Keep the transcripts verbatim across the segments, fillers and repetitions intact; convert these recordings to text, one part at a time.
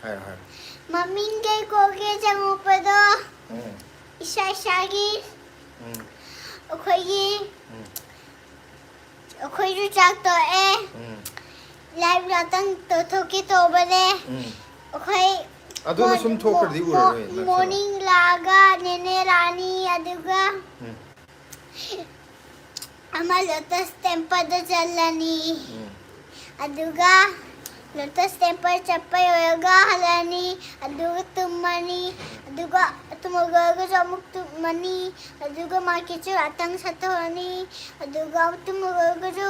ꯍꯥꯏꯔꯣ, ꯍꯥꯏꯔꯣ꯫ ꯃꯃꯤꯡ ꯀꯩ ꯀꯧꯒꯦ ꯆꯪꯉꯛꯄꯗꯣ? ꯎꯝ꯫ ꯏꯁꯥ ꯏꯁꯥꯒꯤ ꯎꯝ꯫ ꯑꯩꯈꯣꯏꯒꯤ ꯎꯝ꯫ ꯑꯩꯈꯣꯏꯁꯨ ꯆꯥꯛ ꯇꯣꯛꯑꯦ꯫ ꯎꯝ꯫ Live ꯉꯥꯛꯇꯪ ꯇꯧꯊꯣꯛꯀꯦ ꯇꯧꯕꯅꯦ꯫ ꯎꯝ꯫ ꯑꯩꯈꯣꯏ ꯑꯗꯨꯅ ꯁꯨꯝ ꯃꯣ-, ꯊꯣꯛꯈ꯭ꯔꯗꯤ ꯃꯣ-, ꯎꯔꯔꯣꯏ ꯅꯠꯇ꯭ꯔꯣ? Morning ꯂꯥꯛꯑꯒ ꯅꯦꯅꯦ ꯂꯥꯛꯑꯅꯤ, ꯑꯗꯨꯒ ꯎꯝ꯫ ꯑꯃ Lotus Temple ꯗ ꯆꯠꯂꯅꯤ꯫ ꯎꯝ꯫ ꯑꯗꯨꯒ Lotus Temple ꯆꯠꯄ ꯂꯣꯏꯔꯒ ꯍꯜꯂꯛꯑꯅꯤ꯫ ꯑꯗꯨꯒ ꯇꯨꯝꯃꯅꯤ꯫ ꯑꯗꯨꯒ ꯇꯨꯝꯃꯒꯁꯨ ꯑꯃꯨꯛ ꯇꯨꯝꯃꯅꯤ꯫ ꯑꯗꯨꯒ market ꯁꯨ ꯉꯥꯛꯇꯪ ꯆꯠꯊꯣꯛꯑꯅꯤ꯫ ꯑꯗꯨꯒ ꯇꯨꯝꯃꯒꯁꯨ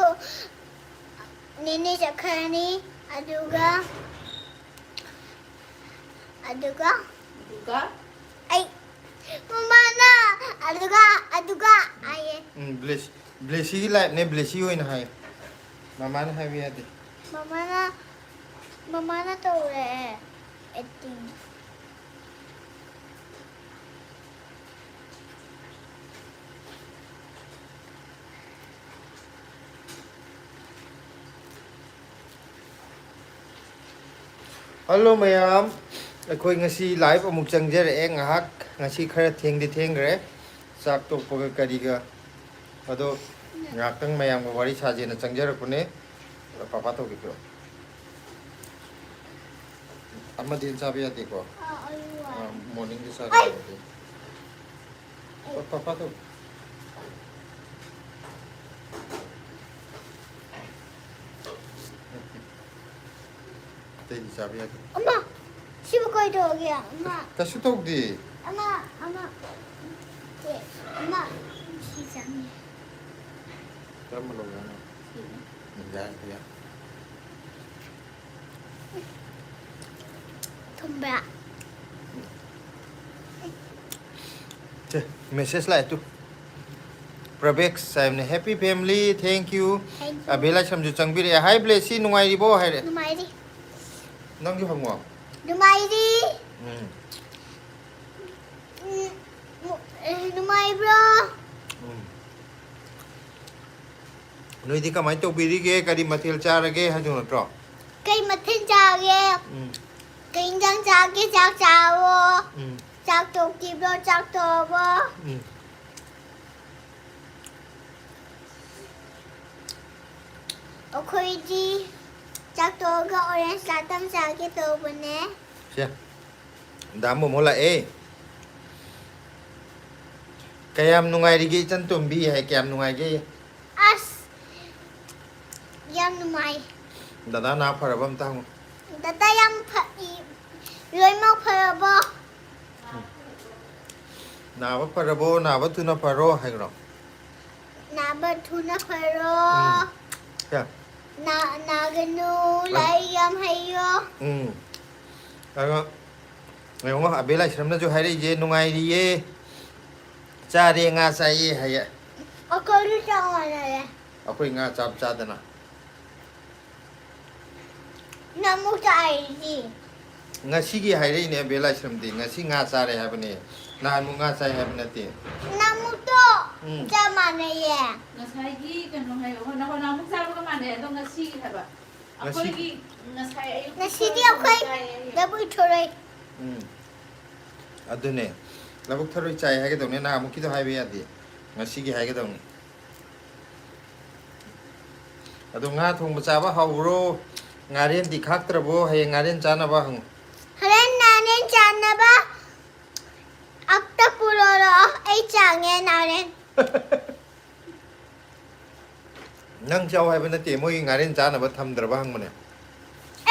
ꯅꯦꯅꯦ ꯆꯠꯈ꯭ꯔꯅꯤ꯫ ꯑꯗꯨꯒ, ꯑꯗꯨꯒ ꯑꯗꯨꯒ ꯑꯩ ꯃꯃꯥꯅ ꯑꯗꯨꯒ, ꯑꯗꯨꯒ ꯍꯥꯏꯌꯦ꯫ ꯎꯝ, ꯕ꯭ꯂꯦꯁ-, ꯕ꯭ꯂꯦꯁꯤꯒꯤ live ꯅꯦ, ꯕ꯭ꯂꯦꯁꯤ ꯑꯣꯏꯅ ꯍꯥꯏꯌꯨ꯫ ꯃꯃꯥꯅ ꯍꯥꯏꯕ ꯌꯥꯗꯦ꯫ ꯃꯃꯥꯅ, ꯃꯃꯥꯅ ꯇꯧꯔꯛꯑꯦ acting꯫ Hello ꯃꯌꯥꯝ, ꯑꯩꯈꯣꯏ ꯉꯁꯤ live ꯑꯃꯨꯛ ꯆꯪꯖꯔꯛꯑꯦ ꯉꯥꯏꯍꯥꯛ꯫ ꯉꯁꯤ ꯈꯔ ꯊꯦꯡꯗꯤ ꯊꯦꯡꯈ꯭ꯔꯦ, ꯆꯥꯛ ꯇꯣꯛꯄꯒ ꯀꯔꯤꯒ꯫ ꯑꯗꯣ ꯉꯥꯏꯍꯥꯛꯇꯪ ꯃꯌꯥꯝꯒ ꯋꯥꯔꯤ ꯁꯥꯖꯦꯅ ꯆꯪꯖꯔꯛꯄꯅꯦ꯫ ꯄꯥꯄꯥ ꯇꯧꯕꯤꯈ꯭ꯔꯣ꯫ ꯑꯃꯗꯤ ꯆꯥꯕ ꯌꯥꯗꯦꯀꯣ꯫ ꯑꯥ, ꯑꯩ ꯋꯥꯔꯦ꯫ ꯑꯥ, morning ꯗ ꯆꯥꯒꯗꯕꯅꯤ꯫ ꯄꯥ-, ꯄꯥꯄꯥ ꯇꯧ꯫ ꯑꯇꯩꯗꯤ ꯆꯥꯕ ꯌꯥꯗꯦ꯫ ꯑꯃ, ꯁꯤꯕꯨ ꯀꯩꯗꯧꯔꯒꯦ? ꯑꯃ꯫ ꯀꯩꯁꯨ ꯇꯧꯗꯦ꯫ ꯑꯃ, ꯑꯃ꯫ ꯑꯦ, ꯑꯃ꯫ ꯁꯤ ꯆꯥꯅꯤꯡꯉꯦ꯫ ꯀꯔꯝꯕ ꯂꯧꯒꯦ ꯍꯥꯏꯅꯣ? ꯁꯤꯅꯦ꯫ ꯎꯝ, ꯌꯥꯏ, ꯌꯥꯏ꯫ ꯊꯨꯝꯕ꯭ꯔꯥ? ꯁꯦ, message ꯂꯥꯛꯑꯦ ꯇꯨ꯫ ꯄ꯭ꯔꯕꯦꯛꯁ ꯍꯥꯏꯕꯅꯦ꯫ Happy family, thank you꯫ Thank you꯫ Abey ꯂꯥꯏꯁ꯭ꯔꯝꯁꯨ ꯆꯪꯕꯤꯔꯛꯑꯦ꯫ Hi ꯕ꯭ꯂꯦꯁꯤ, ꯅꯨꯡꯉꯥꯏꯔꯤꯕꯣ? ꯍꯥꯏꯔꯦ꯫ ꯅꯨꯡꯉꯥꯏꯔꯤ꯫ ꯅꯪꯁꯨ ꯍꯪꯉꯣ꯫ ꯅꯨꯡꯉꯥꯏꯔꯤ꯫ ꯎꯝ꯫ ꯎꯝ, ꯅꯨ-, ꯑꯦ, ꯅꯨꯡꯉꯥꯏꯕ꯭ꯔꯣ? ꯎꯝ꯫ ꯅꯣꯏꯗꯤ ꯀꯃꯥꯏꯅ ꯇꯧꯕꯤꯔꯤꯒꯦ? ꯀꯔꯤ ꯃꯊꯦꯜ ꯆꯥꯔꯒꯦ ꯍꯥꯏꯗꯣ ꯅꯠꯇ꯭ꯔꯣ? ꯀꯩ ꯃꯊꯦꯜ ꯆꯥꯒꯦ? ꯎꯝ꯫ ꯀꯩ ꯏꯟꯖꯥꯡ ꯆꯥꯒꯦ? ꯆꯥꯛ ꯆꯥꯔꯕꯣ? ꯎꯝ꯫ ꯆꯥꯛ ꯇꯣꯛꯇ꯭ꯔꯤꯕ꯭ꯔꯣ? ꯆꯥꯛ ꯇꯣꯛꯑꯕꯣ? ꯎꯝ꯫ ꯑꯩꯈꯣꯏꯗꯤ ꯆꯥꯛ ꯇꯣꯛꯑꯒ orange ꯆꯥꯇꯪ ꯆꯥꯒꯦ ꯇꯧꯕꯅꯦ꯫ ꯁꯦ, ꯗꯥ ꯃꯣꯃꯣ ꯂꯥꯛꯑꯦ꯫ "ꯀꯌꯥꯝ ꯅꯨꯡꯉꯥꯏꯔꯤꯒꯦ ꯏꯆꯟ ꯇꯣꯝꯕꯤ?" ꯍꯥꯏ꯫ "ꯀꯌꯥꯝ ꯅꯨꯡꯉꯥꯏꯒꯦ?" ꯑꯁ, ꯌꯥꯝ ꯅꯨꯡꯉꯥꯏ꯫ ꯗꯗꯥ ꯅꯥ ꯐꯔꯕ ꯑꯝꯇ ꯍꯪꯉꯨ꯫ ꯗꯗꯥ ꯌꯥꯝ ꯐ-, ꯏ-, ꯂꯣꯏꯅꯃꯛ ꯐꯔꯕꯣ? ꯎꯝ꯫ "ꯅꯥꯕ ꯐꯔꯕꯣ? ꯅꯥꯕ ꯊꯨꯅ ꯐꯔꯣ" ꯍꯥꯏꯈ꯭ꯔꯣ꯫ "ꯅꯥꯕ ꯊꯨꯅ ꯐꯔꯣ"꯫ ꯎꯝ꯫ ꯁꯦ꯫ "ꯅꯥ-, ꯅꯥꯒꯅꯨ, ꯑ-, ꯂꯥꯏꯔꯤꯛ ꯌꯥꯝ ꯍꯩꯌꯣ"꯫ ꯎꯝ꯫ ꯑꯗꯣ ꯌꯦꯡꯉꯣ, ꯑꯕꯦ ꯂꯥꯏꯁ꯭ꯔꯝꯅꯁꯨ ꯍꯥꯏꯔꯛꯏꯁꯦ, "ꯅꯨꯡꯉꯥꯏꯔꯤꯌꯦ, ꯆꯥꯔꯦ, ꯉꯥ ꯆꯥꯏꯌꯦ" ꯍꯥꯏꯌꯦ꯫ ꯑꯩꯈꯣꯏꯁꯨ ꯆꯞ ꯃꯥꯟꯅꯔꯦ꯫ ꯑꯩꯈꯣꯏ ꯉꯥ ꯆꯥꯕ ꯆꯥꯗꯅ꯫ ꯅꯪ ꯑꯃꯨꯛ ꯆꯥꯔꯤꯗꯤ꯫ ꯉꯁꯤꯒꯤ ꯍꯥꯏꯔꯛꯏꯅꯦ ꯑꯕꯦ ꯂꯥꯏꯁ꯭ꯔꯝꯗꯤ, ꯉꯁꯤ ꯉꯥ ꯆꯥꯔꯦ ꯍꯥꯏꯕꯅꯦ, ꯅꯍꯥꯟꯃꯨꯛ ꯉꯥ ꯆꯥꯏ ꯍꯥꯏꯕ ꯅꯠꯇꯦ꯫ ꯅꯪ ꯑꯃꯨꯛꯇꯣ ꯎꯝ꯫ ꯆꯞ ꯃꯥꯟꯅꯩꯌꯦ꯫ ꯉꯁꯥꯏꯒꯤ ꯀꯩꯅꯣ ꯍꯥꯏꯌꯣ, ꯅꯍꯥꯟ-, ꯅꯍꯥꯟꯃꯨꯛ ꯆꯥꯕꯒ ꯃꯥꯟꯅꯩ, ꯑꯗꯣ ꯉꯁꯤꯒꯤ ꯍꯥꯏꯕ꯫ ꯉꯁꯤ ꯑꯩꯈꯣꯏꯒꯤ ꯉꯁꯥꯏ ꯑꯌꯨꯛꯀꯤ ꯉꯁꯤꯗꯤ ꯊꯔꯣꯏ ꯑꯩꯈꯣꯏ ꯆꯥꯏꯌꯦ꯫ ꯂꯐꯨ ꯊꯔꯣꯏ꯫ ꯎꯝ꯫ ꯑꯗꯨꯅꯦ꯫ ꯂꯕꯨꯛ ꯊꯔꯣꯏ ꯆꯥꯏ ꯍꯥꯏꯒꯗꯧꯅꯦ, ꯅꯍꯥꯟꯃꯨꯛꯀꯤꯗꯣ ꯍꯥꯏꯕ ꯌꯥꯗꯦ꯫ ꯉꯁꯤꯒꯤ ꯍꯥꯏꯒꯗꯧꯅꯤ꯫ ꯑꯗꯣ ꯉꯥ ꯊꯣꯡꯕ ꯆꯥꯕ ꯍꯥꯎꯕ꯭ꯔꯣ? ꯉꯥꯔꯦꯟꯗꯤ ꯈꯥꯛꯇ꯭ꯔꯕꯣ? ꯍꯌꯦꯡ ꯉꯥꯔꯦꯟ ꯆꯥꯅꯕ ꯍꯪꯉꯨ꯫ ꯍꯣꯔꯦꯟ ꯉꯥꯔꯦꯟ ꯆꯥꯅꯕ ꯑꯝꯇ ꯄꯨꯔꯛꯑꯣ, ꯑꯩ ꯆꯥꯒꯦ ꯉꯥꯔꯦꯟ꯫ ꯅꯪ ꯆꯥꯎ ꯍꯥꯏꯕ ꯅꯠꯇꯦ, ꯃꯣꯏꯒꯤ ꯉꯥꯔꯦꯟ ꯆꯥꯅꯕ ꯊꯝꯗ꯭ꯔꯕ ꯍꯪꯕꯅꯦ꯫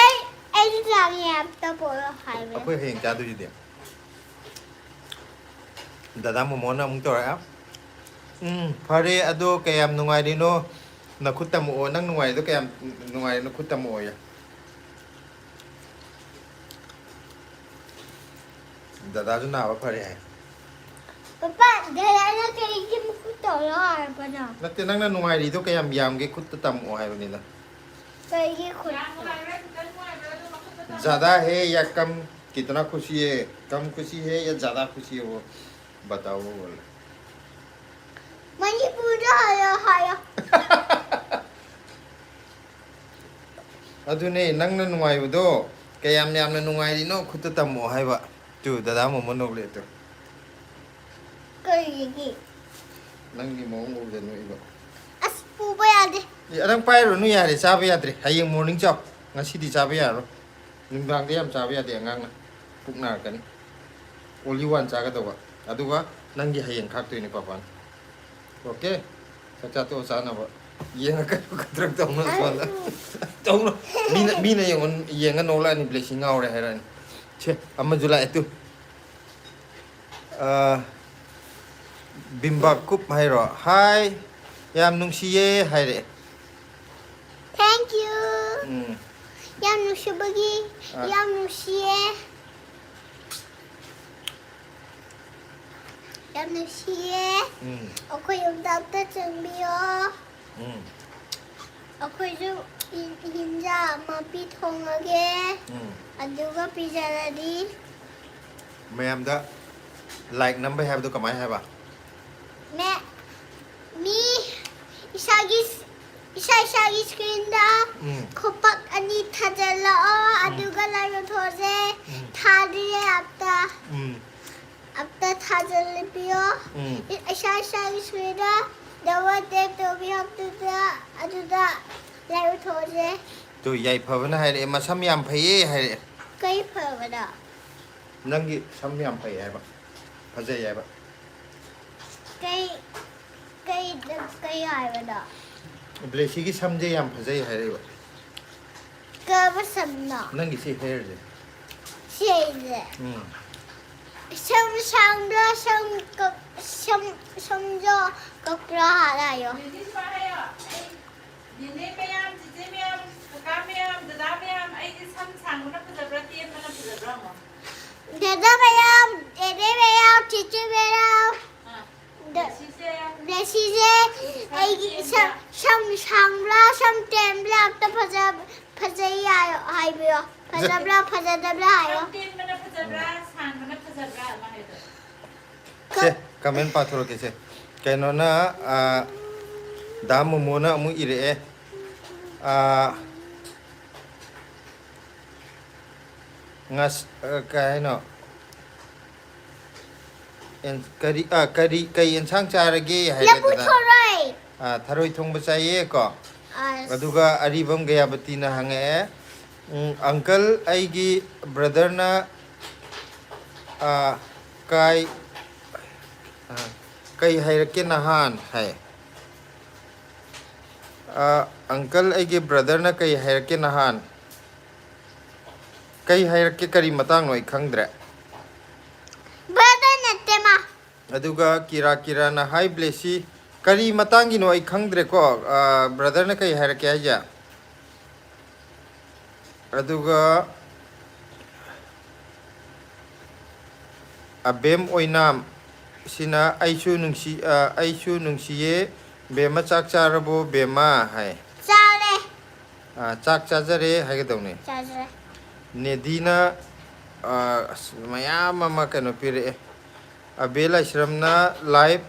ꯑꯩ, ꯑꯩꯗꯤ ꯆꯥꯅꯤꯡꯉꯦ, ꯑꯝꯇ ꯄꯨꯔꯛꯑꯣ ꯍꯥꯏꯕꯅꯦ꯫ ꯑꯩꯈꯣꯏ ꯍꯌꯦꯡ ꯆꯥꯗꯣꯏꯁꯤꯗꯤ꯫ ꯗꯗꯥ ꯃꯣꯃꯣꯅ ꯑꯃꯨꯛ ꯇꯧꯔꯛꯑꯦ꯫ "ꯎꯝ, ꯐꯔꯦ, ꯑꯗꯣ ꯀꯌꯥꯝ ꯅꯨꯡꯉꯥꯏꯔꯤꯅꯣ? ꯅꯈꯨꯠ ꯇꯝꯃꯛꯑꯣ, ꯅꯪ ꯅꯨꯡꯉꯥꯏꯔꯤꯗꯣ ꯀꯌꯥꯝ ꯅꯨꯡꯉꯥꯏꯔꯤꯅꯣ, ꯈꯨꯠ ꯇꯝꯃꯛꯑꯣꯌꯦ"꯫ ꯗꯗꯥꯁꯨ ꯅꯥꯕ ꯐꯔꯦ ꯍꯥꯏ꯫ ꯄꯄꯥ, ꯗꯗꯥꯅ ꯀꯩꯒꯤ ꯃꯈꯨꯠ ꯇꯧꯔꯣ ꯍꯥꯏꯔꯛꯄꯅꯣ? ꯅꯠꯇꯦ, ꯅꯪꯅ ꯅꯨꯡꯉꯥꯏꯔꯤꯗꯣ ꯀꯌꯥꯝ ꯌꯥꯝꯒꯦ, ꯈꯨꯠꯇ ꯇꯝꯃꯛꯑꯣ ꯍꯥꯏꯕꯅꯤꯗ꯫ ꯀꯩꯒꯤ ꯈꯨꯠꯇ? ꯌꯥꯝ ꯅꯨꯡꯉꯥꯏꯕ꯭ꯔꯥ? ꯈꯤꯇꯪ ꯅꯨꯡꯉꯥꯏꯕ꯭ꯔꯥ? ꯑꯗꯣ ꯃꯈꯨꯠꯇ ꯇꯝꯃꯣ꯫ ज़्यादा है या कम? कितना खुशी है? कम खुशी है या ज़्यादा खुशी है? वो बताओ, वो बोलो। ꯃꯅꯤꯄꯨꯔꯗ ꯍꯜꯂꯣ ꯍꯥꯏꯌꯣ꯫ ꯑꯗꯨꯅꯦ, ꯅꯪꯅ ꯅꯨꯡꯉꯥꯏꯕꯗꯣ ꯀꯌꯥꯝ ꯌꯥꯝꯅ ꯅꯨꯡꯉꯥꯏꯔꯤꯅꯣ ꯈꯨꯠꯇ ꯇꯝꯃꯣ ꯍꯥꯏꯕ꯫ ꯇꯨ, ꯗꯗꯥ ꯃꯣꯃꯣ ꯅꯣꯛꯂꯦ ꯇꯨ꯫ ꯀꯔꯤꯒꯤ? ꯅꯪꯒꯤ ꯃꯑꯣꯡ ꯎꯕꯗ ꯅꯣꯛꯏꯕ꯫ ꯑꯁ, ꯄꯨꯕ ꯌꯥꯗꯦ꯫ ꯑꯦ, ꯅꯪ ꯄꯥꯏꯔꯨꯔꯅꯨ ꯌꯥꯔꯦ, ꯆꯥꯕ ꯌꯥꯗ꯭ꯔꯦ꯫ ꯍꯌꯦꯡ morning ꯆꯥꯎ, ꯉꯁꯤꯗꯤ ꯆꯥꯕ ꯌꯥꯔꯔꯣꯏ꯫ ꯅꯨꯡꯗꯥꯡꯗ ꯌꯥꯝ ꯆꯥꯕ ꯌꯥꯗꯦ ꯑꯉꯥꯡꯅ, ꯄꯨꯛ ꯅꯥꯔꯛꯀꯅꯤ꯫ Only one ꯆꯥꯒꯗꯧꯕ, ꯑꯗꯨꯒ ꯅꯪꯒꯤ ꯍꯌꯦꯡ ꯈꯥꯛꯇꯣꯏꯅꯦ ꯄꯥꯄꯥꯅ꯫ Okay? ꯆꯥꯛ ꯆꯥ ꯇꯣꯛꯑ ꯆꯥꯅꯕ꯫ ꯌꯦꯡꯉꯛꯀꯅꯨ ꯈꯗ꯭ꯔꯛ ꯇꯧꯅꯨ ꯁꯣꯝꯗ꯫ ꯇꯧꯅꯨ꯫ ꯃꯤꯅ, ꯃꯤꯅ ꯌꯦꯡꯉ, ꯌꯦꯡꯉ ꯅꯣꯛꯂꯛꯑꯅꯤ, ꯕ꯭ꯂꯦꯁꯤꯡ ꯉꯥꯎꯔꯦ ꯍꯥꯏꯔꯛꯑꯅꯤ꯫ ꯁꯦ, ꯑꯃꯁꯨ ꯂꯥꯛꯑꯦ ꯇꯨ꯫ ꯑ, ꯕꯤꯝꯕꯥꯀꯨꯞ ꯍꯥꯏꯔꯣ? Hi, ꯌꯥꯝ ꯅꯨꯡꯁꯤꯌꯦ ꯍꯥꯏꯔꯛꯑꯦ꯫ Thank you. ꯎꯝ꯫ ꯌꯥꯝ ꯅꯨꯡꯁꯤꯕꯒꯤ ꯑ꯫ ꯌꯥꯝ ꯅꯨꯡꯁꯤꯌꯦ꯫ ꯌꯥꯝ ꯅꯨꯡꯁꯤꯌꯦ꯫ ꯎꯝ꯫ ꯑꯩꯈꯣꯏ ꯌꯨꯝꯗ ꯑꯝꯇ ꯆꯪꯕꯤꯌꯣ꯫ ꯎꯝ꯫ ꯑꯩꯈꯣꯏꯁꯨ ꯍꯤ-, ꯍꯤꯟꯖꯥꯡ ꯑꯃ ꯄꯤ ꯊꯣꯡꯉꯒꯦ꯫ ꯎꯝ꯫ ꯑꯗꯨꯒ ꯄꯤꯖꯔꯗꯤ꯫ ꯃꯌꯥꯝꯗ like ꯅꯝꯕꯩ ꯍꯥꯏꯕꯗꯣ ꯀꯃꯥꯏ ꯍꯥꯏꯕ? ꯃꯦ-, ꯃꯤ ꯏꯁꯥꯒꯤ ꯏꯁꯥ ꯏꯁꯥꯒꯤ screenꯗ ꯎꯝ꯫ ꯈꯨꯄꯥꯛ ꯑꯅꯤ ꯊꯥꯖꯤꯜꯂꯛꯑꯣ, ꯎꯝ꯫ ꯑꯗꯨꯒ like ꯊꯣꯛꯑꯁꯦ꯫ ꯎꯝ꯫ ꯊꯥꯗ꯭ꯔꯤꯌꯦ ꯑꯝꯇ꯫ ꯎꯝ꯫ ꯑꯝꯇ ꯊꯥꯖꯤꯜꯂꯤꯕꯤꯌꯣ꯫ ꯎꯝ꯫ ꯏ-, ꯏꯁꯥ ꯏꯁꯥꯒꯤ screenꯗ double tap ꯇꯧꯕꯤꯌꯣ, ꯑꯗꯨꯗ, ꯑꯗꯨꯗ like ꯊꯣꯛꯑꯁꯦ꯫ ꯇꯨ, ꯌꯥꯏꯐꯕꯅ ꯍꯥꯏꯔꯛꯑꯦ, "ꯃꯁꯝ ꯌꯥꯝ ꯐꯩꯌꯦ" ꯍꯥꯏꯔꯛꯑꯦ꯫ ꯀꯩ ꯐꯕꯅꯣ? ꯅꯪꯒꯤ ꯁꯝ ꯌꯥꯝ ꯐꯩ ꯍꯥꯏꯕ, ꯐꯖꯩ ꯍꯥꯏꯕ꯫ ꯀꯩ, ꯀꯩ, ꯀꯩ ꯍꯥꯏꯕꯅꯣ? ꯕ꯭ꯂꯦꯁꯤꯒꯤ ꯁꯝꯁꯦ ꯌꯥꯝ ꯐꯖꯩ ꯍꯥꯏꯔꯛꯏꯕ꯫ ꯀꯔꯝꯕ ꯁꯝꯅꯣ? ꯅꯪꯒꯤ ꯁꯤ hairꯁꯦ꯫ ꯁꯤꯁꯦ꯫ ꯎꯝ꯫ ꯁꯝ ꯁꯥꯡꯕ꯭ꯔꯥ, ꯁꯝ ꯀꯛ-, ꯁꯝ, ꯁꯝꯁꯨ ꯀꯛꯄ꯭ꯔꯥ ꯍꯥꯏꯌꯣ꯫ ꯅꯦꯅꯦ ꯃꯌꯥꯝ, ꯆꯤꯆꯦ ꯃꯌꯥꯝ, ꯀꯀꯥ ꯃꯌꯥꯝ, ꯗꯗꯥ ꯃꯌꯥꯝ, ꯑꯩꯗꯤ ꯁꯝ ꯁꯥꯡꯕꯅ ꯐꯖꯕ꯭ꯔꯥ, ꯇꯦꯟꯕꯅ ꯐꯖꯕ꯭ꯔꯥ ꯍꯪꯉꯣ꯫ ꯗꯗꯥ ꯃꯌꯥꯝ, ꯅꯦꯅꯦ ꯃꯌꯥꯝ, ꯆꯤꯆꯦ ꯃꯌꯥꯝ꯫ ꯑꯥ꯫ ꯗ-, ꯕ꯭ꯂꯦꯁꯤꯁꯦ꯫ ꯕ꯭ꯂꯦꯁꯤꯁꯦ, ꯑꯩꯒꯤ ꯁꯝ, ꯁꯝ ꯁꯥꯡꯕ꯭ꯔꯥ, ꯁꯝ ꯇꯦꯟꯕ꯭ꯔꯥ, ꯑꯝꯇ ꯐꯖ-, ꯐꯖꯩ ꯍꯥꯏꯌꯣ, ꯍꯥꯏꯕꯤꯌꯣ꯫ ꯐꯖꯕ꯭ꯔꯥ, ꯐꯖꯗꯕ꯭ꯔꯥ ꯍꯥꯏꯌꯣ꯫ ꯁꯝ ꯇꯦꯟꯕꯅ ꯐꯖꯕ꯭ꯔꯥ, ꯁꯥꯡꯕꯅ ꯐꯖꯕ꯭ꯔꯥ? ꯑꯃ ꯍꯥꯏꯔꯣ꯫ ꯁꯦ, comment ꯄꯥꯊꯣꯔꯛꯀꯦ ꯁꯦ꯫ ꯀꯩꯅꯣꯅ, ꯑ, ꯗꯥ ꯃꯣꯃꯣꯅ ꯑꯃꯨꯛ ꯏꯔꯛꯑꯦ꯫ ꯑ, ꯉꯁ ꯑ, ꯀꯩ ꯍꯥꯏꯅꯣ? ꯑꯦꯟ- ꯀꯔꯤ ꯑ, ꯀꯔꯤ ꯀꯩ ꯑꯦꯟꯁꯥꯡ ꯆꯥꯔꯒꯦ ꯍꯥꯏꯔꯦ ꯂꯐꯨ ꯑꯗꯨꯅ꯫ ꯊꯣꯔꯣꯏ꯫ ꯑ, ꯊꯔꯣꯏ ꯊꯣꯡꯕ ꯆꯥꯏꯌꯦ ꯀꯣ꯫ ꯑꯁ꯫ ꯑꯗꯨꯒ ꯑꯔꯤꯕꯝ ꯒꯌꯥꯕꯇꯤꯅ ꯍꯪꯉꯛꯑꯦ, "ꯎꯝ, ꯑꯪꯀꯜ, ꯑꯩꯒꯤ ꯕ꯭ꯔꯗꯔꯅ, ꯑ, ꯀꯥꯏ ꯑ, ꯀꯩ ꯍꯥꯏꯔꯛꯀꯦ ꯅꯍꯥꯟ?" ꯍꯥꯏ꯫ "ꯑ, ꯑꯪꯀꯜ, ꯑꯩꯒꯤ ꯕ꯭ꯔꯗꯔꯅ ꯀꯩ ꯍꯥꯏꯔꯛꯀꯦ ꯅꯍꯥꯟ?" ꯀꯩ ꯍꯥꯏꯔꯛꯀꯦ, ꯀꯔꯤ ꯃꯇꯥꯡꯅꯣ ꯑꯩ ꯈꯪꯗ꯭ꯔꯦ꯫ ꯕ꯭ꯔꯗꯔ ꯅꯠꯇꯦ ꯃꯥ꯫ ꯑꯗꯨꯒ ꯀꯤꯔꯥ ꯀꯤꯔꯥꯅ, "ꯍꯥꯏ ꯕ꯭ꯂꯦꯁꯤ, ꯀꯔꯤ ꯃꯇꯥꯡꯒꯤꯅꯣ ꯑꯩ ꯈꯪꯗ꯭ꯔꯦꯀꯣ꯫ ꯑ, ꯕ꯭ꯔꯗꯔꯅ ꯀꯩ ꯍꯥꯏꯔꯛꯀꯦ ꯍꯥꯏꯁꯦ?" ꯑꯗꯨꯒ ꯑꯕꯦꯝ ꯑꯣꯏꯅꯥꯝ ꯁꯤꯅ, "ꯑꯩꯁꯨ ꯅꯨꯡꯁꯤ-, ꯑ, ꯑꯩꯁꯨ ꯅꯨꯡꯁꯤꯌꯦ ꯕꯦꯝꯃ, ꯆꯥꯛ ꯆꯥꯔꯕꯣ ꯕꯦꯝꯃ?" ꯍꯥꯏ꯫ ꯆꯥꯔꯦ꯫ ꯑ, "ꯆꯥꯛ ꯆꯥꯖꯔꯦ" ꯍꯥꯏꯒꯗꯧꯅꯦ꯫ ꯆꯥꯖꯔꯦ꯫ ꯅꯦꯗꯤꯅ, ꯑ, ꯑꯁ, ꯃꯌꯥꯝ ꯑꯃ ꯀꯩꯅꯣ ꯄꯤꯔꯛꯑꯦ꯫ "ꯑꯕꯦ ꯂꯥꯏꯁ꯭ꯔꯝꯅ ꯂꯥꯏꯚ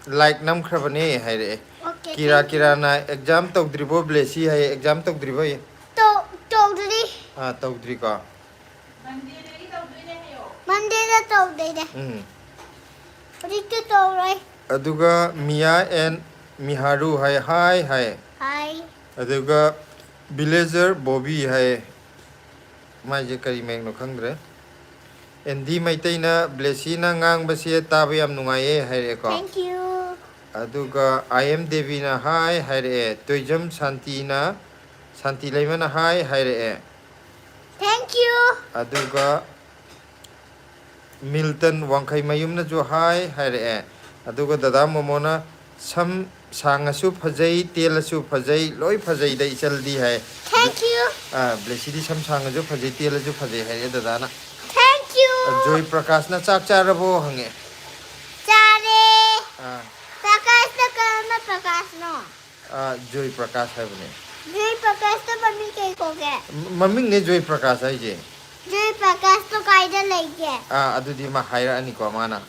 ꯂꯥꯏꯛ ꯅꯝꯈ꯭ꯔꯕꯅꯦ" ꯍꯥꯏꯔꯛꯑꯦ꯫ Okay, ꯀꯤꯔꯥ thank you. ꯀꯤꯔꯥꯅ, "ꯑꯦꯛꯖꯥꯝ ꯇꯧꯗ꯭ꯔꯤꯕꯣ ꯕ꯭ꯂꯦꯁꯤ?" ꯍꯥꯏꯌꯦ꯫ "ꯑꯦꯛꯖꯥꯝ ꯇꯧꯗ꯭ꯔꯤꯕꯣ?" ꯍꯥꯏꯌꯦ꯫ ꯇꯧ-, ꯇꯧꯗ꯭ꯔꯤ꯫ ꯑꯥ, ꯇꯧꯗ꯭ꯔꯤꯀꯣ꯫ ꯃꯟꯗꯦꯗ ꯇꯧꯗꯣꯏꯅꯦ꯫ ꯎꯝ꯫ ꯍꯧꯖꯤꯛꯇꯤ ꯇꯧꯔꯣꯏ꯫ ꯑꯗꯨꯒ ꯃꯤꯌꯥ ꯑꯦꯟ ꯃꯤꯍꯥꯔꯨ ꯍꯥꯏ, "ꯍꯥꯏ" ꯍꯥꯏ꯫ ꯍꯥꯏ꯫ ꯑꯗꯨꯒ ꯚꯤꯂꯦꯖꯔ ꯕꯣꯕꯤ ꯍꯥꯏ꯫ ꯃꯥꯏꯁꯦ ꯀꯔꯤ ꯃꯌꯦꯛꯅꯣ ꯈꯪꯗ꯭ꯔꯦ꯫ ꯑꯦꯟꯗꯤ ꯃꯩꯇꯩꯅ, "ꯕ꯭ꯂꯦꯁꯤꯅ ꯉꯥꯡꯕꯁꯦ ꯇꯥꯕ ꯌꯥꯝ ꯅꯨꯡꯉꯥꯏꯌꯦ" ꯍꯥꯏꯔꯛꯑꯦꯀꯣ꯫ Thank you꯫ ꯑꯗꯨꯒ ꯑꯥꯏ ꯑꯦꯝ ꯗꯦꯕꯤꯅ "ꯍꯥꯏ" ꯍꯥꯏꯔꯛꯑꯦ꯫ ꯇꯣꯏꯖꯝ ꯁꯥꯟꯇꯤꯅ, ꯁꯥꯟꯇꯤ ꯂꯩꯃꯅ "ꯍꯥꯏ" ꯍꯥꯏꯔꯛꯑꯦ꯫ Thank you꯫ ꯑꯗꯨꯒ ꯃꯤꯜꯇꯟ ꯋꯥꯡꯈꯩꯃꯌꯨꯝꯅꯁꯨ "ꯍꯥꯏ" ꯍꯥꯏꯔꯛꯑꯦ꯫ ꯑꯗꯨꯒ ꯗꯗꯥ ꯃꯣꯃꯣꯅ, "ꯁꯝ ꯁꯥꯡꯉꯁꯨ ꯐꯖꯩ, ꯇꯦꯜꯂꯁꯨ ꯐꯖꯩ, ꯂꯣꯏ ꯐꯖꯩꯗ ꯏꯆꯜꯗꯤ" ꯍꯥꯏ꯫ Thank you꯫ ꯑꯥ, ꯕ꯭ꯂꯦꯁꯤꯗꯤ ꯁꯝ ꯁꯥꯡꯉꯁꯨ ꯐꯖꯩ, ꯇꯦꯜꯂꯁꯨ ꯐꯖꯩ ꯍꯥꯏꯔꯛꯑꯦ ꯗꯗꯥꯅ꯫ Thank you꯫ ꯑ, ꯖꯣꯏ ꯄ꯭ꯔꯀꯥꯁꯅ, "ꯆꯥꯛ ꯆꯥꯔꯕꯣ?" ꯍꯪꯉꯦ꯫ ꯆꯥꯔꯦ꯫ ꯑꯥ, ꯄ꯭ꯔꯀꯥꯁꯅ ꯀꯔꯝꯕ ꯄ꯭ꯔꯀꯥꯁꯅꯣ? ꯑꯥ, ꯖꯣꯏ ꯄ꯭ꯔꯀꯥꯁ ꯍꯥꯏꯕꯅꯦ꯫ ꯖꯣꯏ ꯄ꯭ꯔꯀꯥꯁꯇꯣ ꯃꯃꯤꯡ ꯀꯩ ꯀꯧꯒꯦ? ꯃ-, ꯃꯃꯤꯡꯅꯦ ꯖꯣꯏ ꯄ꯭ꯔꯀꯥꯁ ꯍꯥꯏꯁꯦ꯫ ꯖꯣꯏ ꯄ꯭ꯔꯀꯥꯁꯇꯣ ꯀꯥꯏꯗ ꯂꯩꯒꯦ? ꯑꯥ, ꯑꯗꯨꯗꯤ ꯃꯥ ꯍꯥꯏꯔꯛꯑꯅꯤꯀꯣ ꯃꯥꯅ꯫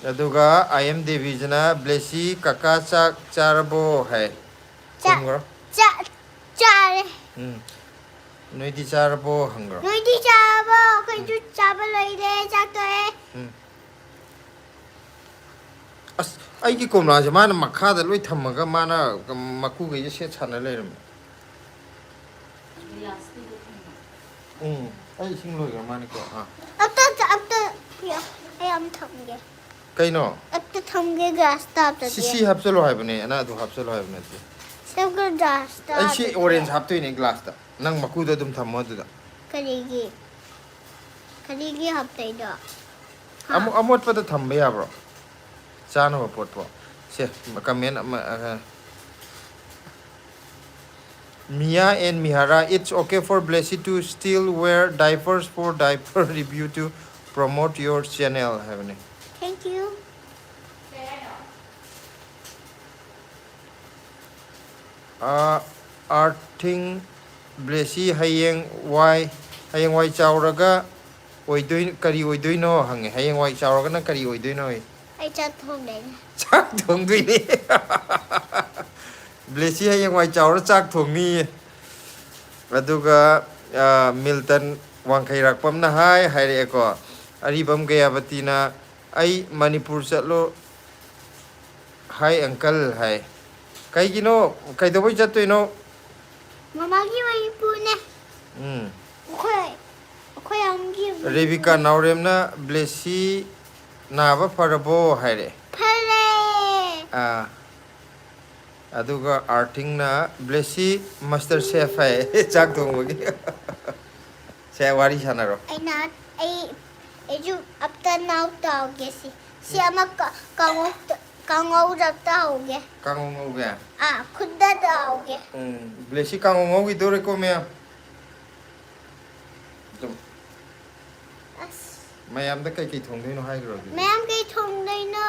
ꯑꯗꯨꯒ ꯑꯥꯏ ꯑꯦꯝ ꯗꯦꯕꯤꯁꯤꯅ, "ꯕ꯭ꯂꯦꯁꯤ ꯀꯀꯥ ꯆꯥꯛ ꯆꯥꯔꯕꯣ?" ꯍꯥꯏ꯫ ꯆꯥ-, ꯈꯨꯝꯈ꯭ꯔꯣ꯫ ꯆꯥ-, ꯆꯥꯔꯦ꯫ ꯎꯝ꯫ ꯅꯣꯏꯗꯤ ꯆꯥꯔꯕꯣ ꯍꯪꯈ꯭ꯔꯣ? ꯅꯣꯏꯗꯤ ꯆꯥꯔꯕꯣ? ꯑꯩꯈꯣꯏꯁꯨ ꯆꯥꯕ ꯂꯣꯏꯔꯦ, ꯆꯥꯛ ꯇꯣꯛꯑꯦ꯫ ꯎꯝ꯫ ꯑꯁ, ꯑꯩꯒꯤ ꯀꯣꯝꯂꯥꯁꯦ ꯃꯥꯅ ꯃꯈꯥꯗ ꯂꯣꯏ ꯊꯝꯃꯒ ꯃꯥꯅ ꯃꯀꯨꯈꯩꯁꯦ ꯁꯦꯠ ꯁꯥꯟꯅ ꯂꯩꯔꯝꯃꯦ꯫ ꯎꯝ, ꯑꯩ ꯏꯁꯤꯡ ꯂꯣꯏꯈ꯭ꯔ ꯃꯥꯅꯤꯀꯣ꯫ ꯑꯥ꯫ ꯑꯝꯇ ꯑꯝꯇ ꯄꯤꯔꯛꯑꯣ, ꯑꯩ ꯑꯝ ꯊꯝꯒꯦ꯫ ꯀꯩꯅꯣ? ꯑꯝꯇ ꯊꯝꯒꯦ ꯒ꯭ꯂꯥꯁꯇ꯫ ꯑꯝꯇꯗꯤ ꯁꯤꯁꯤ ꯍꯥꯞꯆꯜꯂꯣ ꯍꯥꯏꯕꯅꯦ, ꯑꯅꯥꯗꯣ ꯍꯥꯞꯆꯜꯂꯣ ꯍꯥꯏꯕ ꯅꯠꯇꯦ꯫ ꯁꯦꯝꯒ ꯒ꯭ꯂꯥꯁꯇ꯫ ꯑꯩ ꯁꯤ ꯑꯣꯔꯦꯟꯖ ꯍꯥꯞꯇꯣꯏꯅꯦ ꯒ꯭ꯂꯥꯁꯇ꯫ ꯅꯪ ꯃꯀꯨꯗꯣ ꯑꯗꯨꯝ ꯊꯝꯃꯣ ꯑꯗꯨꯗ꯫ ꯀꯔꯤꯒꯤ? ꯀꯔꯤꯒꯤ ꯍꯥꯞꯇꯣꯏꯅꯣ? ꯍꯥ? ꯑꯃꯣ-, ꯑꯃꯣꯠꯄꯗ ꯊꯝꯕ ꯌꯥꯕ꯭ꯔꯣ? ꯆꯥꯅꯕ ꯄꯣꯠꯄꯣ? ꯁꯦ, ꯀꯃꯦꯟ ꯑꯃ, ꯑ, Mia and Mihara, it's okay for Blessy to still wear diapers for diaper review to promote your channel ꯍꯥꯏꯕꯅꯦ꯫ Thank you. ꯑꯥꯔꯊꯤꯡ ꯕ꯭ꯂꯦꯁꯤ ꯍꯌꯦꯡ ꯋꯥꯏ, ꯍꯌꯦꯡ ꯋꯥꯏ ꯆꯥꯎꯔꯒ ꯑꯣꯏꯗꯣꯏ-, ꯀꯔꯤ ꯑꯣꯏꯗꯣꯏꯅꯣ ꯍꯪꯉꯦ꯫ ꯍꯌꯦꯡ ꯋꯥꯏ ꯆꯥꯎꯔꯒꯅ ꯀꯔꯤ ꯑꯣꯏꯗꯣꯏꯅꯣ? ꯑꯩ ꯆꯥꯛ ꯊꯣꯡꯗꯣꯏꯅꯦ꯫ ꯆꯥꯛ ꯊꯣꯡꯗꯣꯏꯅꯦ꯫ ꯕ꯭ꯂꯦꯁꯤ ꯍꯌꯦꯡ ꯋꯥꯏ ꯆꯥꯎꯔ ꯆꯥꯛ ꯊꯣꯡꯅꯤꯌꯦ꯫ ꯑꯗꯨꯒ, ꯑ, ꯃꯤꯜꯇꯟ ꯋꯥꯡꯈꯩꯔꯥꯛꯄꯝꯅ ꯍꯥꯏ ꯍꯥꯏꯔꯛꯑꯦꯀꯣ, "ꯑꯔꯤꯕꯝ ꯒꯌꯥꯕꯇꯤꯅ ꯑꯩ ꯃꯅꯤꯄꯨꯔ ꯆꯠꯂꯣ ꯍꯥꯏ ꯑꯪꯀꯜ" ꯍꯥꯏ꯫ ꯀꯩꯒꯤꯅꯣ? ꯀꯩꯗꯧꯕꯩ ꯆꯠꯇꯣꯏꯅꯣ? ꯃꯃꯥꯒꯤ ꯃꯅꯤꯄꯨꯔꯅꯦ꯫ ꯎꯝ꯫ ꯑꯩꯈꯣꯏ, ꯑꯩꯈꯣꯏ ꯑꯍꯨꯝꯒꯤ ꯃꯅꯤꯄꯨꯔ꯫ ꯔꯦꯕꯤꯀꯥ ꯅꯥꯎꯔꯦꯝꯅ "ꯕ꯭ꯂꯦꯁꯤ ꯅꯥꯕ ꯐꯔꯕꯣ?" ꯍꯥꯏꯔꯛꯑꯦ꯫ ꯐꯔꯦ꯫ ꯑꯥ꯫ ꯑꯗꯨꯒ ꯑꯥꯔꯊꯤꯡꯅ "ꯕ꯭ꯂꯦꯁꯤ ꯃꯥꯁꯇꯔ ꯁꯦꯐ" ꯍꯥꯏ, ꯆꯥꯛ ꯊꯣꯡꯕꯒꯤ꯫ ꯁꯦ, ꯋꯥꯔꯤ ꯁꯥꯟꯅꯔꯣ꯫ ꯑꯩꯅ, ꯑꯩ, ꯑꯩꯁꯨ ꯑꯝꯇ ꯅꯥꯎ ꯇꯥꯎꯒꯦ ꯁꯤ꯫ ꯁꯤ ꯑꯃ ꯀ-, ꯀꯥꯡꯉꯧ ꯇ-, ꯀꯥꯡꯉꯧꯗ ꯇꯥꯎꯒꯦ꯫ ꯀꯥꯡꯉꯧ ꯉꯧꯒꯦ? ꯑꯥ, ꯈꯨꯠꯇ ꯇꯥꯎꯒꯦ꯫ ꯎꯝ, ꯕ꯭ꯂꯦꯁꯤ ꯀꯥꯡꯉꯧ ꯉꯧꯈꯤꯗꯧꯔꯦꯀꯣ, ꯃꯌꯥꯝ꯫ ꯑꯗꯨꯝ꯫ ꯑꯁ꯫ ꯃꯌꯥꯝꯗ ꯀꯩꯀꯩ ꯊꯣꯡꯗꯣꯏꯅꯣ ꯍꯥꯏꯈ꯭ꯔꯣ ꯑꯗꯨꯗꯤ꯫ ꯃꯌꯥꯝ ꯀꯩ ꯊꯣꯡꯗꯣꯏꯅꯣ?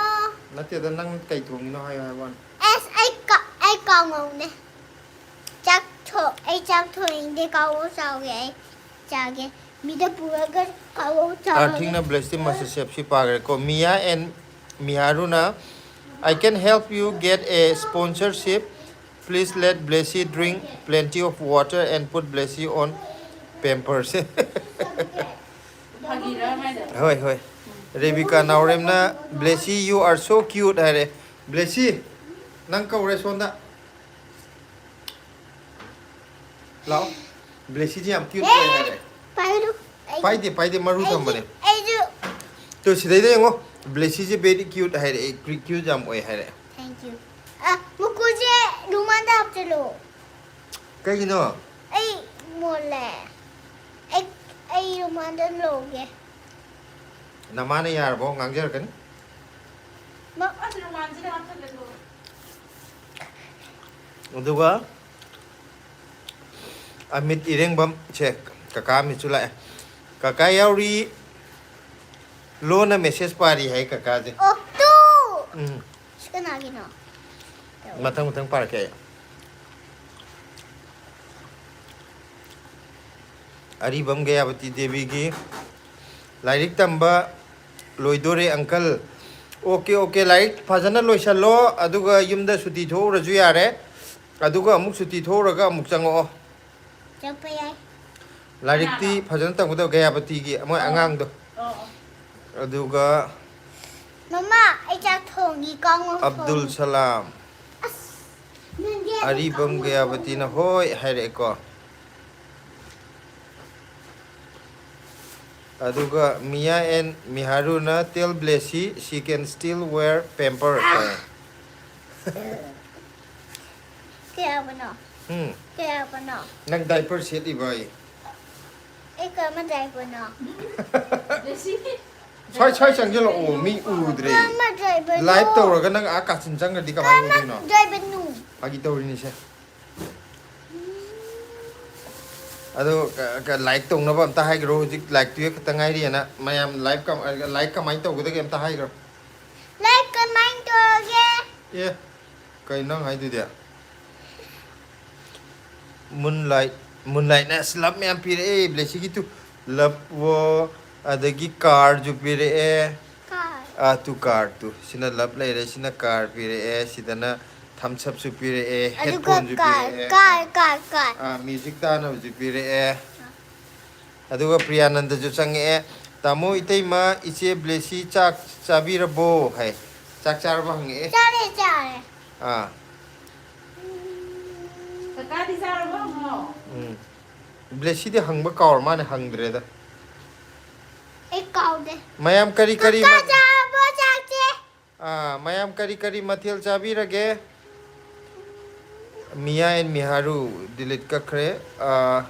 ꯅꯠꯇꯦꯗ, ꯅꯪ ꯀꯩ ꯊꯣꯡꯉꯤꯅꯣ ꯍꯥꯏꯌꯣ ꯍꯥꯏꯕ ꯋꯥꯅꯤ꯫ ꯑꯁ, ꯑꯩ ꯀ-, ꯑꯩ ꯀꯥꯡꯉꯧꯅꯦ꯫ ꯆꯥꯛ ꯊꯣ-, ꯑꯩ ꯆꯥꯛ ꯊꯣꯡꯅꯤꯡꯗꯦ, ꯀꯥꯡꯉꯧ ꯆꯥꯎꯒꯦ ꯑꯩ꯫ ꯆꯥꯒꯦ꯫ ꯃꯤꯗ ꯄꯨꯔꯒ ꯀꯥꯡꯉꯧ ꯆꯥꯒꯦ꯫ ꯑꯥꯔꯊꯤꯡꯅ "ꯕ꯭ꯂꯦꯁꯤ ꯃꯥꯁꯇꯔ ꯁꯦꯐ" ꯁꯤ ꯄꯥꯈ꯭ꯔꯦꯀꯣ꯫ Mia and Miharuꯅ, "I can help you get a sponsorship. Please let Blessy drink plenty of water and put Blessy on ꯄꯦꯝꯄꯔꯁꯦ꯫ ꯐꯥꯒꯤꯔ ꯍꯥꯏꯅ? ꯍꯣꯏ, ꯍꯣꯏ꯫ Rebika ꯅꯥꯎꯔꯦꯝꯅ "Blessy, you are so cute" ꯍꯥꯏꯔꯦ꯫ "Blessy, ꯅꯪ ꯀꯧꯔꯦ ꯁꯣꯝꯗ꯫ ꯂꯥꯛꯑꯣ꯫ Blessyꯁꯦ ꯌꯥꯝ cute ꯑꯣꯏ" ꯍꯥꯏꯔꯦ꯫ ꯄꯥꯏꯔꯨ꯫ ꯑꯩ- "ꯄꯥꯏꯗꯦ, ꯄꯥꯏꯗꯦ, ꯃꯔꯨ ꯊꯝꯕꯅꯦ"꯫ ꯑꯩꯁꯨ ꯇꯨ, ꯁꯤꯗꯩꯗ ꯌꯦꯡꯉꯣ꯫ "Blessyꯁꯦ very cute" ꯍꯥꯏꯔꯛꯑꯦ, "cute ꯌꯥꯝ ꯑꯣꯏ" ꯍꯥꯏꯔꯛꯑꯦ꯫ Thank you. ꯑ, ꯃꯨꯀꯨꯁꯦ ꯔꯨꯃꯥꯟꯗ ꯍꯥꯞꯆꯤꯜꯂꯣ꯫ ꯀꯩꯒꯤꯅꯣ? ꯑꯩ ꯃꯣꯜꯂꯦ꯫ ꯑꯩ ꯑꯩ ꯔꯨꯃꯥꯟꯗ ꯂꯧꯒꯦ꯫ ꯅꯃꯥꯅ ꯌꯥꯔꯕꯣ? ꯉꯥꯡꯖꯔꯛꯀꯅꯤ꯫ ꯃ- ꯑꯁ, ꯔꯨꯃꯥꯟꯁꯤꯗ ꯍꯥꯞꯆꯜꯂꯦ ꯑꯗꯨꯒ꯫ ꯑꯗꯨꯒ ꯑꯃꯤꯠ ꯏꯔꯦꯡꯕꯝ, ꯁꯦ, ꯀꯀꯥ ꯑꯃꯤꯠꯁꯨ ꯂꯥꯛꯑꯦ꯫ "ꯀꯀꯥ ꯌꯥꯎꯔꯤ, ꯂꯣꯟꯅ message ꯄꯥꯔꯤ" ꯍꯥꯏ ꯀꯀꯥꯁꯦ꯫ ꯑꯣꯛꯇꯨ꯫ ꯎꯝ꯫ ꯁꯤ ꯀꯅꯥꯒꯤꯅꯣ? ꯃꯊꯪ ꯃꯊꯪ ꯄꯥꯔꯛꯀꯦ ꯑꯩ꯫ ꯑꯔꯤꯕꯝ ꯒꯌꯥꯕꯇꯤ ꯗꯦꯕꯤꯒꯤ "ꯂꯥꯏꯔꯤꯛ ꯇꯝꯕ ꯂꯣꯏꯗꯣꯔꯦ ꯑꯪꯀꯜ"꯫ ꯑꯣꯀꯦ, ꯑꯣꯀꯦ, ꯂꯥꯏꯔꯤꯛ ꯐꯖꯅ ꯂꯣꯏꯁꯜꯂꯣ, ꯑꯗꯨꯒ ꯌꯨꯝꯗ ꯁꯨꯇꯤ ꯊꯣꯛꯎꯔꯁꯨ ꯌꯥꯔꯦ꯫ ꯑꯗꯨꯒ ꯑꯃꯨꯛ ꯁꯨꯇꯤ ꯊꯣꯛꯎꯔꯒ ꯑꯃꯨꯛ ꯆꯪꯉꯛꯑꯣ꯫ ꯆꯠꯄ ꯌꯥꯏ꯫ ꯂꯥꯏꯔꯤꯛꯇꯤ ꯀꯅꯥꯅꯣ? ꯐꯖꯅ ꯇꯝꯒꯗꯕ, ꯒꯌꯥꯕꯇꯤꯒꯤ ꯃꯣꯏ ꯑꯣ꯫ ꯑꯉꯥꯡꯗꯣ꯫ ꯑꯣ, ꯑꯣ꯫ ꯑꯗꯨꯒ ꯃꯃꯥ, ꯑꯩ ꯆꯥꯛ ꯊꯣꯡꯉꯤ, ꯀꯥꯡꯉꯧ ꯊꯣꯡꯉꯤ꯫ ꯑꯕꯗꯨꯜ ꯁꯂꯥꯝ꯫ ꯑꯁ, ꯅꯪꯗꯤ ꯑꯗꯨꯝ ꯑꯔꯤꯕꯝ ꯀꯥꯡꯉꯧ ꯒꯌꯥꯕꯇꯤꯅ ꯊꯣꯡꯉꯤ꯫ ꯍꯣꯏ ꯍꯥꯏꯔꯛꯑꯦꯀꯣ꯫ ꯑꯗꯨꯒ ꯃꯤꯌꯥ ꯑꯦꯟ ꯃꯤꯍꯥꯔꯨꯅ "Tell Blessy she can still wear pamper" ꯍꯥꯏ꯫ ꯀꯌꯥꯕꯅꯣ? ꯎꯝ꯫ ꯀꯌꯥꯕꯅꯣ? ꯅꯪ diaper ꯁꯦꯠꯂꯤꯕ ꯑꯩ꯫ ꯑꯩ ꯀꯔꯝꯕ diaperꯅꯣ? ꯕ꯭ꯂꯦꯁꯤ꯫ ꯁ꯭ꯋꯥꯏ, ꯁ꯭ꯋꯥꯏ ꯆꯪꯁꯤꯜꯂꯛꯑꯣ, ꯃꯤ ꯎꯗ꯭ꯔꯦ꯫ ꯀꯔꯝꯕ diaperꯅꯣ? Live ꯇꯧꯔꯒ ꯅꯪ ꯑꯥ ꯀꯥꯆꯤꯟ ꯆꯪꯈ꯭ꯔꯗꯤ ꯀꯃꯥꯏꯅ ꯀꯔꯝꯕ ꯎꯗꯣꯏꯅꯣ? diaperꯅꯣ? ꯐꯥꯒꯤ ꯇꯧꯔꯤꯅꯤꯁꯦ꯫ ꯑꯗꯣ ꯀ-, ꯀ-, like ꯇꯧꯅꯕ ꯑꯝꯇ ꯍꯥꯏꯈ꯭ꯔꯣ, ꯍꯧꯖꯤꯛ like twelve ꯈꯛꯇ ꯉꯥꯏꯔꯤꯑꯅ꯫ ꯃꯌꯥꯝ like ꯀꯃ-, like ꯀꯃꯥꯏꯅ ꯇꯧꯒꯗꯒꯦ ꯑꯝꯇ ꯍꯥꯏꯈ꯭ꯔꯣ꯫ Like ꯀꯃꯥꯏꯅ ꯇꯧꯔꯒꯦ? ꯑꯦ, ꯀꯩꯅꯣ ꯅꯪ ꯍꯥꯏꯗꯨꯗꯤ? Moonlight, Moonlightꯅ ꯑꯁ love ꯃꯌꯥꯝ ꯄꯤꯔꯛꯑꯦ ꯕ꯭ꯂꯦꯁꯤꯒꯤ꯫ ꯇꯨ, love ꯋꯣ, ꯑꯗꯒꯤ carꯁꯨ ꯄꯤꯔꯛꯑꯦ꯫ Car꯫ ꯑꯥ, ꯇꯨ, car ꯇꯨ꯫ ꯁꯤꯅ love ꯂꯩꯔꯦ, ꯁꯤꯅ car ꯄꯤꯔꯛꯑꯦ, ꯁꯤꯗꯅ thumbs upꯁꯨ ꯄꯤꯔꯛꯑꯦ, ꯑꯗꯨꯒ headphoneꯁꯨ car, ꯄꯤꯔꯛꯑꯦ꯫ car, car, car꯫ ꯑꯥ, music ꯇꯥꯅꯕꯁꯨ ꯄꯤꯔꯛꯑꯦ꯫ ꯑꯗꯨꯒ ꯄ꯭ꯔꯤꯌꯥꯅꯟꯗꯁꯨ ꯆꯪꯉꯛꯑꯦ꯫ "ꯇꯥꯃꯣ, ꯏꯇꯩꯃ, ꯏꯆꯦ ꯕ꯭ꯂꯦꯁꯤ ꯆꯥꯛ ꯆꯥꯕꯤꯔꯕꯣ?" ꯍꯥꯏ꯫ "ꯆꯥꯛ ꯆꯥꯔꯕ?" ꯍꯪꯉꯛꯑꯦ꯫ "ꯆꯥꯔꯦ, ꯆꯥꯔꯦ꯫ ꯑꯥ꯫ ꯀꯀꯥꯗꯤ ꯆꯥꯔꯕꯣ ꯍꯪꯉꯣ꯫ ꯎꯝ꯫ ꯕ꯭ꯂꯦꯁꯤꯗꯤ ꯍꯪꯕ ꯀꯥꯎꯔ ꯃꯥꯅꯦ, ꯍꯪꯗ꯭ꯔꯦꯗ꯫ ꯑꯩ ꯀꯥꯎꯗꯦ꯫ ꯃꯌꯥꯝ ꯀꯔꯤ ꯀꯔꯤ ꯀꯀꯥ ꯃ- ꯆꯥꯔꯕꯣ ꯆꯥꯛꯁꯦ? ꯑꯥ, ꯃꯌꯥꯝ ꯀꯔꯤ ꯀꯔꯤ ꯃꯊꯦꯜ ꯆꯥꯕꯤꯔꯒꯦ? ꯃꯤꯌꯥ ꯑꯦꯟ ꯃꯤꯍꯥꯔꯨ ꯗꯤꯂꯤꯠ ꯀꯛꯈ꯭ꯔꯦ꯫ ꯑꯥ,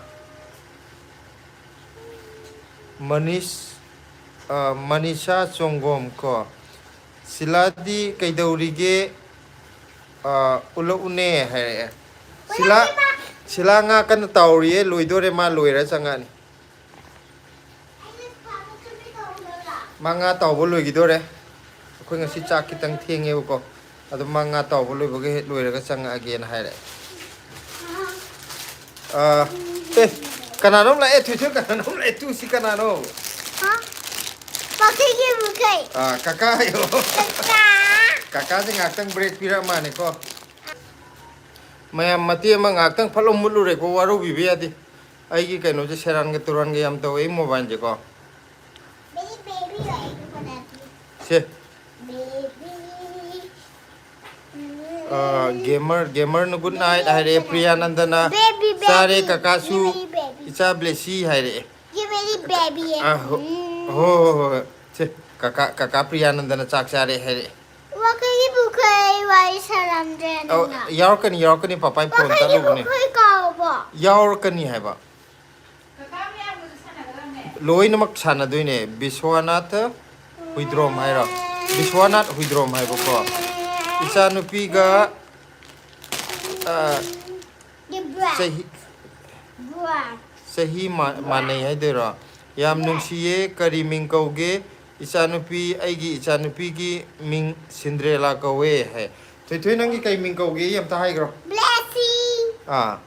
ꯃꯅꯤꯁ-, ꯑꯥ, ꯃꯅꯤꯁꯥ ꯆꯣꯡꯒꯣꯝ ꯀꯣ꯫ "ꯁꯤꯂꯥꯗꯤ ꯀꯩꯗꯧꯔꯤꯒꯦ? ꯑꯥ, ꯎꯠꯂꯛꯎꯅꯦ" ꯍꯥꯏꯔꯛꯑꯦ꯫ "ꯁꯤꯂꯥ, ꯁꯤꯂꯥ ꯉꯥ ꯀꯟꯅ ꯇꯥꯎꯔꯤꯌꯦ, ꯂꯣꯏꯗꯣꯔꯦ, ꯃꯥ ꯂꯣꯏꯔ ꯆꯪꯉꯛꯑꯅꯤ"꯫ ꯃꯥ ꯉꯥ ꯇꯥꯎꯕ ꯂꯣꯏꯈꯤꯗꯣꯔꯦ꯫ ꯑꯩꯈꯣꯏ ꯉꯁꯤ ꯆꯥꯛ ꯈꯤꯇꯪ ꯊꯦꯡꯉꯦꯕꯀꯣ꯫ ꯑꯗꯣ ꯃꯥ ꯉꯥ ꯇꯥꯎꯕ ꯂꯣꯏꯕꯒ ꯍꯦꯛ ꯂꯣꯏꯔꯒ ꯆꯪꯉꯛꯑꯒꯦꯅ ꯍꯥꯏꯔꯛꯑꯦ꯫ ꯑꯥ, ꯑꯦ, ꯀꯅꯥꯅꯣꯝ ꯂꯥꯛꯑꯦ, ꯊꯣꯏꯊꯣꯏ, ꯀꯅꯥꯅꯣꯝ ꯂꯥꯛꯑꯦ, ꯇꯨ, ꯁꯤ ꯀꯅꯥꯅꯣ? ꯍꯥ? ꯄꯥꯛꯊꯩꯒꯤ ꯃꯈꯩ꯫ ꯑꯥ, ꯀꯀꯥ ꯍꯥꯏꯌꯣ꯫ ꯀꯀꯥ꯫ ꯀꯀꯥꯁꯦ ꯉꯥꯛꯇꯪ ꯕ꯭ꯔꯦꯛ ꯄꯤꯔꯛ ꯃꯥꯅꯦꯀꯣ꯫ ꯃꯌꯥꯝ ꯃꯇꯦꯛ ꯑꯃ ꯉꯥꯛꯇꯪ ꯐꯠ ꯂꯥꯎ ꯃꯨꯠꯂꯨꯔꯦꯀꯣ, ꯋꯥꯔꯧꯕꯤꯕ ꯌꯥꯗꯦ꯫ ꯑꯩꯒꯤ ꯀꯩꯅꯣꯁꯦ ꯁꯦꯔꯥꯟꯒ ꯇꯨꯔꯥꯟꯒ ꯌꯥꯝ ꯇꯧꯋꯦ, ꯑꯩ ꯃꯣꯕꯥꯏꯜꯁꯦꯀꯣ꯫ ꯁꯦ꯫ ꯑ, ꯒꯦꯃꯔ, ꯒꯦꯃꯔꯅ ꯒꯨꯗ ꯅꯥꯏꯠ ꯍꯥꯏꯔꯛꯑꯦ, ꯄ꯭ꯔꯤꯌꯥꯅꯟꯗꯅ ꯕꯦꯕꯤ, ꯆꯥꯔꯦ, ꯕꯦꯕꯤ꯫ ꯀꯀꯥꯁꯨ ꯕꯦꯕꯤ, ꯕꯦꯕꯤ꯫ ꯏꯆꯥ ꯕ꯭ꯂꯦꯁꯤ ꯍꯥꯏꯔꯛꯑꯦ꯫ ꯒꯦꯃꯔꯤ ꯕꯦꯕꯤ꯫ ꯑ, ꯍꯣ-, ꯎꯝ꯫ ꯍꯣ, ꯍꯣ, ꯍꯣ, ꯍꯣ꯫ ꯁꯦ, ꯀꯀꯥ, ꯀꯀꯥ ꯄ꯭ꯔꯤꯌꯥꯅꯟꯗꯅ ꯆꯥꯛ ꯆꯥꯔꯦ ꯍꯥꯏꯔꯛꯑꯦ꯫ ꯋꯥꯀꯩꯒꯤ ꯄꯨꯈꯩ ꯋꯥꯔꯤ ꯁꯥꯔꯝꯗ꯭ꯔꯦ ꯑꯧ, ꯅꯪꯅ꯫ ꯌꯥꯎꯔꯛꯀꯅꯤ, ꯌꯥꯎꯔꯛꯀꯅꯤ, ꯄꯄꯥꯏ ꯐꯣꯟ ꯋꯥꯀꯩꯒꯤ ꯇꯠꯂꯨꯕꯅꯦ꯫ ꯄꯨꯈꯩ ꯀꯥꯎꯕꯣ? ꯌꯥꯎꯔꯛꯀꯅꯤ ꯍꯥꯏꯕ꯫ ꯂꯣꯏꯅꯃꯛ ꯁꯥꯟꯅꯗꯣꯏꯅꯦ꯫ ꯕꯤꯁ꯭ꯋꯥꯅꯥꯊ ꯍꯨꯏꯗ꯭ꯔꯣꯝ ꯍꯥꯏꯔꯣ? ꯕꯤꯁ꯭ꯋꯥꯅꯥꯊ ꯍꯨꯏꯗ꯭ꯔꯣꯝ ꯍꯥꯏꯕꯀꯣ꯫ ꯏꯆꯥꯅꯨꯄꯤꯒ, ꯑ, ꯗꯤꯕ꯭ꯔꯥ꯫ ꯆꯍꯤ, ꯕ꯭ꯔꯥ꯫ ꯆꯍꯤ ꯃꯥ-, ꯃꯥꯟꯅꯩ ꯍꯥꯏꯗꯣꯏꯔꯣ? "ꯌꯥꯝ ꯅꯨꯡꯁꯤꯌꯦ, ꯀꯔꯤ ꯃꯤꯡ ꯀꯧꯒꯦ?" "ꯏꯆꯥꯅꯨꯄꯤ, ꯑꯩꯒꯤ ꯏꯆꯥꯅꯨꯄꯤꯒꯤ ꯃꯤꯡ ꯁꯤꯟꯗ꯭ꯔꯦꯂꯥ ꯀꯧꯋꯦ" ꯍꯥꯏ꯫ ꯊꯣꯏꯊꯣꯏ, ꯅꯪꯒꯤ ꯀꯩ ꯃꯤꯡ ꯀꯧꯒꯦ? ꯑꯝꯇ ꯍꯥꯏꯈ꯭ꯔꯣ꯫ ꯕ꯭ꯂꯦꯁꯤ꯫ ꯑꯥ꯫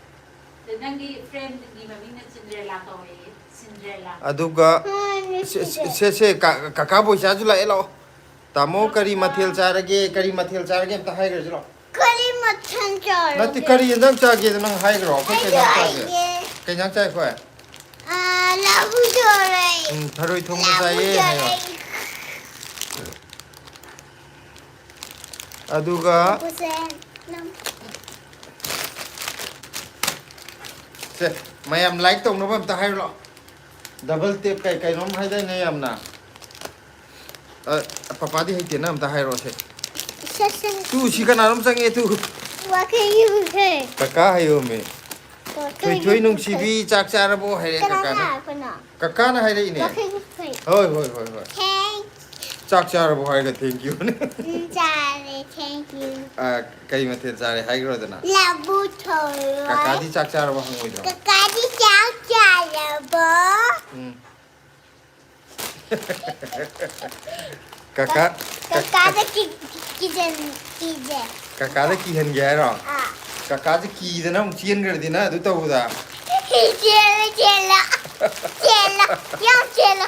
ꯑꯗ ꯅꯪꯒꯤ ꯐ꯭ꯔꯦꯟꯒꯤ ꯃꯃꯤꯡꯅ ꯁꯤꯟꯗ꯭ꯔꯦꯂꯥ ꯀꯧꯋꯦꯌꯦ꯫ ꯁꯤꯟꯗ꯭ꯔꯦꯂꯥ꯫ ꯑꯗꯨꯒ ꯍꯣꯏ, ꯁꯦ, ꯁꯦ, ꯁꯤꯟꯗ꯭ꯔꯦꯂꯥ꯫ ꯁꯦ, ꯁꯦ, ꯀꯥ-, ꯀꯀꯥ ꯕꯣꯏꯆꯥꯁꯨ ꯂꯥꯛꯑꯦ, ꯂꯥꯛꯑꯣ꯫ "ꯇꯥꯃꯣ, ꯀꯔꯤ ꯃꯊꯦꯜ ꯆꯥꯔꯒꯦ? ꯀꯔꯤ ꯃꯊꯦꯜ ꯆꯥꯔꯒꯦ?" ꯑꯝꯇ ꯍꯥꯏꯈ꯭ꯔꯁꯤ, ꯂꯥꯛꯑꯣ꯫ ꯀꯔꯤ ꯃꯊꯦꯜ ꯆꯥꯔꯒꯦ? ꯅꯠꯇꯦ, ꯀꯔꯤ ꯌꯦꯟꯖꯥꯡ ꯆꯥꯒꯦꯗꯣ ꯅꯪ ꯍꯥꯏꯈ꯭ꯔꯣ꯫ ꯑꯩꯈꯣꯏ ꯀꯩ ꯑꯩꯁꯨ ꯌꯦꯟꯖꯥꯡ ꯆꯥꯒꯦ? ꯍꯥꯏꯒꯦ꯫ ꯀꯩ ꯌꯦꯟꯖꯥꯡ ꯆꯥꯏ ꯑꯩꯈꯣꯏ? ꯑꯥ, ꯎꯝ, ꯊꯔꯣꯏ ꯊꯣꯡꯕ ꯆꯥꯏꯌꯦ ꯍꯥꯏꯌꯣ꯫ ꯑꯗꯨꯒ ꯂꯐꯨꯁꯦ ꯅꯝ- ꯁꯦ, ꯃꯌꯥꯝ like ꯇꯧꯅꯕ ꯑꯝꯇ ꯍꯥꯏꯔꯣ꯫ Double tap ꯀꯩ ꯀꯩꯅꯣꯝ ꯍꯥꯏꯗꯥꯏꯅꯦ ꯌꯥꯝꯅ꯫ ꯑ, ꯄꯄꯥꯗꯤ ꯍꯩꯇꯦꯅ ꯑꯝꯇ ꯍꯥꯏꯔꯛꯑꯣꯁꯦ꯫ ꯁꯦ, ꯁꯦ, ꯁꯦ꯫ ꯇꯨ, ꯁꯤ ꯀꯅꯥꯅꯣꯝ ꯆꯪꯉꯦ ꯇꯨ꯫ ꯋꯥꯈꯩ ꯌꯨꯝꯈꯩ꯫ ꯀꯀꯥ ꯍꯥꯏꯌꯣꯃꯤ꯫ ꯋꯥꯈꯩ ꯊꯣꯏꯊꯣꯏ ꯌꯨꯝꯈꯩ꯫ ꯅꯨꯡꯁꯤꯕꯤ ꯆꯥꯛ ꯆꯥꯔꯕꯣ ꯍꯥꯏꯔꯦ ꯀꯅꯥꯅ ꯀꯀꯥꯅ꯫ ꯍꯥꯏꯔꯛꯄꯅꯣ? ꯀꯀꯥꯅ ꯍꯥꯏꯔꯛꯏꯅꯦ꯫ ꯋꯥꯈꯩ ꯌꯨꯝꯈꯩ꯫ ꯍꯣꯏ, ꯍꯣꯏ, ꯍꯣꯏ, ꯍꯣꯏ꯫ Thank ꯆꯥꯛ ꯆꯥꯔꯕꯣ ꯍꯥꯏꯔꯒ thank you ꯅꯦ꯫ ꯎꯝ, ꯆꯥꯔꯦ, thank you꯫ ꯑ, ꯀꯩ ꯃꯊꯦꯜ ꯆꯥꯔꯦ ꯍꯥꯏꯈ꯭ꯔꯣꯗꯅ꯫ ꯂꯐꯨ ꯊꯣꯡꯉꯦ꯫ ꯀꯀꯥꯗꯤ ꯆꯥꯛ ꯆꯥꯔꯕꯣ ꯍꯪꯉꯣꯏꯗ꯭ꯔꯣ? ꯀꯀꯥꯗꯤ ꯆꯥꯛ ꯆꯥꯔꯕꯣ? ꯎꯝ꯫ ꯀꯀꯥ, ꯀ-, ꯀꯀꯥꯗ ꯀꯤ-, ꯀꯤꯖꯟ-, ꯀꯤꯖꯩ꯫ ꯀꯀꯥꯗ ꯀꯤꯍꯟꯒꯦ ꯍꯥꯏꯔꯣ? ꯑꯥ꯫ ꯀꯀꯥꯁꯦ ꯀꯤꯗꯅ ꯑꯃꯨꯛ ꯆꯦꯟꯈ꯭ꯔꯗꯤ ꯅꯪ ꯑꯗꯨ ꯇꯧꯕꯗ꯫ ꯆꯦꯜꯂꯣ, ꯆꯦꯜꯂꯣ꯫ ꯆꯦꯜꯂꯣ, ꯌꯥꯝ ꯆꯦꯜꯂꯣ꯫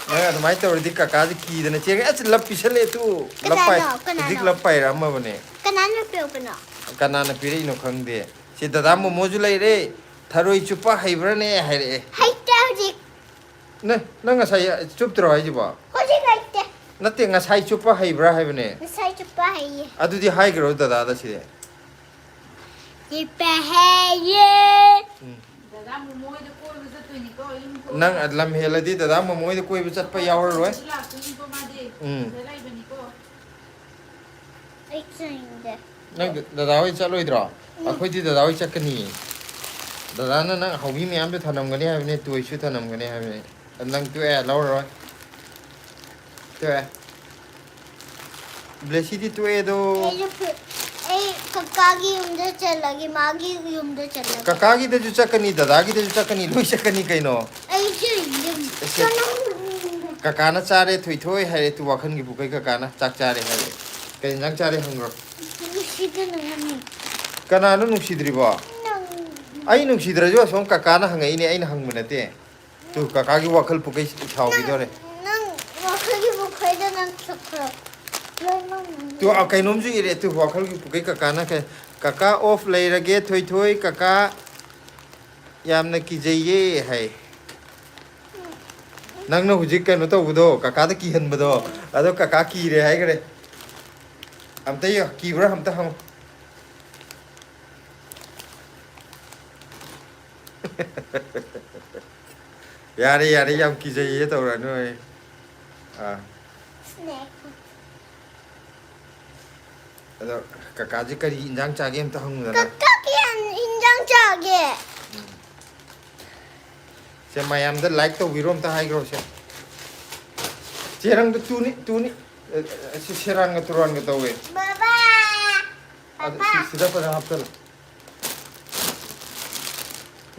ꯅꯪ ꯑꯗꯨꯃꯥꯏꯅ ꯇꯧꯔꯗꯤ ꯀꯀꯥꯁꯦ ꯀꯤꯗꯅ ꯆꯦꯟꯈ꯭ꯔꯦ꯫ ꯑꯁ, ꯂꯞ ꯄꯤꯁꯜꯂꯛꯑꯦ ꯇꯨ꯫ ꯂꯞ ꯄꯥꯏ-, ꯀꯅꯥꯅꯣ? ꯀꯅꯥꯅꯣ? ꯍꯧꯖꯤꯛ ꯂꯞ ꯄꯥꯏꯔꯛꯑꯝꯃꯕꯅꯦ꯫ ꯀꯅꯥꯅ ꯄꯤꯔꯛꯄꯅꯣ? ꯀꯅꯥꯅ ꯄꯤꯔꯛꯏꯅꯣ ꯈꯪꯗꯦ꯫ ꯁꯤ ꯗꯗꯥ ꯃꯣꯃꯣꯁꯨ ꯂꯩꯔꯦ꯫ ꯊꯔꯣꯏ ꯆꯨꯞꯄ ꯍꯩꯕ꯭ꯔꯥꯅꯦ ꯍꯥꯏꯔꯛꯑꯦ꯫ ꯍꯩꯇꯦ ꯍꯧꯖꯤꯛ꯫ ꯅꯦ, ꯅꯪ ꯉꯁꯥꯏ ꯆꯨꯞꯇ꯭ꯔꯣ ꯍꯥꯏꯁꯤꯕꯣ? ꯍꯧꯖꯤꯛ ꯍꯩꯇꯦ꯫ ꯅꯠꯇꯦ, ꯉꯁꯥꯏ ꯆꯨꯞꯄ ꯍꯩꯕ꯭ꯔꯥ ꯍꯥꯏꯕꯅꯦ꯫ ꯉꯁꯥꯏ ꯆꯨꯞꯄ ꯍꯩꯌꯦ꯫ ꯑꯗꯨꯗꯤ ꯍꯥꯏꯈ꯭ꯔꯣ ꯗꯗꯥꯗ ꯁꯤꯗꯤ꯫ ꯆꯨꯞꯄ ꯍꯩꯌꯦ꯫ ꯎꯝ꯫ ꯗꯗꯥ ꯃꯣꯃꯣ ꯍꯣꯏꯗ ꯀꯣꯏꯕ ꯆꯠꯇꯣꯏꯅꯤꯀꯣ, ꯌꯨꯝ ꯊꯣꯛꯑꯒ꯫ ꯅꯪ ꯂꯝ ꯍꯦꯜꯂꯗꯤ ꯗꯗꯥ ꯃꯣꯃꯣ ꯍꯣꯏꯗ ꯀꯣꯏꯕ ꯆꯠꯄ ꯌꯥꯎꯔꯔꯣꯏ꯫ ꯂꯥꯛꯇꯣꯏꯅꯤꯀꯣ ꯃꯥꯗꯤ꯫ ꯎꯝ꯫ ꯁꯤꯗ ꯂꯩꯕꯅꯤꯀꯣ꯫ ꯑꯩ ꯆꯠꯅꯤꯡꯗꯦ꯫ ꯅꯪ ꯗ-, ꯗꯗꯥ ꯍꯣꯏ ꯆꯠꯂꯣꯏꯗ꯭ꯔꯣ? ꯎꯝ꯫ ꯑꯩꯈꯣꯏꯗꯤ ꯗꯗꯥ ꯍꯣꯏ ꯆꯠꯀꯅꯤ꯫ ꯗꯗꯥꯅ ꯅꯪ ꯍꯥꯎꯕꯤ ꯃꯌꯥꯝꯁꯨ ꯊꯅꯝꯒꯅꯤ ꯍꯥꯏꯕꯅꯦ, ꯇꯣꯏꯁꯨ ꯊꯅꯝꯒꯅꯤ ꯍꯥꯏꯕꯅꯦ꯫ ꯅꯪ ꯇꯣꯛꯑꯦ, ꯂꯧꯔꯔꯣꯏ꯫ ꯇꯣꯛꯑꯦ꯫ ꯕ꯭ꯂꯦꯁꯤꯗꯤ ꯇꯣꯛꯑꯦꯗꯣ꯫ ꯑꯩꯁꯨ ꯐꯨ-, ꯑꯩ ꯀꯀꯥꯒꯤ ꯌꯨꯝꯗ ꯆꯠꯂꯒꯦ, ꯃꯥꯒꯤ ꯌꯨꯝꯗ ꯆꯠꯂꯒꯦ꯫ ꯀꯀꯥꯒꯤꯗꯁꯨ ꯆꯠꯀꯅꯤ, ꯗꯗꯥꯒꯤꯗꯁꯨ ꯆꯠꯀꯅꯤ, ꯂꯣꯏ ꯆꯠꯀꯅꯤ ꯀꯩꯅꯣ꯫ ꯑꯩꯁꯨ ꯌꯨꯝ-, ꯑꯁꯦ-, ꯀꯅꯥ-, ꯀꯀꯥꯅ ꯆꯥꯔꯦ, ꯊꯣꯏꯊꯣꯏ ꯍꯥꯏꯔꯦ, ꯇꯨ ꯋꯥꯈꯜꯒꯤ ꯄꯨꯈꯩ ꯀꯀꯥꯅ ꯆꯥꯛ ꯆꯥꯔꯦ ꯍꯥꯏꯔꯦ꯫ ꯀꯩ ꯏꯟꯖꯥꯡ ꯆꯥꯔꯦ ꯍꯪꯈ꯭ꯔꯣ? ꯅꯨꯡꯁꯤꯗꯅ ꯅꯪ꯫ ꯀꯅꯥꯅꯣ ꯅꯨꯡꯁꯤꯗ꯭ꯔꯤꯕꯣ? ꯅꯪ꯫ ꯑꯩ ꯅꯨꯡꯁꯤꯗ꯭ꯔꯁꯨ ꯑꯁꯣꯝ ꯀꯀꯥꯅ ꯍꯪꯉꯛꯏꯅꯦ, ꯑꯩꯅ ꯍꯪꯕ ꯅꯠꯇꯦ꯫ ꯇꯨ, ꯀꯀꯥꯒꯤ ꯋꯥꯈꯜ ꯄꯨꯀꯩ ꯁꯥꯎꯈꯤꯗꯣꯔꯦ꯫ ꯅꯪ, ꯅꯪ ꯋꯥꯈꯜꯒꯤ ꯄꯨꯈꯩꯗ ꯅꯪ ꯆꯠꯈ꯭ꯔꯣ꯫ ꯂꯣꯏꯅꯃꯛ ꯅꯪ꯫ ꯇꯨ, ꯑ, ꯀꯩꯅꯣꯝꯁꯨ ꯏꯔꯦ꯫ ꯇꯨ, ꯋꯥꯈꯜꯒꯤ ꯄꯨꯀꯩ ꯀꯀꯥꯅ ꯀꯩ, ꯀꯀꯥ ꯑꯣꯐ ꯂꯩꯔꯒꯦ ꯊꯣꯏꯊꯣꯏ, ꯀꯀꯥ ꯌꯥꯝꯅ ꯀꯤꯖꯩꯌꯦ ꯍꯥꯏ꯫ ꯅꯪꯅ ꯍꯧꯖꯤꯛ ꯀꯩꯅꯣ ꯇꯧꯕꯗꯣ, ꯀꯀꯥꯗ ꯀꯤꯍꯟꯕꯗꯣ, ꯑꯗꯣ ꯀꯀꯥ ꯀꯤꯔꯦ ꯍꯥꯏꯈ꯭ꯔꯦ꯫ ꯑꯝꯇ ꯌꯦꯡꯉꯣ, ꯀꯤꯕ꯭ꯔꯥ ꯑꯝꯇ ꯍꯪꯉꯣ꯫ ꯌꯥꯔꯦ, ꯌꯥꯔꯦ, ꯌꯥꯝ ꯀꯤꯖꯩꯌꯦ ꯇꯧꯔꯛꯑꯅꯨ ꯑꯩ꯫ ꯑꯥ꯫ ꯑꯗꯣ ꯀꯀꯥꯁꯦ ꯀꯔꯤ ꯏꯟꯖꯥꯡ ꯆꯥꯒꯦ ꯑꯝꯇ ꯍꯪꯉꯨꯗꯅ꯫ ꯀꯀꯥ ꯀꯩ ꯏꯟꯖꯥꯡ ꯆꯥꯒꯦ? ꯁꯦ, ꯃꯌꯥꯝꯗ ꯂꯥꯏꯛ ꯇꯧꯕꯤꯔꯣ ꯑꯝꯇ ꯍꯥꯏꯈ꯭ꯔꯣ ꯁꯦ꯫ ꯆꯦꯔꯪꯗꯣ ꯇꯨꯅꯤ, ꯇꯨꯅꯤ꯫ ꯑ, ꯑ, ꯁꯤ ꯁꯦꯔꯥꯟꯒ ꯇꯨꯔꯥꯟꯒ ꯇꯧꯋꯦ꯫ ꯕꯕꯥ! ꯑꯗꯨ ꯁꯤ-, ꯁꯤꯗ ꯐꯖꯅ ꯍꯥꯞꯆꯜꯂꯨ꯫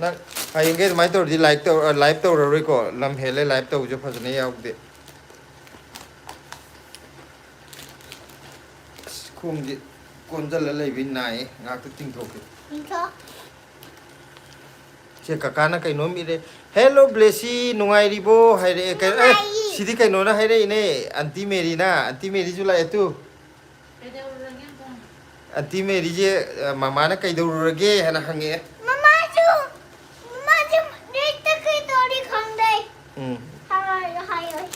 ꯅꯪ ꯍꯌꯦꯡꯈꯩ ꯑꯗꯨꯃꯥꯏꯅ ꯇꯧꯔꯗꯤ ꯂꯥꯏꯛ ꯇꯧ-, ꯑ, ꯂꯥꯏꯚ ꯇꯧꯔꯔꯣꯏꯀꯣ꯫ ꯂꯝ ꯍꯦꯜꯂꯦ ꯂꯥꯏꯚ ꯇꯧꯕꯁꯨ ꯐꯖꯅ ꯌꯥꯎꯗꯦ꯫ ꯑꯁ, ꯈꯣꯡꯁꯦ ꯀꯣꯟꯁꯤꯜꯂ ꯂꯩꯕꯩ ꯅꯥꯏꯌꯦ꯫ ꯉꯥꯏꯍꯥꯛꯇ ꯇꯤꯡꯊꯣꯛꯀꯦ꯫ ꯇꯤꯡꯊꯣꯛ꯫ ꯁꯦ, ꯀꯀꯥꯅ ꯀꯩꯅꯣꯝ ꯏꯔꯦ꯫ "ꯍꯦꯜꯂꯣ ꯕ꯭ꯂꯦꯁꯤ, ꯅꯨꯡꯉꯥꯏꯔꯤꯕꯣ?" ꯍꯥꯏꯔꯛꯑꯦ꯫ ꯀꯩ-, ꯑꯦ, ꯅꯨꯡꯉꯥꯏꯔꯤ꯫ ꯁꯤꯗꯤ ꯀꯩꯅꯣꯅ ꯍꯥꯏꯔꯛꯏꯅꯦ, ꯑꯟꯇꯤ ꯃꯦꯔꯤꯅ꯫ ꯑꯟꯇꯤ ꯃꯦꯔꯤꯁꯨ ꯂꯥꯛꯑꯦ ꯇꯨ꯫ ꯀꯩꯗꯧꯔꯨꯔꯒꯦ ꯑꯝꯇ ꯍꯪꯉꯨ꯫ ꯑꯟꯇꯤ ꯃꯦꯔꯤꯁꯦ, ꯑ, ꯃꯃꯥꯅ ꯀꯩꯗꯧꯔꯨꯔꯒꯦ ꯍꯥꯏꯅ ꯍꯪꯉꯛꯑꯦ꯫ ꯃꯃꯥꯁꯨ, ꯃꯃꯥꯁꯨ ꯅꯦꯛꯁꯇ ꯀꯩꯗꯧꯔꯤ ꯈꯪꯗꯦ꯫ ꯎꯝ꯫ ꯍꯥꯏꯔꯣꯏ, ꯍꯥꯏꯔꯣꯏ꯫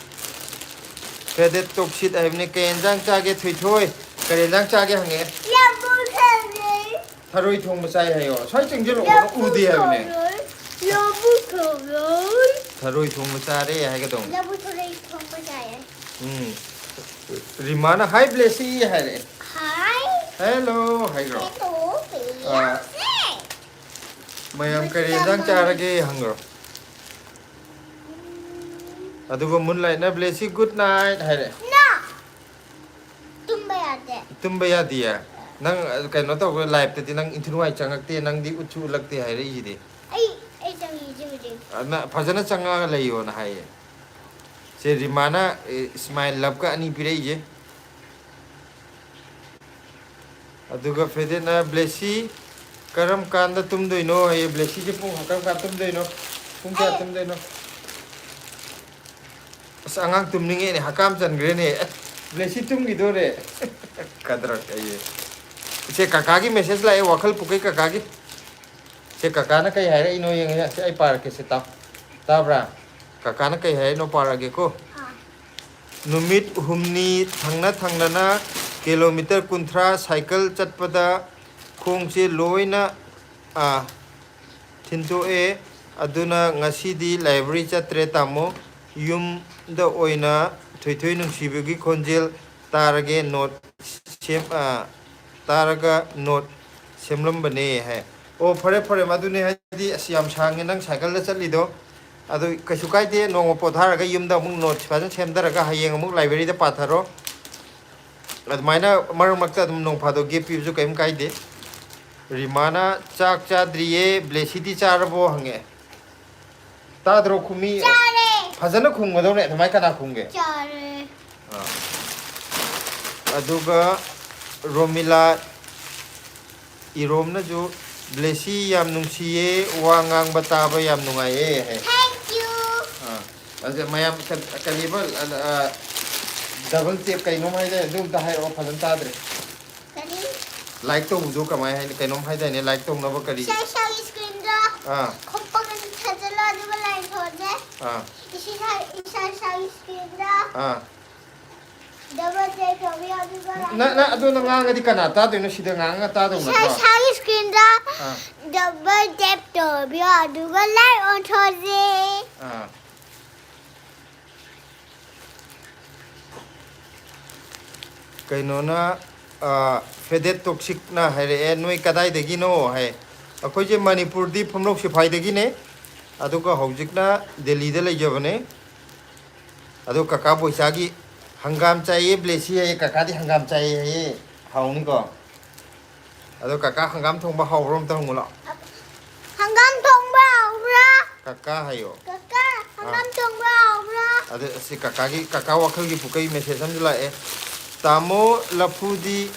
ꯐꯦꯗꯦꯠ ꯇꯣꯛꯁꯤꯠ ꯍꯥꯏꯕꯅꯦ꯫ "ꯀꯩ ꯌꯦꯟꯖꯥꯡ ꯆꯥꯒꯦ ꯊꯣꯏꯊꯣꯏ? ꯀꯔꯤ ꯌꯦꯟꯖꯥꯡ ꯆꯥꯒꯦ?" ꯍꯪꯉꯛꯑꯦ꯫ ꯂꯐꯨ ꯊꯣꯡꯉꯦ꯫ "ꯊꯔꯣꯏ ꯊꯣꯡꯕ ꯆꯥꯏ" ꯍꯥꯏꯌꯣ꯫ ꯁ꯭ꯋꯥꯏ ꯆꯪꯁꯤꯜꯂꯛꯑꯣ, ꯂꯐꯨ ꯎꯗꯦ ꯍꯥꯏꯕꯅꯦ꯫ ꯊꯣꯡꯉꯦ꯫ ꯂꯐꯨ ꯊꯣꯡꯉꯦ꯫ "ꯊꯔꯣꯏ ꯊꯣꯡꯕ ꯆꯥꯔꯦ" ꯍꯥꯏꯒꯗꯧꯅꯦ꯫ ꯂꯐꯨ ꯊꯔꯣꯏ ꯊꯣꯡꯕ ꯆꯥꯏꯌꯦ꯫ ꯎꯝ꯫ ꯔꯤꯃꯥꯅ, "ꯍꯥꯏ ꯕ꯭ꯂꯦꯁꯤ" ꯍꯥꯏꯔꯛꯑꯦ꯫ ꯍꯥꯏ꯫ "ꯍꯦꯜꯂꯣ" ꯍꯥꯏꯈ꯭ꯔꯣ꯫ ꯍꯦꯜꯂꯣ, ꯑꯥ꯫ ꯕ꯭ꯂꯦꯁꯤ꯫ ꯃꯌꯥꯝ ꯀꯔꯤ ꯌꯦꯟꯖꯥꯡ ꯆꯥꯔꯒꯦ ꯍꯪꯈ꯭ꯔꯣ꯫ ꯎꯝ꯫ ꯑꯗꯨꯒ ꯃꯨꯟꯂꯥꯏꯠꯅ, "ꯕ꯭ꯂꯦꯁꯤ, ꯒꯨꯗ ꯅꯥꯏꯠ" ꯍꯥꯏꯔꯦ꯫ ꯅꯣ! ꯇꯨꯝꯕ ꯌꯥꯗꯦ꯫ ꯇꯨꯝꯕ ꯌꯥꯗꯤꯌꯦ? ꯅꯪ, ꯑ, ꯀꯩꯅꯣ ꯇꯧꯕ, ꯂꯥꯏꯞꯇꯗꯤ ꯅꯪ ꯏꯟꯊꯤ ꯅꯨꯡꯉꯥꯏ ꯆꯪꯉꯛꯇꯦ, ꯅꯪꯗꯤ ꯎꯠꯁꯨ ꯎꯠꯂꯛꯇꯦ ꯍꯥꯏꯔꯛꯏꯁꯤꯗꯤ꯫ ꯑꯩ, ꯑꯩ ꯆꯪꯉꯤꯁꯤ ꯍꯧꯖꯤꯛ꯫ ꯑ, ꯅ-, ꯐꯖꯅ ꯆꯪꯉꯛꯑꯒ ꯂꯩꯌꯣꯅ ꯍꯥꯏꯌꯦ꯫ ꯁꯦ, ꯔꯤꯃꯥꯅ, ꯑꯦ, ꯁ꯭ꯃꯥꯏꯜ ꯂꯞꯀ ꯑꯅꯤ ꯄꯤꯔꯛꯏꯁꯦ꯫ ꯑꯗꯨꯒ ꯐꯦꯗꯦꯠꯅ, "ꯕ꯭ꯂꯦꯁꯤ, ꯀꯔꯝ ꯀꯥꯟꯗ ꯇꯨꯝꯗꯣꯏꯅꯣ?" ꯍꯥꯏꯌꯦ꯫ ꯕ꯭ꯂꯦꯁꯤꯁꯦ ꯄꯨꯡ ꯀꯔꯝ ꯀꯥꯟꯗ ꯇꯨꯝꯗꯣꯏꯅꯣ? ꯄꯨꯡ ꯀꯌꯥ ꯑꯩ ꯇꯨꯝꯗꯣꯏꯅꯣ? ꯑꯁ, ꯑꯉꯥꯡ ꯇꯨꯝꯅꯤꯡꯉꯦꯅꯦ, ꯍꯀꯥꯝ ꯆꯟꯈ꯭ꯔꯦꯅꯦ꯫ ꯑꯦ, ꯕ꯭ꯂꯦꯁꯤ ꯇꯨꯝꯈꯤꯗꯣꯔꯦ꯫ ꯀꯗ꯭ꯔꯛ ꯑꯩꯌꯦ꯫ ꯁꯦ, ꯀꯀꯥꯒꯤ ꯃꯦꯁꯦꯖ ꯂꯥꯛꯑꯦ, ꯋꯥꯈꯜ ꯄꯨꯀꯩ ꯀꯀꯥꯒꯤ꯫ ꯁꯦ, ꯀꯀꯥꯅ ꯀꯩ ꯍꯥꯏꯔꯛꯏꯅꯣ ꯌꯦꯡꯉꯁꯦ, ꯑꯩ ꯄꯥꯔꯛꯀꯦ, ꯁꯦ, ꯇꯥꯎ꯫ ꯇꯥꯕ꯭ꯔꯥ? ꯀꯀꯥꯅ ꯀꯩ ꯍꯥꯏꯔꯛꯏꯅꯣ ꯄꯥꯔꯛꯑꯒꯦꯀꯣ꯫ ꯅꯨꯃꯤꯠ ꯍꯨꯝꯅꯤ ꯊꯪꯅ ꯊꯪꯅꯅ ꯀꯤꯂꯣꯃꯤꯇꯔ ꯀꯨꯟꯊ꯭ꯔꯥ ꯁꯥꯏꯀꯜ ꯆꯠꯄꯗ ꯈꯣꯡꯁꯦ ꯂꯣꯏꯅ, ꯑꯥ, ꯊꯤꯟꯗꯣꯛꯑꯦ꯫ ꯑꯗꯨꯅ ꯉꯁꯤꯗꯤ ꯂꯥꯏꯕ꯭ꯔꯦꯔꯤ ꯆꯠꯇ꯭ꯔꯦ, ꯇꯥꯃꯣ꯫ ꯌꯨꯝꯗ ꯑꯣꯏꯅ ꯊꯣꯏꯊꯣꯏ ꯅꯨꯡꯁꯤꯕꯒꯤ ꯈꯣꯟꯖꯦꯜ ꯇꯥꯔꯒꯦ, ꯅꯣꯠ ꯁꯦꯝ-, ꯑ, ꯇꯥꯔꯒ ꯅꯣꯠ ꯁꯦꯝꯂꯝꯕꯅꯦ ꯍꯥꯏ꯫ ꯑꯣ, ꯐꯔꯦ, ꯐꯔꯦ, ꯃꯗꯨꯅꯦ ꯍꯥꯏꯗꯤ, ꯑꯁ, ꯌꯥꯝ ꯁꯥꯡꯉꯦ ꯅꯪ ꯁꯥꯏꯀꯜꯗ ꯆꯠꯂꯤꯗꯣ꯫ ꯑꯗꯨ ꯀꯩꯁꯨ ꯀꯥꯏꯗꯦ, ꯅꯣꯡꯃ ꯄꯣꯊꯥꯔꯒ ꯌꯨꯝꯗ ꯑꯃꯨꯛ ꯅꯣꯠꯁ ꯐꯖꯅ ꯁꯦꯝꯊꯔꯒ ꯍꯌꯦꯡ ꯑꯃꯨꯛ ꯂꯥꯏꯕ꯭ꯔꯦꯔꯤꯗ ꯄꯥꯊꯔꯣ꯫ ꯑꯗꯨꯃꯥꯏꯅ ꯃꯔꯛ ꯃꯔꯛꯇ ꯑꯗꯨꯝ ꯅꯣꯡ ꯐꯥꯗꯣꯛ ꯒꯦꯞ ꯄꯤꯕꯁꯨ ꯀꯔꯤꯝ ꯀꯥꯏꯗꯦ꯫ ꯔꯤꯃꯥꯅ, "ꯆꯥꯛ ꯆꯥꯗ꯭ꯔꯤꯌꯦ, ꯕ꯭ꯂꯦꯁꯤꯗꯤ ꯆꯥꯔꯕꯣ?" ꯍꯪꯉꯛꯑꯦ꯫ ꯇꯥꯗ꯭ꯔꯣ ꯈꯨꯝꯃꯤ? ꯆꯥꯔꯦ꯫ ꯐꯖꯅ ꯈꯨꯝꯒꯗꯧꯅꯦ꯫ ꯑꯗꯨꯃꯥꯏ ꯀꯅꯥ ꯈꯨꯝꯒꯦ? ꯆꯥꯔꯦ꯫ ꯑꯥ꯫ ꯑꯗꯨꯒ ꯔꯣꯃꯤꯂꯥ ꯏꯔꯣꯝꯅꯁꯨ, "ꯕ꯭ꯂꯦꯁꯤ ꯌꯥꯝ ꯅꯨꯡꯁꯤꯌꯦ, ꯋꯥ ꯉꯥꯡꯕ ꯇꯥꯕ ꯌꯥꯝ ꯅꯨꯡꯉꯥꯏꯌꯦ" ꯍꯥꯏ꯫ Thank you꯫ ꯑꯥ꯫ ꯑꯗꯨ ꯃꯌꯥꯝ ꯀ-, ꯀꯔꯤꯕ, ꯑ, ꯑ, ꯗꯕꯜ ꯇꯦꯞ ꯀꯩꯅꯣꯝ ꯍꯥꯏꯗꯥꯏ, ꯑꯗꯨ ꯑꯝꯇ ꯍꯥꯏꯔꯛꯑꯣ, ꯐꯖꯅ ꯇꯥꯗ꯭ꯔꯦ꯫ ꯀꯔꯤ? ꯂꯥꯏꯛ ꯇꯧꯕꯗꯣ ꯀꯃꯥꯏ ꯍꯥꯏꯅꯤ? ꯀꯩꯅꯣꯝ ꯍꯥꯏꯗꯥꯏꯅꯦ, ꯂꯥꯏꯛ ꯇꯧꯅꯕ ꯀꯔꯤ? ꯏꯁꯥ ꯏꯁꯥꯒꯤ ꯁ꯭ꯀ꯭ꯔꯤꯟꯗ ꯑꯥ꯫ ꯈꯣꯡꯄꯥꯛ ꯑꯅꯤ ꯊꯥꯖꯤꯜꯂꯣ, ꯑꯗꯨꯒ ꯂꯥꯏꯟ ꯊꯣꯛꯑꯁꯦ꯫ ꯑꯥ꯫ ꯏꯁꯥ ꯏꯁꯥ, ꯏꯁꯥ ꯏꯁꯥꯒꯤ ꯁ꯭ꯀ꯭ꯔꯤꯟꯗ ꯑꯥ꯫ ꯗꯕꯜ ꯇꯦꯞ ꯇꯧꯕꯤꯌꯣ, ꯑꯗꯨꯒ ꯂꯥꯏꯟ ꯅ-, ꯅ-, ꯑꯗꯣ ꯅꯪ ꯉꯥꯡꯉꯗꯤ ꯀꯅꯥ ꯇꯥꯗꯣꯏꯅꯣ? ꯁꯤꯗ ꯉꯥꯡꯉ ꯇꯥꯗꯧ ꯏꯁꯥ ꯅꯠꯇ꯭ꯔꯣ? ꯏꯁꯥꯒꯤ ꯁ꯭ꯀ꯭ꯔꯤꯟꯗ ꯑꯥ꯫ ꯗꯕꯜ ꯇꯦꯞ ꯇꯧꯕꯤꯌꯣ, ꯑꯗꯨꯒ ꯂꯥꯏꯛ ꯑꯣꯟꯊꯣꯛꯑꯁꯦ꯫ ꯑꯥ꯫ ꯀꯩꯅꯣꯅ, ꯑ, ꯐꯦꯗꯦꯠ ꯇꯣꯛꯁꯤꯛꯅ ꯍꯥꯏꯔꯛꯑꯦ, "ꯅꯣꯏ ꯀꯗꯥꯏꯗꯒꯤꯅꯣ?" ꯍꯥꯏ꯫ ꯑꯩꯈꯣꯏꯁꯦ ꯃꯅꯤꯄꯨꯔꯗꯤ ꯐꯝꯂꯧ ꯁꯤꯐꯥꯏꯗꯒꯤꯅꯦ, ꯑꯗꯨꯒ ꯍꯧꯖꯤꯛꯅ ꯗꯦꯜꯂꯤꯗ ꯂꯩꯖꯕꯅꯦ꯫ ꯑꯗꯣ ꯀꯀꯥ ꯕꯣꯏꯆꯥꯒꯤ ꯍꯪꯒꯥꯝ ꯆꯥꯏꯌꯦ ꯕ꯭ꯂꯦꯁꯤ ꯍꯥꯏꯌꯦ, ꯀꯀꯥꯗꯤ ꯍꯪꯒꯥꯝ ꯆꯥꯏꯌꯦ ꯍꯥꯏꯌꯦ, ꯍꯥꯎꯅꯤꯀꯣ꯫ ꯑꯗꯣ ꯀꯀꯥ ꯍꯪꯒꯥꯝ ꯊꯣꯡꯕ ꯍꯥꯎꯕ꯭ꯔꯣ ꯑꯝꯇ ꯍꯪꯉꯨ ꯂꯥꯛꯑꯣ꯫ ꯍꯪꯒꯥꯝ ꯊꯣꯡꯕ ꯍꯥꯎꯕ꯭ꯔꯥ? ꯀꯀꯥ ꯍꯥꯏꯌꯣ꯫ ꯀꯀꯥ, ꯑꯥ꯫ ꯍꯪꯒꯥꯝ ꯊꯣꯡꯕ ꯍꯥꯎꯕ꯭ꯔꯥ? ꯑꯗꯨ ꯁꯤ ꯀꯀꯥꯒꯤ, ꯀꯀꯥ ꯋꯥꯈꯜꯒꯤ ꯄꯨꯀꯩ ꯃꯦꯁꯦꯖ ꯑꯃꯁꯨ ꯂꯥꯛꯑꯦ꯫ "ꯇꯥꯃꯣ, ꯂꯐꯨꯗꯤ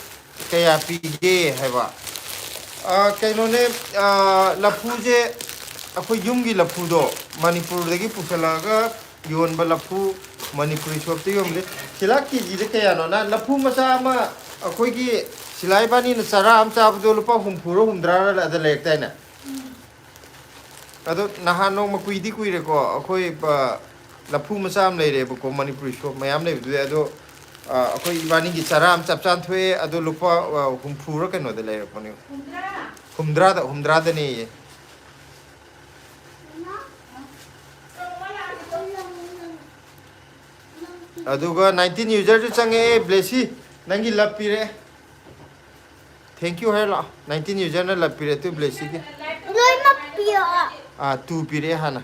ꯀꯌꯥ ꯄꯤꯒꯦ?" ꯍꯥꯏꯕ꯫ ꯑꯥ, ꯀꯩꯅꯣꯅꯦ, ꯑꯥ, ꯂꯐꯨꯁꯦ ꯑꯩꯈꯣꯏ ꯌꯨꯝꯒꯤ ꯂꯐꯨꯗꯣ ꯃꯅꯤꯄꯨꯔꯗꯒꯤ ꯄꯨꯁꯜꯂꯛꯑꯒ ꯌꯣꯟꯕ ꯂꯐꯨ, ꯃꯅꯤꯄꯨꯔꯤ ꯁꯣꯞꯇ ꯌꯣꯟꯕꯁꯦ꯫ ꯁꯤꯂꯥ ꯀꯦꯖꯤꯗ ꯀꯌꯥꯅꯣ? ꯅ ꯂꯐꯨ ꯃꯆꯥ ꯑꯃ ꯑꯩꯈꯣꯏꯒꯤ ꯁꯤꯂꯥ ꯏꯕꯥꯅꯤꯅ ꯆꯔꯥ ꯑꯃ ꯆꯥꯕꯗꯣ ꯂꯨꯄꯥ ꯍꯨꯝꯐꯨꯔ ꯍꯨꯝꯗ꯭ꯔꯥꯔ ꯑꯗ ꯂꯩꯔꯛꯇꯥꯏꯅꯦ? ꯑꯗꯣ ꯅꯍꯥꯟ ꯅꯣꯡꯃ ꯀꯨꯏꯗꯤ ꯀꯨꯏꯔꯦꯀꯣ, ꯑꯩꯈꯣꯏ ꯄ-, ꯂꯐꯨ ꯃꯆꯥ ꯑꯃ ꯂꯩꯔꯦꯕꯀꯣ, ꯃꯅꯤꯄꯨꯔꯤ ꯁꯣꯞ ꯃꯌꯥꯝ ꯂꯩꯕꯗꯨꯗ꯫ ꯑꯗꯣ, ꯑ, ꯑꯩꯈꯣꯏ ꯏꯕꯥꯅꯤꯒꯤ ꯆꯔꯥ ꯑꯃ ꯆꯞ ꯆꯥꯅ ꯊꯣꯛꯑꯦ꯫ ꯑꯗꯣ ꯂꯨꯄꯥ, ꯑ, ꯍꯨꯝꯐꯨꯔ ꯀꯩꯅꯣꯗ ꯂꯩꯔꯛꯄꯅꯦ꯫ ꯍꯨꯝꯗ꯭ꯔꯥ? ꯍꯨꯝꯗ꯭ꯔꯥꯗ, ꯍꯨꯝꯗ꯭ꯔꯥꯗꯅꯦꯌꯦ꯫ ꯑꯗꯨꯒ nineteen userꯁꯨ ꯆꯪꯉꯛꯑꯦ꯫ ꯕ꯭ꯂꯦꯁꯤ, ꯅꯪꯒꯤ ꯂꯞ ꯄꯤꯔꯛꯑꯦ꯫ Thank you ꯍꯥꯏꯔ ꯂꯥꯛꯑꯣ꯫ Nineteen userꯅ ꯂꯞ ꯄꯤꯔꯛꯑꯦ ꯇꯨ ꯕ꯭ꯂꯦꯁꯤꯒꯤ꯫ ꯂꯣꯏꯅꯃꯛ ꯄꯤꯔꯛꯑꯣ꯫ ꯑꯥ, ꯇꯨ ꯄꯤꯔꯛꯑꯦ ꯍꯥꯟꯅ꯫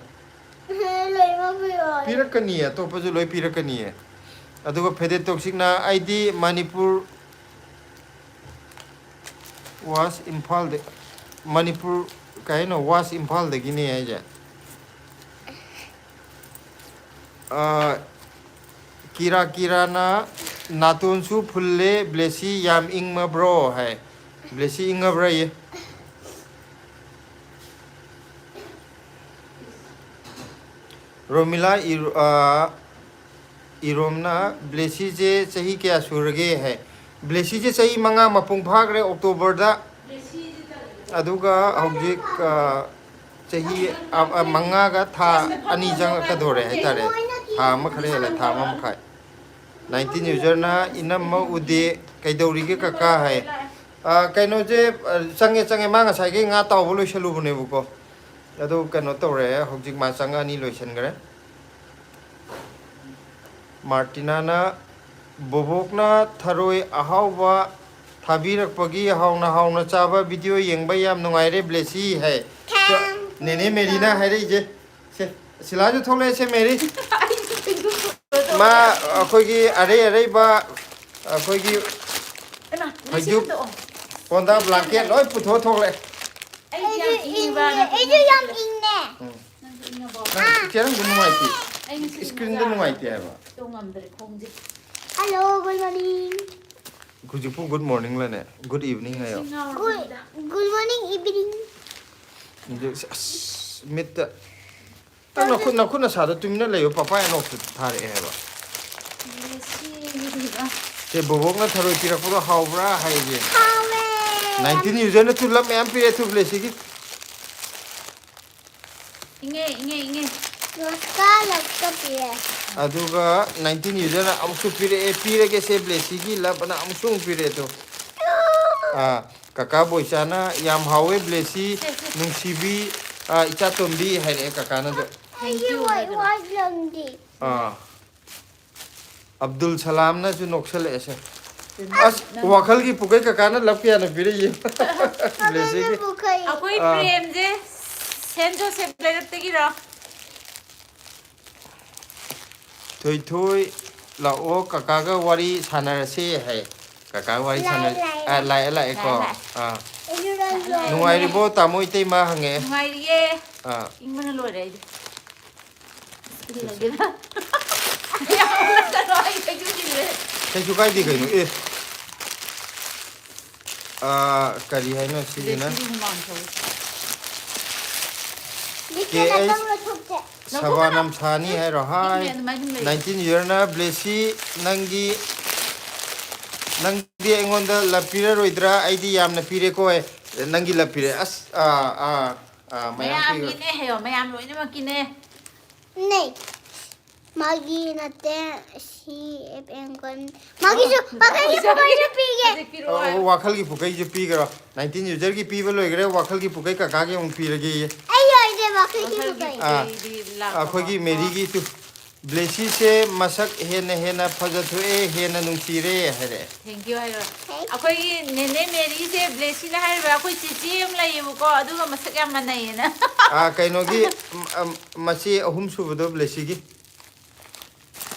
ꯂꯣꯏꯅꯃꯛ ꯄꯤꯔꯛꯑꯣ꯫ ꯄꯤꯔꯛꯀꯅꯤꯌꯦ, ꯑꯇꯣꯞꯄꯁꯨ ꯂꯣꯏ ꯄꯤꯔꯛꯀꯅꯤꯌꯦ꯫ ꯑꯗꯨꯒ ꯐꯦꯗꯦꯠ ꯇꯣꯛꯁꯤꯛꯅ ꯑꯩꯗꯤ ꯃꯅꯤꯄꯨꯔ ꯋꯥꯁ ꯏꯝꯐꯥꯜꯗ, ꯃꯅꯤꯄꯨꯔ ꯀꯩ ꯍꯥꯏꯅꯣ, ꯋꯥꯁ ꯏꯝꯐꯥꯜꯗꯒꯤꯅꯦ ꯍꯥꯏꯁꯦ꯫ ꯑ, ꯀꯤꯔꯥ ꯀꯤꯔꯥꯅ ꯅꯥꯇꯣꯟꯁꯨ ꯐꯨꯜꯂꯦ, ꯕ꯭ꯂꯦꯁꯤ ꯌꯥꯝ ꯏꯪꯉꯕ꯭ꯔꯣ ꯍꯥꯏ꯫ ꯕ꯭ꯂꯦꯁꯤ ꯏꯪꯉꯕ꯭ꯔꯥꯌꯦ꯫ ꯔꯣꯃꯤꯂꯥ ꯏꯔ-, ꯑ, ꯏꯔꯣꯝꯅ ꯕ꯭ꯂꯦꯁꯤꯁꯦ ꯆꯍꯤ ꯀꯌꯥ ꯁꯨꯔꯒꯦ ꯍꯥꯏ꯫ ꯕ꯭ꯂꯦꯁꯤꯁꯦ ꯆꯍꯤ ꯃꯉꯥ ꯃꯄꯨꯡ ꯐꯥꯈ꯭ꯔꯦ ꯑꯣꯛꯇꯣꯕꯔꯗ꯫ ꯑꯗꯨꯒ ꯍꯧꯖꯤꯛ, ꯑ, ꯆꯍꯤ, ꯑ, ꯑ, ꯃꯉꯥꯒ ꯊꯥ ꯑꯅꯤ ꯆꯪꯉꯛꯀꯗꯧꯔꯦ ꯍꯥꯏꯇꯥꯔꯦ꯫ ꯊꯥ ꯑꯃ ꯈꯔ ꯍꯦꯜꯂꯦ, ꯊꯥ ꯑꯃ ꯃꯈꯥꯏ꯫ Nineteen userꯅ ꯏꯅꯝꯃ ꯎꯗꯦ, ꯀꯩꯗꯧꯔꯤꯒꯦ ꯀꯀꯥ ꯍꯥꯏ꯫ ꯑ, ꯀꯩꯅꯣꯁꯦ, ꯑ, ꯆꯪꯉꯦ, ꯆꯪꯉꯦ꯫ ꯃꯥ ꯉꯁꯥꯏꯒꯤ ꯉꯥ ꯇꯥꯎꯕ ꯂꯣꯏꯁꯜꯂꯨꯕꯅꯦꯕꯀꯣ꯫ ꯑꯗꯨ ꯀꯩꯅꯣ ꯇꯧꯔꯦ, ꯍꯧꯖꯤꯛ ꯃꯥ ꯆꯪꯉꯛꯑꯅꯤ, ꯂꯣꯏꯁꯟꯈ꯭ꯔꯦ꯫ ꯃꯥꯔꯇꯤꯅꯥꯅ ꯕꯣꯕꯣꯛꯅ ꯊꯔꯣꯏ ꯑꯍꯥꯎꯕ ꯊꯥꯕꯤꯔꯛꯄꯒꯤ ꯍꯥꯎꯅ ꯍꯥꯎꯅ ꯆꯥꯕ video ꯌꯦꯡꯕ ꯌꯥꯝ ꯅꯨꯡꯉꯥꯏꯔꯦ, ꯕ꯭ꯂꯦꯁꯤ ꯍꯥꯏ꯫ ꯅꯦꯅꯦ ꯃꯦꯔꯤꯅ ꯍꯥꯏꯔꯛꯏꯁꯦ꯫ ꯁꯦ, ꯁꯤꯂꯥꯁꯨ ꯊꯣꯛꯂꯛꯑꯦ, ꯁꯦ ꯃꯦꯔꯤ꯫ ꯃꯥ ꯑꯩꯈꯣꯏꯒꯤ ꯑꯔꯩ ꯑꯔꯩꯕ ꯑꯩꯈꯣꯏꯒꯤ ꯐꯩꯖꯨꯞ, ꯄꯣꯟꯗꯥ blanket ꯂꯣꯏ ꯄꯨꯊꯣꯛꯑ ꯊꯣꯛꯂꯛꯑꯦ꯫ ꯑꯩꯗꯤ ꯌꯥꯝ ꯏꯪꯉꯦ, ꯑꯩꯁꯨ ꯌꯥꯝ ꯏꯪꯉꯦ꯫ ꯎꯝ꯫ ꯅꯪ ꯏꯆꯦ ꯅꯪꯗꯣ ꯅꯨꯡꯉꯥꯏꯇꯦ꯫ Screenꯗꯣ ꯅꯨꯡꯉꯥꯏꯇꯦ ꯍꯥꯏꯕ꯫ Hello, good morning. ꯍꯧꯖꯤꯛꯄꯨ good morningꯂꯅꯦ? Good evening ꯍꯥꯏꯌꯣ꯫ Good, good morning, evening. ꯑꯗꯨ, ꯑꯁ, ꯃꯤꯠꯇ꯫ ꯅꯪ ꯅꯈꯨꯠ, ꯅꯈꯨꯠ ꯅꯁꯥꯗꯣ ꯇꯨꯃꯤꯟꯅ ꯂꯩꯌꯣ, ꯄꯄꯥꯏ ꯑꯅꯣꯛꯇ ꯊꯥꯔꯛꯑꯦ ꯍꯥꯏꯕ꯫ ꯁꯦ, ꯕꯣꯕꯣꯛꯅ ꯊꯔꯣꯏ ꯄꯤꯔꯛꯄꯗꯣ ꯍꯥꯎꯕ꯭ꯔꯥ ꯍꯥꯏꯒꯦ? ꯍꯥꯎꯋꯦ꯫ ꯅꯥꯏꯟꯇꯤꯟ ꯌꯨꯖꯔꯅ ꯇꯨ ꯂꯞ ꯃꯌꯥꯝ ꯄꯤꯔꯛꯑꯦ ꯇꯨ ꯕ꯭ꯂꯦꯁꯤꯒꯤ꯫ ꯏꯪꯉꯦ ꯏꯪꯉꯦ ꯏꯪꯉꯦ꯫ ꯔꯣꯁꯀꯥ ꯂꯞꯀ ꯄꯤꯔꯦ꯫ ꯑꯗꯨꯒ ꯅꯥꯏꯟꯇꯤꯟ ꯌꯨꯖꯔꯅ ꯑꯃꯨꯛꯁꯨ ꯄꯤꯔꯛꯑꯦ, ꯄꯤꯔꯒꯦꯁꯦ ꯕ꯭ꯂꯦꯁꯤꯒꯤ ꯂꯞ ꯑꯅ ꯑꯃꯨꯛꯁꯨ ꯑꯃꯨꯛ ꯄꯤꯔꯛꯑꯦ ꯇꯨ꯫ ꯑꯥ, ꯀꯀꯥ ꯕꯣꯏꯆꯥꯅ ꯌꯥꯝ ꯍꯥꯎꯋꯦ ꯕ꯭ꯂꯦꯁꯤ, ꯁꯦ, ꯁꯦ꯫ ꯅꯨꯡꯁꯤꯕꯤ, ꯑꯥ, ꯏꯆꯥ ꯇꯣꯝꯕꯤ ꯍꯥꯏꯔꯛꯑꯦ ꯀꯀꯥꯅꯁꯨ꯫ Thank you ꯍꯥꯏꯗꯅ꯫ ꯋꯥꯠꯂꯝꯗꯤ꯫ ꯑꯥ, ꯑꯕꯗꯨꯜ ꯁꯂꯥꯝꯅꯁꯨ ꯅꯣꯛꯁꯜꯂꯛꯑꯦꯁꯦ꯫ ꯑꯁ, ꯋꯥꯈꯜꯒꯤ ꯄꯨꯀꯩ ꯀꯀꯥꯅ ꯂꯞ ꯀꯌꯥꯅ ꯄꯤꯔꯛꯏ? ꯕ꯭ꯂꯦꯁꯤꯒꯤ꯫ ꯄꯨꯈꯩ꯫ ꯑꯩꯈꯣꯏ ꯑꯥ꯫ ꯄ꯭ꯔꯦꯝꯁꯦ ꯁꯦꯟ ꯖꯣꯁꯦꯐ ꯂꯩꯔꯛꯇꯒꯤꯔꯣ? ꯊꯣꯏꯊꯣꯏ ꯂꯥꯛꯑꯣ ꯀꯀꯥꯒ ꯋꯥꯔꯤ ꯁꯥꯟꯅꯔꯁꯦ ꯍꯥꯏ꯫ ꯀꯀꯥꯒ ꯋꯥꯔꯤ ꯂꯥꯛꯑꯦ, ꯁꯥꯟꯅꯔꯁꯦ꯫ ꯂꯥꯛꯑꯦ꯫ ꯑꯥ, ꯂꯥꯛꯑꯦ, ꯂꯥꯛꯑꯦꯀꯣ꯫ ꯂꯥꯛꯑꯦ, ꯂꯥꯛꯑꯦ꯫ ꯑꯥ꯫ ꯑꯩꯁꯨ ꯅꯪꯁꯨ꯫ ꯂꯥꯛꯑꯦ꯫ ꯅꯨꯡꯉꯥꯏꯔꯤꯕꯣ ꯇꯥꯃꯣ ꯏꯇꯩꯃ ꯍꯪꯉꯛꯑꯦ꯫ ꯅꯨꯡꯉꯥꯏꯔꯤꯌꯦ꯫ ꯑꯥ꯫ ꯏꯪꯕꯅ ꯂꯣꯏꯔꯦ ꯑꯩꯗꯤ꯫ ꯏꯜꯂꯒꯦꯗ꯫ ꯌꯥꯝ ꯎꯠꯂꯛꯀꯅꯣ, ꯑꯩ ꯀꯩꯁꯨ ꯏꯜꯂꯦ꯫ ꯀꯩꯁꯨ ꯀꯥꯏꯗꯦ ꯀꯩꯅꯣ꯫ ꯑꯦ꯫ ꯑꯥ, ꯀꯔꯤ ꯍꯥꯏꯅꯣ ꯁꯤꯁꯤꯅ? ꯁꯤꯗꯤ ꯍꯨꯃꯥꯡ ꯁꯧꯏ꯫ ꯃꯤꯠꯁꯦ ꯀꯦ ꯑꯩꯁ ꯅꯥꯀꯟ ꯂꯧꯊꯣꯛꯁꯦ꯫ ꯁꯕꯥꯅꯝ ꯁꯥꯅꯤ ꯍꯥꯏꯔꯣ? ꯍꯥꯏ꯫ ꯏꯪꯉꯦ, ꯑꯗꯨꯃꯥꯏꯅ ꯑꯗꯨꯝ ꯂꯩꯌꯨ꯫ ꯅꯥꯏꯟꯇꯤꯟ ꯌꯔꯅ ꯕ꯭ꯂꯦꯁꯤ, ꯅꯪꯒꯤ, ꯅꯪꯗꯤ ꯑꯩꯉꯣꯟꯗ ꯂꯞ ꯄꯤꯔꯔꯣꯏꯗ꯭ꯔꯥ? ꯑꯩꯗꯤ ꯌꯥꯝꯅ ꯄꯤꯔꯦꯀꯣ꯫ ꯑꯦ, ꯅꯪꯒꯤ ꯂꯞ ꯄꯤꯔꯦ꯫ ꯑꯁ, ꯑꯥ, ꯑꯥ, ꯑꯥ, ꯃꯌꯥꯝ ꯄꯤꯔꯦ꯫ ꯃꯌꯥꯝꯒꯤꯅꯦ ꯍꯥꯏꯌꯣ, ꯃꯌꯥꯝ ꯂꯣꯏꯅꯃꯛꯀꯤꯅꯦ꯫ ꯅꯦ꯫ ꯃꯥꯒꯤ ꯅꯠꯇꯦ꯫ ꯁꯤ ꯑꯦꯞ ꯑꯦꯟ ꯀꯣꯟ꯫ ꯃꯥꯒꯤꯁꯨ, ꯃꯥꯒꯤꯁꯨ ꯀꯃꯥꯏꯅ ꯄꯤꯒꯦ? ꯍꯧꯖꯤꯛ ꯄꯤꯔꯛꯑꯣ ꯑꯣ, ꯍꯥꯏꯌꯣ꯫ ꯋꯥꯈꯜꯒꯤ ꯄꯨꯀꯩꯁꯨ ꯄꯤꯈ꯭ꯔꯣ꯫ ꯅꯥꯏꯟꯇꯤꯟ ꯌꯨꯖꯔꯒꯤ ꯄꯤꯕ ꯂꯣꯏꯈ꯭ꯔꯦ, ꯋꯥꯈꯜꯒꯤ ꯄꯨꯀꯩ ꯀꯀꯥꯒꯤ ꯑꯃꯨꯛ ꯄꯤꯔꯒꯦꯌꯦ꯫ ꯑꯩ ꯑꯣꯏꯗꯦ ꯋꯥꯈꯜꯒꯤ ꯋꯥꯈꯜꯒꯤ ꯄꯨꯀꯩ꯫ ꯑꯥ꯫ ꯄꯨꯀꯩꯗꯤ ꯂꯥꯛꯄ꯫ ꯑꯩꯈꯣꯏꯒꯤ ꯃꯦꯔꯤꯒꯤ ꯇꯨ꯫ ꯕ꯭ꯂꯦꯁꯤꯁꯦ ꯃꯁꯛ ꯍꯦꯟꯅ ꯍꯦꯟꯅ ꯐꯖꯊꯣꯛꯑꯦ, ꯍꯦꯟꯅ ꯅꯨꯡꯁꯤꯔꯦ ꯍꯥꯏꯔꯛꯑꯦ꯫ Thank you ꯍꯥꯏꯔꯣ꯫ ꯑꯩꯈꯣꯏꯒꯤ ꯅꯦꯅꯦ ꯃꯦꯔꯤꯁꯦ ꯕ꯭ꯂꯦꯁꯤꯅ ꯍꯥꯏꯔꯤꯕ ꯑꯩꯈꯣꯏ ꯆꯦꯆꯦ ꯑꯃ ꯂꯩꯌꯦꯕꯀꯣ, ꯑꯗꯨꯒ ꯃꯁꯛ ꯌꯥꯝ ꯃꯥꯟꯅꯩꯌꯦꯅ꯫ ꯑꯥ, ꯀꯩꯅꯣꯒꯤ, ꯎꯝ, ꯎꯝ, ꯃꯆꯦ ꯑꯍꯨꯝ ꯁꯨꯕꯗꯣ ꯕ꯭ꯂꯦꯁꯤꯒꯤ꯫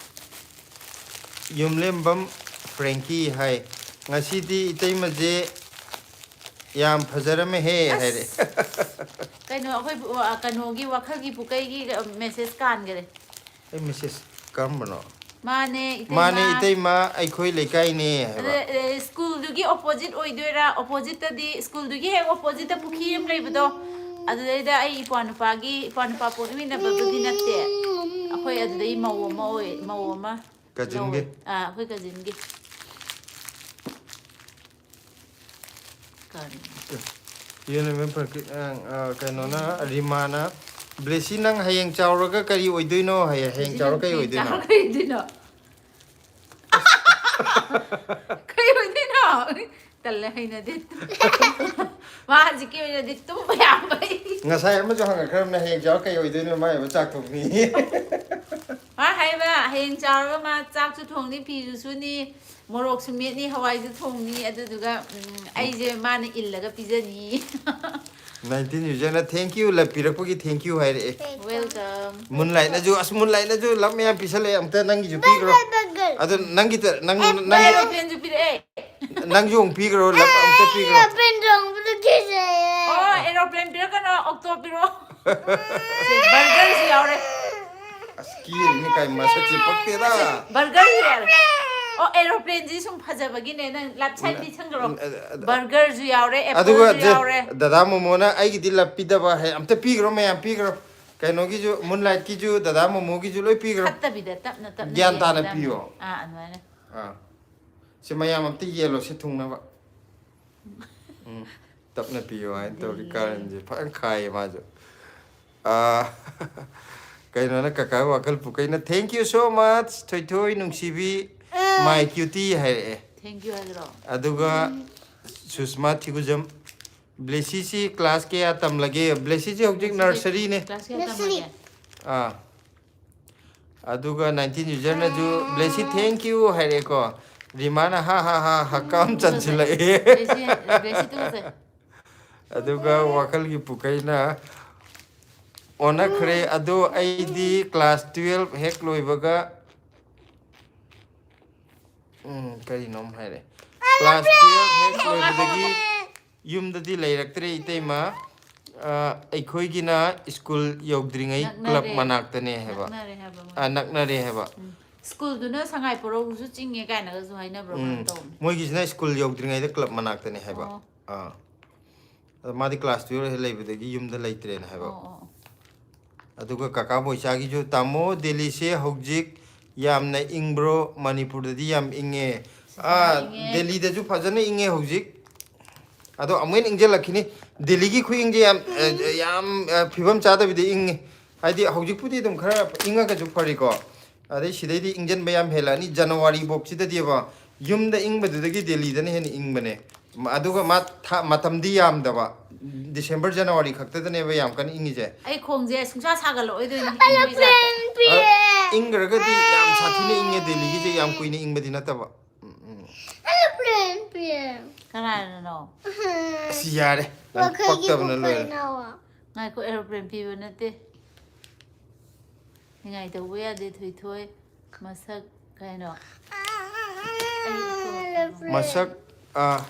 ꯌꯨꯝꯂꯦꯝꯕꯝ ꯐ꯭ꯔꯦꯡꯀꯤ ꯍꯥꯏ꯫ "ꯉꯁꯤꯗꯤ ꯏꯇꯩꯃꯁꯦ ꯌꯥꯝ ꯐꯖꯔꯝꯃꯦꯍꯦ" ꯑꯁ꯫ ꯍꯥꯏꯔꯦ꯫ ꯀꯩꯅꯣ ꯑꯩꯈꯣꯏ ꯀꯩꯅꯣꯒꯤ ꯋꯥꯈꯜꯒꯤ ꯄꯨꯀꯩꯒꯤ ꯃꯦꯁꯦꯁ ꯀꯥꯟꯈꯔꯦ꯫ ꯑꯩ ꯃꯦꯁꯦꯁ ꯀꯔꯝꯕꯅꯣ? ꯃꯥꯅꯦ ꯏꯇꯩꯃ꯫ "ꯃꯥꯅꯦ ꯏꯇꯩꯃ, ꯑꯩꯈꯣꯏ ꯂꯩꯀꯥꯏꯅꯦ" ꯍꯥꯏꯕ꯫ ꯑꯗ, ꯑ, ꯁ꯭ꯀꯨꯜꯗꯨꯒꯤ ꯑꯣꯄꯣꯖꯤꯠ ꯑꯣꯏꯗꯣꯏꯔꯥ? ꯑꯣꯄꯣꯖꯤꯠꯇꯗꯤ, ꯁ꯭ꯀꯨꯜꯗꯨꯒꯤ ꯍꯦꯛ ꯑꯣꯄꯣꯖꯤꯠꯇ ꯄꯨꯈ꯭ꯔꯤ ꯑꯃ ꯂꯩꯕꯗꯣ, ꯑꯗꯨꯗꯩꯗ ꯑꯩ ꯏꯄ꯭ꯋꯥ ꯅꯨꯄꯥꯒꯤ, ꯏꯄ꯭ꯋꯥ ꯅꯨꯄꯥ ꯄꯣꯛꯃꯤꯟꯅꯕꯕꯨꯗꯤ ꯅꯠꯇꯦ, ꯑꯩꯈꯣꯏ ꯑꯗꯨꯗꯩ ꯃꯧ ꯑꯃ ꯑꯣꯏ, ꯃꯧ ꯑꯃ Cousinꯒꯤ? ꯂꯧꯋꯦ꯫ ꯑꯥ, ꯑꯩꯈꯣꯏ cousinꯒꯤ꯫ ꯌꯨ ꯅꯦꯝ ꯄ꯭ꯔꯀꯤ-, ꯑ, ꯑ, ꯀꯩꯅꯣꯅ, ꯔꯤꯃꯥꯅ, "ꯕ꯭ꯂꯦꯁꯤ, ꯅꯪ ꯍꯌꯦꯡ ꯆꯥꯎꯔꯒ ꯀꯔꯤ ꯑꯣꯏꯗꯣꯏꯅꯣ?" ꯍꯥꯏꯌꯦ꯫ "ꯍꯌꯦꯡ ꯆꯥꯎꯔꯒ ꯀꯔꯤ ꯑꯣꯏꯗꯣꯏꯅꯣ?" ꯆꯥꯎꯔꯒ ꯀꯔꯤ ꯑꯣꯏꯗꯣꯏꯅꯣ? ꯀꯔꯤ ꯑꯣꯏꯗꯣꯏꯅꯣ? ꯇꯜꯂꯦ, ꯍꯩꯅꯗꯦ꯫ ꯃꯥ ꯍꯧꯖꯤꯛꯀꯤ ꯑꯣꯏꯅꯗꯤ ꯇꯨꯝꯕ ꯌꯥꯝ ꯐꯩ꯫ ꯉꯁꯥꯏ ꯑꯃꯁꯨ ꯍꯪꯉꯛꯈ꯭ꯔꯕꯅꯦ, "ꯍꯌꯦꯡ ꯆꯥꯎꯔ ꯀꯩ ꯑꯣꯏꯗꯣꯏꯅꯣ?" ꯃꯥꯏ ꯑꯃ ꯆꯥꯛ ꯊꯣꯡꯅꯤ꯫ ꯃꯥ ꯍꯥꯏꯕ, ꯍꯌꯦꯡ ꯆꯥꯎꯔꯒ ꯃꯥ ꯆꯥꯛꯁꯨ ꯊꯣꯡꯅꯤ, ꯐꯤꯁꯨ ꯁꯨꯅꯤ, ꯃꯣꯔꯣꯛꯁꯨ ꯃꯦꯠꯅꯤ, ꯍꯋꯥꯏꯁꯨ ꯊꯣꯡꯅꯤ, ꯑꯗꯨꯗꯨꯒ, ꯎꯝ, ꯑꯩꯁꯦ ꯃꯥꯅ ꯏꯜꯂꯒ ꯄꯤꯖꯅꯤ꯫ ꯅꯥꯏꯟꯇꯤꯟ ꯌꯨꯖꯔꯅ "Thank you, love ꯄꯤꯔꯛꯄꯒꯤ thank you" ꯍꯥꯏꯔꯛꯑꯦ꯫ Welcome. ꯃꯨꯟꯂꯥꯏꯠꯅꯁꯨ, "ꯑꯁ, ꯃꯨꯟꯂꯥꯏꯠꯅꯁꯨ love ꯃꯌꯥꯝ ꯄꯤꯁꯜꯂꯛꯑꯦ, ꯑꯝꯇ ꯅꯪꯒꯤꯁꯨ ꯄꯤꯈ꯭ꯔꯣ꯫ ꯑꯗꯣ ꯅꯪꯒꯤ ꯇ-, ꯅꯪ, ꯅꯪ, Aeroplaneꯁꯨ ꯄꯤꯔꯛꯑꯦ꯫ ꯅꯪꯁꯨ ꯑꯃꯨꯛ ꯄꯤꯈ꯭ꯔꯣ, love ꯑꯝꯇ ꯄꯤꯈ꯭ꯔꯣ꯫ ꯑꯣ, aeroplane ꯄꯤꯔꯛꯀꯅꯣ, octo ꯄꯤꯔꯛꯑꯣ꯫ ꯁꯦ, burgerꯁꯨ ꯌꯥꯎꯔꯦ꯫ ꯑꯁ, ꯀꯤꯔꯤꯅꯤ ꯀꯥꯏ, ꯃꯁꯛꯁꯦ ꯄꯛꯇꯦꯗ꯫ Burgerꯁꯨ ꯌꯥꯎꯔꯦ꯫ ꯑꯣ, aeroplaneꯁꯤ ꯁꯨꯝ ꯐꯖꯕꯒꯤꯅꯦ, ꯅꯪ left sideꯗꯤ ꯁꯪꯈ꯭ꯔꯣ꯫ ꯎꯝ, ꯑ, ꯑ, Burgerꯁꯨ ꯌꯥꯎꯔꯦ, ꯑꯗꯨꯒ appleꯁꯨ ꯖꯦ, ꯌꯥꯎꯔꯦ꯫ ꯗꯗꯥ ꯃꯣꯃꯣꯅ ꯑꯩꯒꯤꯗꯤ love ꯄꯤꯗꯕ ꯍꯥꯏ, ꯑꯝꯇ ꯄꯤꯈ꯭ꯔꯣ, ꯃꯌꯥꯝ ꯄꯤꯈ꯭ꯔꯣ꯫ ꯀꯩꯅꯣꯒꯤꯁꯨ, ꯃꯨꯟꯂꯥꯏꯠꯀꯤꯁꯨ, ꯗꯗꯥ ꯃꯣꯃꯣꯒꯤꯁꯨ ꯂꯣꯏ ꯄꯤꯈ꯭ꯔꯣ꯫ ꯐꯠꯇꯕꯤꯗ ꯇꯞꯅ ꯇꯞꯅ ꯒ꯭ꯌꯥꯟ ꯇꯥꯅ ꯌꯦꯡꯒꯗꯕꯅꯤ꯫ ꯄꯤꯌꯣ꯫ ꯑꯥ, ꯑꯗꯨꯃꯥꯏꯅ꯫ ꯑꯥ꯫ ꯁꯤ ꯃꯌꯥꯝ ꯑꯝꯇ ꯌꯦꯜꯂꯣ, ꯁꯤ ꯊꯨꯡꯅꯕ꯫ ꯎꯝ, ꯇꯞꯅ ꯄꯤꯌꯣ ꯍꯥꯏꯅ ꯇꯧꯔꯤ꯫ ꯀꯥꯔꯟꯁꯦ ꯐꯖꯅ ꯈꯥꯏꯌꯦ ꯃꯥꯁꯨ꯫ ꯑꯥ, ꯀꯩꯅꯣꯅ, ꯀꯀꯥ ꯋꯥꯈꯜ ꯄꯨꯀꯩꯅ, "Thank you so much, ꯊꯣꯏꯊꯣꯏ ꯅꯨꯡꯁꯤꯕꯤ, my cutie" ꯍꯥꯏꯔꯛꯑꯦ꯫ Thank you ꯍꯥꯏꯈ꯭ꯔꯣ? ꯑꯗꯨꯒ ꯁꯨꯁꯃꯥ ꯊꯤꯒꯨꯖꯝ, "ꯕ꯭ꯂꯦꯁꯤꯁꯤ class ꯀꯌꯥ ꯇꯝꯂꯒꯦ?" ꯕ꯭ꯂꯦꯁꯤꯁꯤ ꯍꯧꯖꯤꯛ nurseryꯅꯦ꯫ Class ꯀꯌꯥ Nursery꯫ ꯇꯝꯃꯒꯦ? ꯑꯥ꯫ ꯑꯗꯨꯒ ꯅꯥꯏꯟꯇꯤꯟ ꯌꯨꯖꯔꯅꯁꯨ, "ꯕ꯭ꯂꯦꯁꯤ, thank you" ꯍꯥꯏꯔꯛꯑꯦꯀꯣ꯫ ꯔꯤꯃꯥꯅ "ꯍꯥ ꯍꯥ ꯍꯥ" ꯍꯛꯀꯥꯝ ꯆꯟꯁꯤꯜꯂꯛꯑꯦ꯫ ꯕ꯭ꯂꯦꯁꯤ, ꯕ꯭ꯂꯦꯁꯤ ꯇꯨꯀꯠꯆꯩ꯫ ꯑꯗꯨꯒ ꯋꯥꯈꯜꯒꯤ ꯄꯨꯀꯩꯅ, "ꯑꯣꯟꯅꯈ꯭ꯔꯦ, ꯑꯗꯣ ꯑꯩꯗꯤ class twelve ꯍꯦꯛ ꯂꯣꯏꯕꯒ", ꯎꯝ, ꯀꯔꯤꯅꯣꯝ ꯍꯥꯏꯔꯦ꯫ "Class twelve ꯍꯦꯛ ꯂꯣꯏꯕꯗꯒꯤ ꯌꯨꯝꯗꯗꯤ ꯂꯩꯔꯛꯇ꯭ꯔꯦ, ꯏꯇꯩꯃ꯫ ꯑ, ꯑꯩꯈꯣꯏꯒꯤꯅ ꯁ꯭ꯀꯨꯜ ꯌꯧꯗ꯭ꯔꯤꯉꯩ club ꯅꯛꯅꯔꯦ꯫ ꯃꯅꯥꯛꯇꯅꯦ" ꯍꯥꯏꯕ꯫ ꯅꯛꯅꯔꯦ ꯍꯥꯏꯕ ꯃꯣꯏ꯫ ꯑ, ꯅꯛꯅꯔꯦ ꯍꯥꯏꯕ꯫ ꯎꯝ꯫ ꯁ꯭ꯀꯨꯜꯗꯨꯅ ꯁꯉꯥꯏ ꯄꯣꯔꯧꯁꯨ ꯆꯤꯡꯉꯦ ꯀꯥꯏꯅꯒꯁꯨ ꯍꯥꯏꯅꯕ꯭ꯔꯥ ꯀꯩꯅꯣꯝ ꯎꯝ꯫ ꯇꯧꯕꯅꯦ꯫ ꯃꯣꯏꯒꯤꯁꯤꯅ ꯁ꯭ꯀꯨꯜ ꯌꯧꯗ꯭ꯔꯤꯉꯩꯗ club ꯃꯅꯥꯛꯇꯅꯦ ꯍꯥꯏꯕ꯫ ꯑꯣ꯫ ꯑꯥ꯫ ꯑꯗꯣ ꯃꯥꯗꯤ class twelve ꯍꯦꯛ ꯂꯩꯕꯗꯒꯤ ꯌꯨꯝꯗ ꯂꯩꯇ꯭ꯔꯦꯅ ꯍꯥꯏꯕ꯫ ꯑꯣ, ꯑꯣ, ꯑꯣ꯫ ꯑꯗꯨꯒ ꯀꯀꯥ ꯕꯣꯏꯆꯥꯒꯤꯁꯨ, "ꯇꯥꯃꯣ, ꯗꯦꯜꯂꯤꯁꯦ ꯍꯧꯖꯤꯛ ꯌꯥꯝꯅ ꯏꯪꯕ꯭ꯔꯣ? ꯃꯅꯤꯄꯨꯔꯗꯗꯤ ꯌꯥꯝ ꯏꯪꯉꯦ꯫" ꯑꯥ, ꯏꯪꯉꯦ꯫ ꯗꯦꯜꯂꯤꯗꯁꯨ ꯐꯖꯅ ꯏꯪꯉꯦ ꯍꯧꯖꯤꯛ꯫ ꯑꯗꯣ ꯑꯃꯨꯛ ꯍꯦꯟꯅ ꯏꯪꯖꯜꯂꯛꯈꯤꯅꯤ꯫ ꯗꯦꯜꯂꯤꯒꯤ ꯈꯨꯏꯪꯁꯦ ꯌꯥꯝ, ꯑ, ꯌꯥꯝ, ꯑ, ꯐꯤꯕꯝ ꯆꯥꯗꯕꯤꯗ ꯏꯪꯉꯤ꯫ ꯍꯥꯏꯗꯤ ꯍꯧꯖꯤꯛꯄꯨꯗꯤ ꯑꯗꯨꯝ ꯈꯔ ꯏꯪꯉꯒꯁꯨ ꯐꯔꯤꯀꯣ, ꯑꯗꯩ ꯁꯤꯗꯩꯗꯤ ꯏꯪꯖꯟꯕ ꯌꯥꯝ ꯍꯦꯜꯂꯛꯑꯅꯤ꯫ ꯖꯅꯋꯥꯔꯤ ꯐꯥꯎꯁꯤꯗꯗꯤꯕ ꯌꯨꯝꯗ ꯏꯪꯕꯗꯨꯗꯒꯤ ꯗꯦꯜꯂꯤꯗꯅ ꯍꯦꯟꯅ ꯏꯪꯕꯅꯦ꯫ ꯃ-, ꯑꯗꯨꯒ ꯃꯥ ꯊꯥ, ꯃꯇꯝꯗꯤ ꯌꯥꯝꯗꯕ, ꯗꯤꯁꯦꯝꯕꯔ, ꯖꯅꯋꯥꯔꯤ ꯈꯛꯇꯗꯅꯦꯕ ꯌꯥꯝ ꯀꯟꯅ ꯏꯪꯉꯤꯁꯦ꯫ ꯑꯩ ꯈꯣꯡꯁꯦ ꯁꯨꯡꯁꯥ ꯁꯥꯒꯠꯂꯛꯑꯣꯏꯗꯣꯏꯅꯤ, ꯏꯪꯕꯩ ꯖꯥꯠꯇ꯫ ꯑ, ꯏꯪꯈ꯭ꯔꯒꯗꯤ ꯌꯥꯝ ꯁꯥꯊꯤꯅ ꯏꯪꯉꯦ ꯗꯦꯜꯂꯤꯒꯤꯁꯦ, ꯌꯥꯝ ꯀꯨꯏꯅ ꯏꯪꯕꯗꯤ ꯅꯠꯇꯕ꯫ ꯎꯝ, ꯎꯝ꯫ ꯀꯅꯥꯅꯅꯣ? ꯑꯁ, ꯌꯥꯔꯦ, ꯅꯪ ꯄꯛꯇꯕꯅ ꯂꯣꯏꯔꯦ꯫ ꯉꯥꯏꯈꯣ, ꯑꯦꯔꯣꯄ꯭ꯂꯦꯟ ꯄꯤꯕ ꯅꯠꯇꯦ꯫ ꯅꯤꯡꯉꯥꯏ ꯇꯧꯕ ꯌꯥꯗꯦ, ꯊꯣꯏꯊꯣꯏ꯫ ꯃꯁꯛ ꯀꯩꯅꯣ? ꯃꯁꯛ, ꯑ,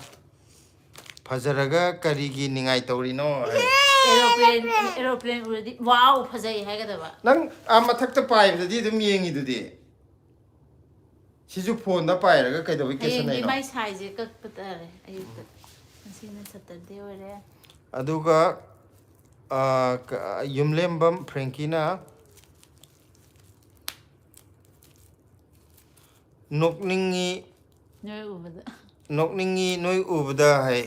ꯐꯖꯔꯒ ꯀꯔꯤꯒꯤ ꯅꯤꯡꯉꯥꯏ ꯇꯧꯔꯤꯅꯣ ꯍꯥꯏ꯫ ꯑꯦꯔꯣꯄ꯭ꯂꯦꯟ, ꯑꯦꯔꯣꯄ꯭ꯂꯦꯟ ꯎꯔꯗꯤ, "ꯋꯥꯎ, ꯐꯖꯩ" ꯍꯥꯏꯒꯗꯕ꯫ ꯅꯪ ꯑꯥ ꯃꯊꯛꯇ ꯄꯥꯏꯕꯗꯗꯤ ꯑꯗꯨꯝ ꯌꯦꯡꯉꯤꯗꯨꯗꯤ꯫ ꯁꯤꯁꯨ ꯐꯣꯟꯗ ꯄꯥꯏꯔꯒ ꯀꯩꯗꯧꯕꯩ ꯍꯌꯦꯡꯗꯤ ꯀꯦꯁꯟꯅꯩꯅꯣ? ꯃꯥꯏ ꯁꯥꯏꯁꯦ ꯀꯛꯄ ꯇꯥꯔꯦ ꯑꯌꯨꯛꯇ꯫ ꯉꯁꯤꯅ ꯁꯇꯔꯗꯦ ꯑꯣꯏꯔꯦ꯫ ꯑꯗꯨꯒ, ꯑ, ꯀ-, ꯌꯨꯝꯂꯦꯝꯕꯝ ꯐ꯭ꯔꯦꯡꯀꯤꯅ ꯅꯣꯛꯅꯤꯡꯉꯤ, ꯅꯣꯏ ꯎꯕꯗ꯫ ꯅꯣꯛꯅꯤꯡꯉꯤ ꯅꯣꯏ ꯎꯕꯗ ꯍꯥꯏ꯫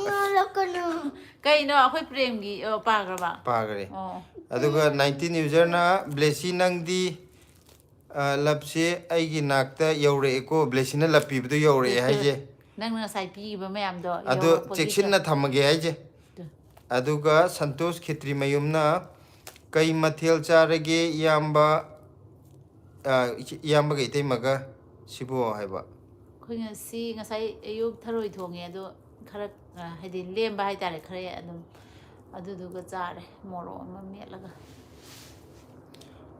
ꯅꯣꯛꯂꯛꯀꯅꯨ꯫ ꯀꯩꯅꯣ, ꯑꯩꯈꯣꯏ ꯄ꯭ꯔꯦꯝꯒꯤ, ꯑꯣ, ꯄꯥꯈ꯭ꯔꯕ? ꯄꯥꯈ꯭ꯔꯦ꯫ ꯑꯣ꯫ ꯑꯗꯨꯒ ꯅꯥꯏꯟꯇꯤꯟ ꯌꯨꯖꯔꯅ, "ꯕ꯭ꯂꯦꯁꯤ, ꯅꯪꯗꯤ, ꯑ, ꯂꯞꯁꯦ ꯑꯩꯒꯤ ꯅꯥꯛꯇ ꯌꯧꯔꯛꯑꯦꯀꯣ, ꯕ꯭ꯂꯦꯁꯤꯅ ꯂꯞ ꯄꯤꯕꯗꯣ ꯌꯧꯔꯛꯑꯦ ꯍꯥꯏꯁꯦ"꯫ ꯅꯪꯅ ꯉꯁꯥꯏ ꯄꯤꯈꯤꯕ ꯃꯌꯥꯝꯗꯣ ꯑꯗꯣ ꯌꯧꯔꯛꯄꯒꯤ ꯆꯦꯛꯁꯤꯟꯅ ꯊꯝꯃꯒꯦ ꯍꯥꯏꯁꯦ꯫ ꯑꯗꯨ꯫ ꯑꯗꯨꯒ ꯁꯟꯇꯣꯁ ꯈꯦꯇ꯭ꯔꯤꯃꯌꯨꯝꯅ, "ꯀꯩ ꯃꯊꯦꯜ ꯆꯥꯔꯒꯦ, ꯏꯌꯥꯝꯕ?" ꯑ, ꯏꯆꯦ, ꯏꯌꯥꯝꯕꯒ ꯏꯇꯩꯃꯒ ꯁꯤꯕꯨ ꯍꯥꯏꯕ꯫ ꯑꯩꯈꯣꯏ ꯉꯁꯤ, ꯉꯁꯥꯏ ꯑꯌꯨꯛ ꯊꯔꯣꯏ ꯊꯣꯡꯉꯦ, ꯑꯗꯣ ꯈꯔ, ꯑ, ꯍꯥꯏꯗꯤ ꯂꯦꯝꯕ ꯍꯥꯏꯇꯥꯔꯦ, ꯈꯔ ꯑꯗꯨꯝ, ꯑꯗꯨꯗꯨꯒ ꯆꯥꯔꯦ, ꯃꯣꯔꯣꯛ ꯑꯃ ꯃꯦꯠꯂꯒ꯫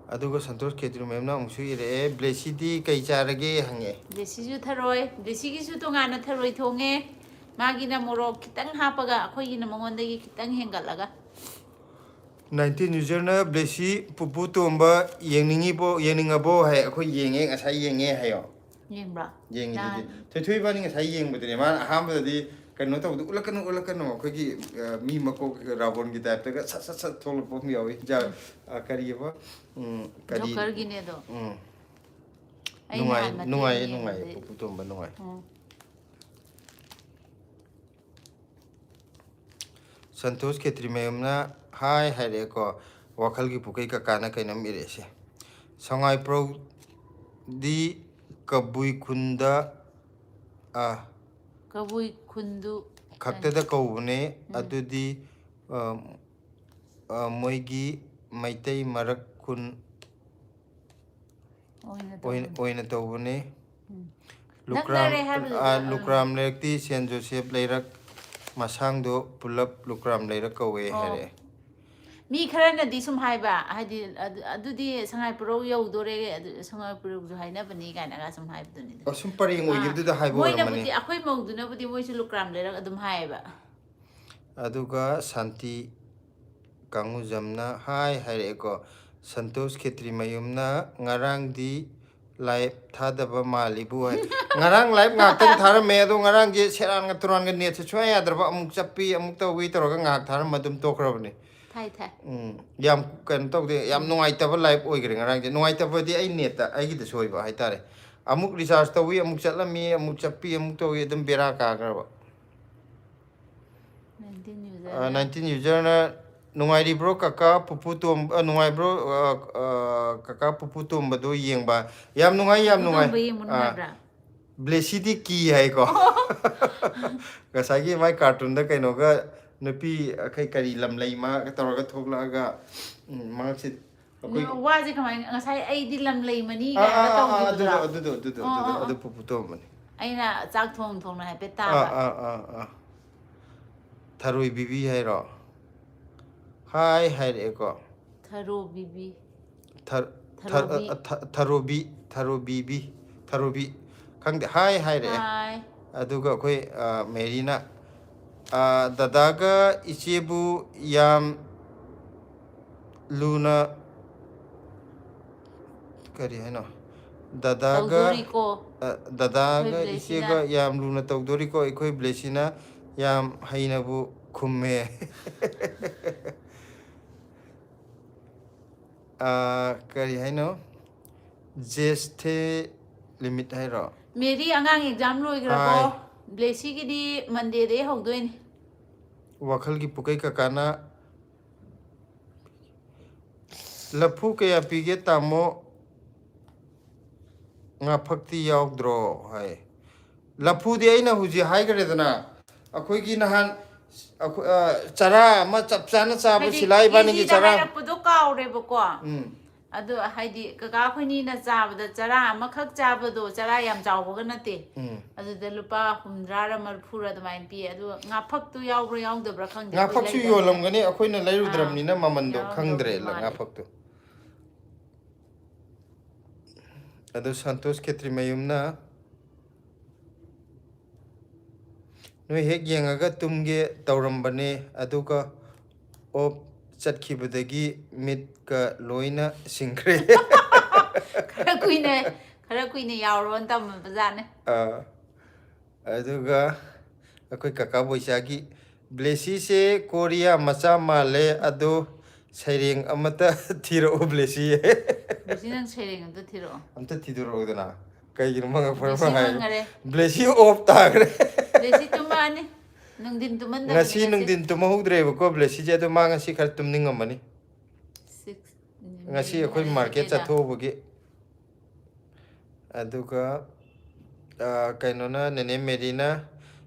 ꯑꯗꯨꯒ ꯁꯟꯇꯣꯁ ꯈꯦꯇ꯭ꯔꯤꯃꯌꯨꯝꯅ ꯑꯃꯨꯛꯁꯨ ꯏꯔꯛꯑꯦ, "ꯕ꯭ꯂꯦꯁꯤꯗꯤ ꯀꯩ ꯆꯥꯔꯒꯦ?" ꯍꯪꯉꯦ꯫ ꯕ꯭ꯂꯦꯁꯤꯁꯨ ꯊꯔꯣꯏ, ꯕ꯭ꯂꯦꯁꯤꯒꯤꯁꯨ ꯇꯣꯉꯥꯟꯅ ꯊꯔꯣꯏ ꯊꯣꯡꯉꯦ꯫ ꯃꯥꯒꯤꯅ ꯃꯣꯔꯣꯛ ꯈꯤꯇꯪ ꯍꯥꯞꯄꯒ, ꯑꯩꯈꯣꯏꯒꯤꯅ ꯃꯉꯣꯟꯗꯒꯤ ꯈꯤꯇꯪ ꯍꯦꯟꯒꯠꯂꯒ꯫ ꯅꯥꯏꯟꯇꯤꯟ ꯌꯨꯖꯔꯅ, "ꯕ꯭ꯂꯦꯁꯤ, ꯄꯨꯄꯨ ꯇꯣꯝꯕ ꯌꯦꯡꯅꯤꯡꯉꯕꯣ?" ꯍꯥꯏ꯫ ꯑꯩꯈꯣꯏ ꯌꯦꯡꯉꯦ, ꯉꯁꯥꯏ ꯌꯦꯡꯉꯦ ꯍꯥꯏꯌꯣ꯫ ꯌꯦꯡꯕ꯭ꯔꯥ? ꯌꯦꯡꯉꯤꯗꯨꯗꯤ꯫ ꯅꯍꯥꯟ꯫ ꯊꯣꯏꯊꯣꯏ ꯏꯕꯥꯅꯤ ꯉꯁꯥꯏ ꯌꯦꯡꯕꯗꯨꯅꯦ꯫ ꯃꯥꯅ ꯑꯍꯥꯟꯕꯗꯗꯤ ꯀꯩꯅꯣ ꯇꯧꯕꯗꯣ, "ꯎꯠꯂꯛꯀꯅꯨ, ꯎꯠꯂꯛꯀꯅꯨ", ꯑꯩꯈꯣꯏꯒꯤ, ꯑ, ꯃꯤ ꯃꯀꯣꯛ ꯔꯥꯕꯣꯟꯒꯤ ꯇꯥꯏꯞꯇꯒ ꯁꯠ ꯁꯠ ꯁꯠ ꯊꯣꯛꯂꯛꯄ ꯑꯃ ꯌꯥꯎꯋꯤ꯫ ꯖꯥ-, ꯎꯝ꯫ ꯑ, ꯀꯔꯤꯑꯕ? ꯎꯝ, ꯀꯔꯤ? ꯖꯣꯀꯔꯒꯤꯅꯦ ꯑꯗꯣ꯫ ꯎꯝ꯫ ꯑꯩ ꯅꯨꯡꯉꯥꯏ-, ꯅꯍꯥꯟ ꯃꯇꯦꯛ ꯅꯨꯡꯉꯥꯏꯌꯦ, ꯅꯨꯡꯉꯥꯏꯌꯦ, ꯌꯦꯡꯕꯗꯨꯗꯤ꯫ ꯄꯨꯄꯨ ꯇꯣꯝꯕ ꯅꯨꯡꯉꯥꯏ꯫ ꯎꯝ꯫ ꯁꯟꯇꯣꯁ ꯈꯦꯇ꯭ꯔꯤꯃꯌꯨꯝꯅ ꯍꯥꯏ ꯍꯥꯏꯔꯛꯑꯦꯀꯣ, ꯋꯥꯈꯜꯒꯤ ꯄꯨꯈꯩ ꯀꯀꯥꯅ ꯀꯩꯅꯣꯝ ꯏꯔꯛꯑꯦꯁꯦ꯫ ꯁꯉꯥꯏꯄ꯭ꯔꯧꯗꯤ ꯀꯕꯨꯏ ꯈꯨꯟꯗ, ꯑ, ꯀꯕꯨꯏ ꯈꯨꯟꯗꯨ ꯈꯛꯇꯗ ꯀꯧꯕꯅꯦ꯫ ꯑꯗꯨꯗꯤ, ꯑ, ꯑ, ꯃꯣꯏꯒꯤ ꯃꯩꯇꯩ ꯃꯔꯛ ꯈꯨꯟ ꯑꯣꯏꯅ ꯑꯣꯏꯅ ꯇꯧꯕꯅꯤ꯫ ꯑꯣꯏꯅ ꯇꯧꯕꯅꯦ꯫ ꯎꯝ. ꯂꯨꯀ꯭ꯔꯥꯝ ꯅꯛꯅꯔꯦ ꯍꯥꯏꯕꯗꯨꯗ, ꯑ, ꯎꯝ. ꯂꯨꯀ꯭ꯔꯥꯝ ꯂꯩꯔꯛꯇꯤ ꯁꯦꯟ ꯖꯣꯁꯦꯐ ꯂꯩꯔꯛ ꯃꯁꯥꯡꯗꯣ ꯄꯨꯂꯞ ꯂꯨꯀ꯭ꯔꯥꯝ ꯂꯩꯔꯛ ꯀꯧꯋꯦ ꯑꯣ. ꯍꯥꯏꯔꯛꯑꯦ꯫ ꯃꯤ ꯈꯔꯅꯗꯤ ꯁꯨꯝ ꯍꯥꯏꯕ, ꯍꯥꯏꯗꯤ ꯑꯗꯨ- ꯑꯗꯨꯗꯤ ꯁꯉꯥꯏꯄ꯭ꯔꯧ ꯌꯧꯗꯣꯔꯦ, ꯑꯗꯨ ꯁꯉꯥꯏꯄ꯭ꯔꯧꯁꯨ ꯍꯥꯏꯅꯕꯅꯤ ꯀꯥꯏꯅꯒ ꯁꯨꯝ ꯍꯥꯏꯕꯗꯨꯅꯤꯗ꯫ ꯑꯣ, ꯁꯨꯝ ꯄꯔꯦꯡ ꯑꯥ, ꯑꯣꯏꯈꯤꯕꯗꯨꯗ ꯍꯥꯏꯕ ꯑꯣꯏꯔꯝꯃꯅꯤ꯫ ꯃꯣꯏꯅꯕꯨꯗꯤ, ꯑꯩꯈꯣꯏ ꯃꯧꯗꯨꯅꯕꯨꯗꯤ ꯃꯣꯏꯁꯨ ꯂꯨꯀ꯭ꯔꯥꯝ ꯂꯩꯔꯛ ꯑꯗꯨꯝ ꯍꯥꯏꯌꯦꯕ꯫ ꯑꯗꯨꯒ ꯁꯥꯟꯇꯤ ꯀꯥꯡꯉꯨꯖꯝꯅ ꯍꯥꯏ ꯍꯥꯏꯔꯛꯑꯦꯀꯣ, ꯁꯟꯇꯣꯁ ꯈꯦꯇ꯭ꯔꯤꯃꯌꯨꯝꯅ ꯉꯔꯥꯡꯗꯤ ꯂꯥꯏꯞ ꯊꯥꯗꯕ ꯃꯥꯜꯂꯤꯕꯨ ꯍꯥꯏ꯫ ꯉꯔꯥꯡ ꯂꯥꯏꯞ ꯉꯥꯛꯇꯪ ꯊꯥꯔꯝꯃꯦ, ꯑꯗꯣ ꯉꯔꯥꯡꯁꯦ ꯁꯦꯔꯥꯟꯒ ꯇꯨꯔꯥꯟꯒ ꯅꯦꯠꯁꯦ ꯁꯨꯡꯌꯥ ꯌꯥꯗ꯭ꯔꯕ, ꯑꯃꯨꯛ ꯆꯞꯄꯤ ꯑꯃꯨꯛ ꯇꯧꯏ ꯇꯧꯔꯒ ꯉꯥꯏꯍꯥꯛ ꯊꯥꯔꯝꯃ ꯑꯗꯨꯝ ꯇꯣꯛꯈ꯭ꯔꯕꯅꯦ꯫ ꯊꯥꯏ ꯊꯥꯏ꯫ ꯎꯝ, ꯌꯥꯝ ꯀꯩꯅꯣ ꯇꯧꯗꯦ, ꯌꯥꯝ ꯅꯨꯡꯉꯥꯏꯇꯕ ꯂꯥꯏꯞ ꯑꯣꯏꯈ꯭ꯔꯦ ꯉꯔꯥꯡꯁꯦ꯫ ꯅꯨꯡꯉꯥꯏꯇꯕꯗꯤ ꯑꯩ ꯅꯦꯠꯇ, ꯑꯩꯒꯤꯗ ꯁꯣꯏꯕ ꯍꯥꯏꯇꯥꯔꯦ꯫ ꯑꯃꯨꯛ ꯔꯤꯆꯥꯔꯖ ꯇꯧꯏ, ꯑꯃꯨꯛ ꯆꯠꯂꯝꯃꯤ, ꯑꯃꯨꯛ ꯆꯠꯄꯤ, ꯑꯃꯨꯛ ꯇꯧꯏ, ꯑꯗꯨꯝ ꯕꯦꯔꯥ ꯀꯥꯈ꯭ꯔꯕ꯫ ꯅꯥꯏꯟꯇꯤꯟ ꯑ, ꯌꯨꯖꯔꯅ ꯅꯥꯏꯟꯇꯤꯟ ꯌꯨꯖꯔꯅ ꯅꯨꯡꯉꯥꯏꯔꯤꯕ꯭ꯔꯣ ꯀꯀꯥ ꯄꯨꯄꯨ ꯇꯣꯝ-, ꯑ, ꯅꯨꯡꯉꯥꯏꯕ꯭ꯔꯣ, ꯑ, ꯑ, ꯀꯀꯥ ꯄꯨꯄꯨ ꯇꯣꯝꯕꯗꯣ ꯌꯦꯡꯕ? ꯌꯥꯝ ꯅꯨꯡꯉꯥꯏ, ꯌꯥꯝ ꯅꯨꯡꯉꯥꯏ꯫ ꯇꯣꯝꯕ ꯌꯦꯡꯕ ꯑ, ꯅꯨꯡꯉꯥꯏꯕ꯭ꯔꯥ? ꯕ꯭ꯂꯦꯁꯤꯗꯤ ꯀꯤ ꯍꯥꯏꯀꯣ꯫ ꯉꯁꯥꯏꯒꯤ ꯃꯥꯏ ꯀꯥꯔꯇꯨꯟꯗ ꯀꯩꯅꯣꯒ ꯅꯨꯄꯤ ꯑꯈꯩ ꯀꯔꯤ ꯂꯝꯂꯩꯃꯒ ꯇꯧꯔꯒ ꯊꯣꯛꯂꯛꯑꯒ, ꯎꯝ, ꯃꯍꯥꯛꯁꯦ ꯑꯩꯈꯣꯏ ꯅꯣ, ꯋꯥꯁꯦ ꯀꯃꯥꯏꯅ, ꯉꯁꯥꯏ ꯑꯩꯗꯤ ꯂꯝ ꯂꯩꯃꯅꯤ ꯑꯥ, ꯀꯥꯏꯅꯒ ꯑꯥ, ꯑꯥ, ꯑꯥ, ꯇꯧꯈꯤꯕꯗꯨꯔꯣ? ꯑꯗꯨꯗꯣ, ꯑꯗꯨꯗꯣ, ꯑꯗꯨꯗꯣ, ꯑꯣ, ꯑꯗꯨꯗꯣ, ꯑꯣ, ꯑꯗꯨ ꯑꯣ꯫ ꯄꯨꯄꯨ ꯇꯣꯝꯕꯅꯤ꯫ ꯑꯩꯅ ꯆꯥꯛ ꯊꯣꯡ ꯊꯣꯡꯅ ꯍꯥꯏꯐꯦꯠ ꯑꯥ, ꯇꯥꯕ꯫ ꯑꯥ, ꯑꯥ, ꯑꯥ꯫ ꯊꯔꯣꯏ ꯕꯤꯕꯤ ꯍꯥꯏꯔꯣ? ꯍꯥꯏ ꯍꯥꯏꯔꯛꯑꯦꯀꯣ꯫ ꯊꯔꯣ ꯕꯤꯕꯤ꯫ ꯊꯔ-, ꯊꯔ-, ꯊꯔꯣꯕꯤ꯫ ꯑ, ꯊ-, ꯊꯔꯣꯕꯤ, ꯊꯔꯣꯕꯤꯕꯤ, ꯊꯔꯣꯕꯤ꯫ ꯈꯪꯗꯦ, ꯍꯥꯏ ꯍꯥꯏꯔꯛꯑꯦ꯫ ꯍꯥꯏ꯫ ꯑꯗꯨꯒ ꯑꯩꯈꯣꯏ, ꯑ, ꯃꯦꯔꯤꯅ, ꯑ, ꯗꯗꯥꯒ ꯏꯆꯦꯕꯨ ꯌꯥꯝ ꯂꯨꯅ, ꯀꯔꯤ ꯍꯥꯏꯅꯣ? ꯗꯗꯥꯒ, ꯇꯧꯗꯣꯔꯤꯀꯣ꯫ ꯑ, ꯗꯗꯥꯒ ꯑꯩꯈꯣꯏ ꯕ꯭ꯂꯦꯁꯤꯅ꯫ ꯏꯆꯦꯒ ꯌꯥꯝ ꯂꯨꯅ ꯇꯧꯗꯣꯔꯤꯀꯣ, ꯑꯩꯈꯣꯏ ꯕ꯭ꯂꯦꯁꯤꯅ ꯌꯥꯝ ꯍꯩꯅꯕꯨ ꯈꯨꯝꯃꯦ꯫ ꯑ, ꯀꯔꯤ ꯍꯥꯏꯅꯣ? ꯖꯦꯁꯊꯦ ꯂꯤꯃꯤꯠ ꯍꯥꯏꯔꯣ? ꯃꯦꯔꯤ, ꯑꯉꯥꯡ ꯑꯦꯛꯖꯥꯝ ꯂꯣꯏꯈ꯭ꯔꯕꯣ? ꯍꯥꯏ꯫ ꯕ꯭ꯂꯦꯁꯤꯒꯤꯗꯤ ꯃꯟꯗꯦꯗꯩ ꯍꯧꯗꯣꯏꯅꯤ꯫ ꯋꯥꯈꯜꯒꯤ ꯄꯨꯀꯩ ꯀꯀꯥꯅ, "ꯂꯐꯨ ꯀꯌꯥ ꯄꯤꯒꯦ ꯇꯥꯃꯣ? ꯉꯥꯐꯛꯇꯤ ꯌꯥꯎꯗ꯭ꯔꯣ?" ꯍꯥꯏ꯫ ꯂꯐꯨꯗꯤ ꯑꯩꯅ ꯍꯧꯖꯤꯛ ꯍꯥꯏꯈ꯭ꯔꯦꯗꯅ, ꯑꯩꯈꯣꯏꯒꯤ ꯅꯍꯥꯟ ꯑꯩꯈꯣꯏ, ꯑ, ꯆꯔꯥ ꯑꯃ ꯆꯞ ꯆꯥꯅ ꯆꯥꯕ ꯍꯥꯏꯗꯤ ꯁꯤꯂꯥ ꯏꯕꯥꯅꯤꯒꯤ ꯀꯦꯖꯤꯗ ꯆꯔꯥ꯫ ꯍꯥꯏꯔꯛꯄꯗꯣ ꯀꯥꯎꯔꯦꯕꯀꯣ꯫ ꯎꯝ꯫ ꯑꯗꯣ ꯍꯥꯏꯗꯤ ꯀꯀꯥ ꯑꯩꯈꯣꯏꯅꯤꯅ ꯆꯥꯕꯗ ꯆꯔꯥ ꯑꯃꯈꯛ ꯆꯥꯕꯗꯣ, ꯆꯔꯥ ꯌꯥꯝ ꯆꯥꯎꯕꯒ ꯅꯠꯇꯦ꯫ ꯎꯝ꯫ ꯑꯗꯨꯗ ꯂꯨꯄꯥ ꯍꯨꯝꯗ꯭ꯔꯥꯔ ꯃꯔꯤꯐꯨꯔ ꯑꯗꯨꯃꯥꯏꯅ ꯄꯤ꯫ ꯑꯗꯨꯒ ꯉꯥꯐꯛꯇꯨ ꯌꯥꯎꯕ꯭ꯔꯥ ꯌꯥꯎꯗꯕ꯭ꯔꯥ ꯈꯪꯗꯦ, ꯑꯩꯈꯣꯏ ꯉꯥꯐꯛꯁꯨ ꯂꯩꯗꯕꯅꯤꯅ꯫ ꯌꯣꯜꯂꯝꯒꯅꯤ, ꯑꯩꯈꯣꯏꯅ ꯂꯩꯔꯨꯗ꯭ꯔꯕꯅꯤꯅ ꯑꯥ, ꯃꯃꯟꯗꯣ ꯌꯥꯎꯔꯝꯗꯧ ꯈꯪꯗ꯭ꯔꯦ ꯃꯥꯜꯂꯦ꯫ ꯉꯥꯐꯛꯇꯣ꯫ ꯑꯗꯣ ꯁꯟꯇꯣꯁ ꯈꯦꯇ꯭ꯔꯤꯃꯌꯨꯝꯅ, "ꯅꯣꯏ ꯍꯦꯛ ꯌꯦꯡꯉꯒ ꯇꯨꯝꯒꯦ ꯇꯧꯔꯝꯕꯅꯦ, ꯑꯗꯨꯒ ꯑꯣꯞ ꯆꯠꯈꯤꯕꯗꯒꯤ ꯃꯤꯠꯀ ꯂꯣꯏꯅ ꯁꯤꯡꯈ꯭ꯔꯦ"꯫ ꯈꯔ ꯀꯨꯏꯅ, ꯈꯔ ꯀꯨꯏꯅ ꯌꯥꯎꯔꯣꯅ ꯇꯝꯃꯕꯖꯥꯠꯅꯦ꯫ ꯑꯥ, ꯑꯗꯨꯒ ꯑꯩꯈꯣꯏ ꯀꯀꯥ ꯕꯣꯏꯆꯥꯒꯤ, "ꯕ꯭ꯂꯦꯁꯤꯁꯦ ꯀꯣꯔꯤꯌꯥ ꯃꯆꯥ ꯃꯥꯜꯂꯦ, ꯑꯗꯣ ꯁꯩꯔꯦꯡ ꯑꯃꯇ ꯊꯤꯔꯛꯑꯣ, ꯕ꯭ꯂꯦꯁꯤ"꯫ ꯕ꯭ꯂꯦꯁꯤ, ꯅꯪ ꯁꯩꯔꯦꯡ ꯑꯝꯇ ꯊꯤꯔꯛꯑꯣ꯫ ꯑꯝꯇ ꯊꯤꯗꯣꯔꯛꯎꯗꯅ꯫ ꯀꯩꯒꯤꯅꯣ ꯃꯉꯛ ꯐꯔ ꯕ꯭ꯂꯦꯁꯤ ꯍꯥꯏ꯫ ꯉꯪꯉꯔꯦ꯫ ꯕ꯭ꯂꯦꯁꯤ ꯑꯣꯐ ꯇꯥꯈ꯭ꯔꯦ꯫ ꯕ꯭ꯂꯦꯁꯤ ꯇꯨꯝꯃꯛꯑꯅꯤ꯫ ꯅꯨꯡꯊꯤꯟ ꯇꯨꯝꯃꯟꯗꯕꯅꯤ ꯉꯁꯤ ꯉꯁꯤ꯫ ꯅꯨꯡꯊꯤꯟ ꯇꯨꯝꯍꯧꯗ꯭ꯔꯦꯕꯀꯣ ꯕ꯭ꯂꯦꯁꯤꯁꯦ, ꯑꯗꯣ ꯃꯥ ꯉꯁꯤ ꯈꯔ ꯇꯨꯝꯅꯤꯡꯉꯝꯃꯅꯤ꯫ Six, ꯉꯁꯤ ꯑꯩꯈꯣꯏ ꯃꯔꯤ market ꯁꯤꯗꯩꯗ꯫ ꯆꯠꯊꯣꯛꯎꯕꯒꯤ꯫ ꯑꯗꯨꯒ, ꯑ, ꯀꯩꯅꯣꯅ, ꯅꯦꯅꯦ ꯃꯦꯔꯤꯅ,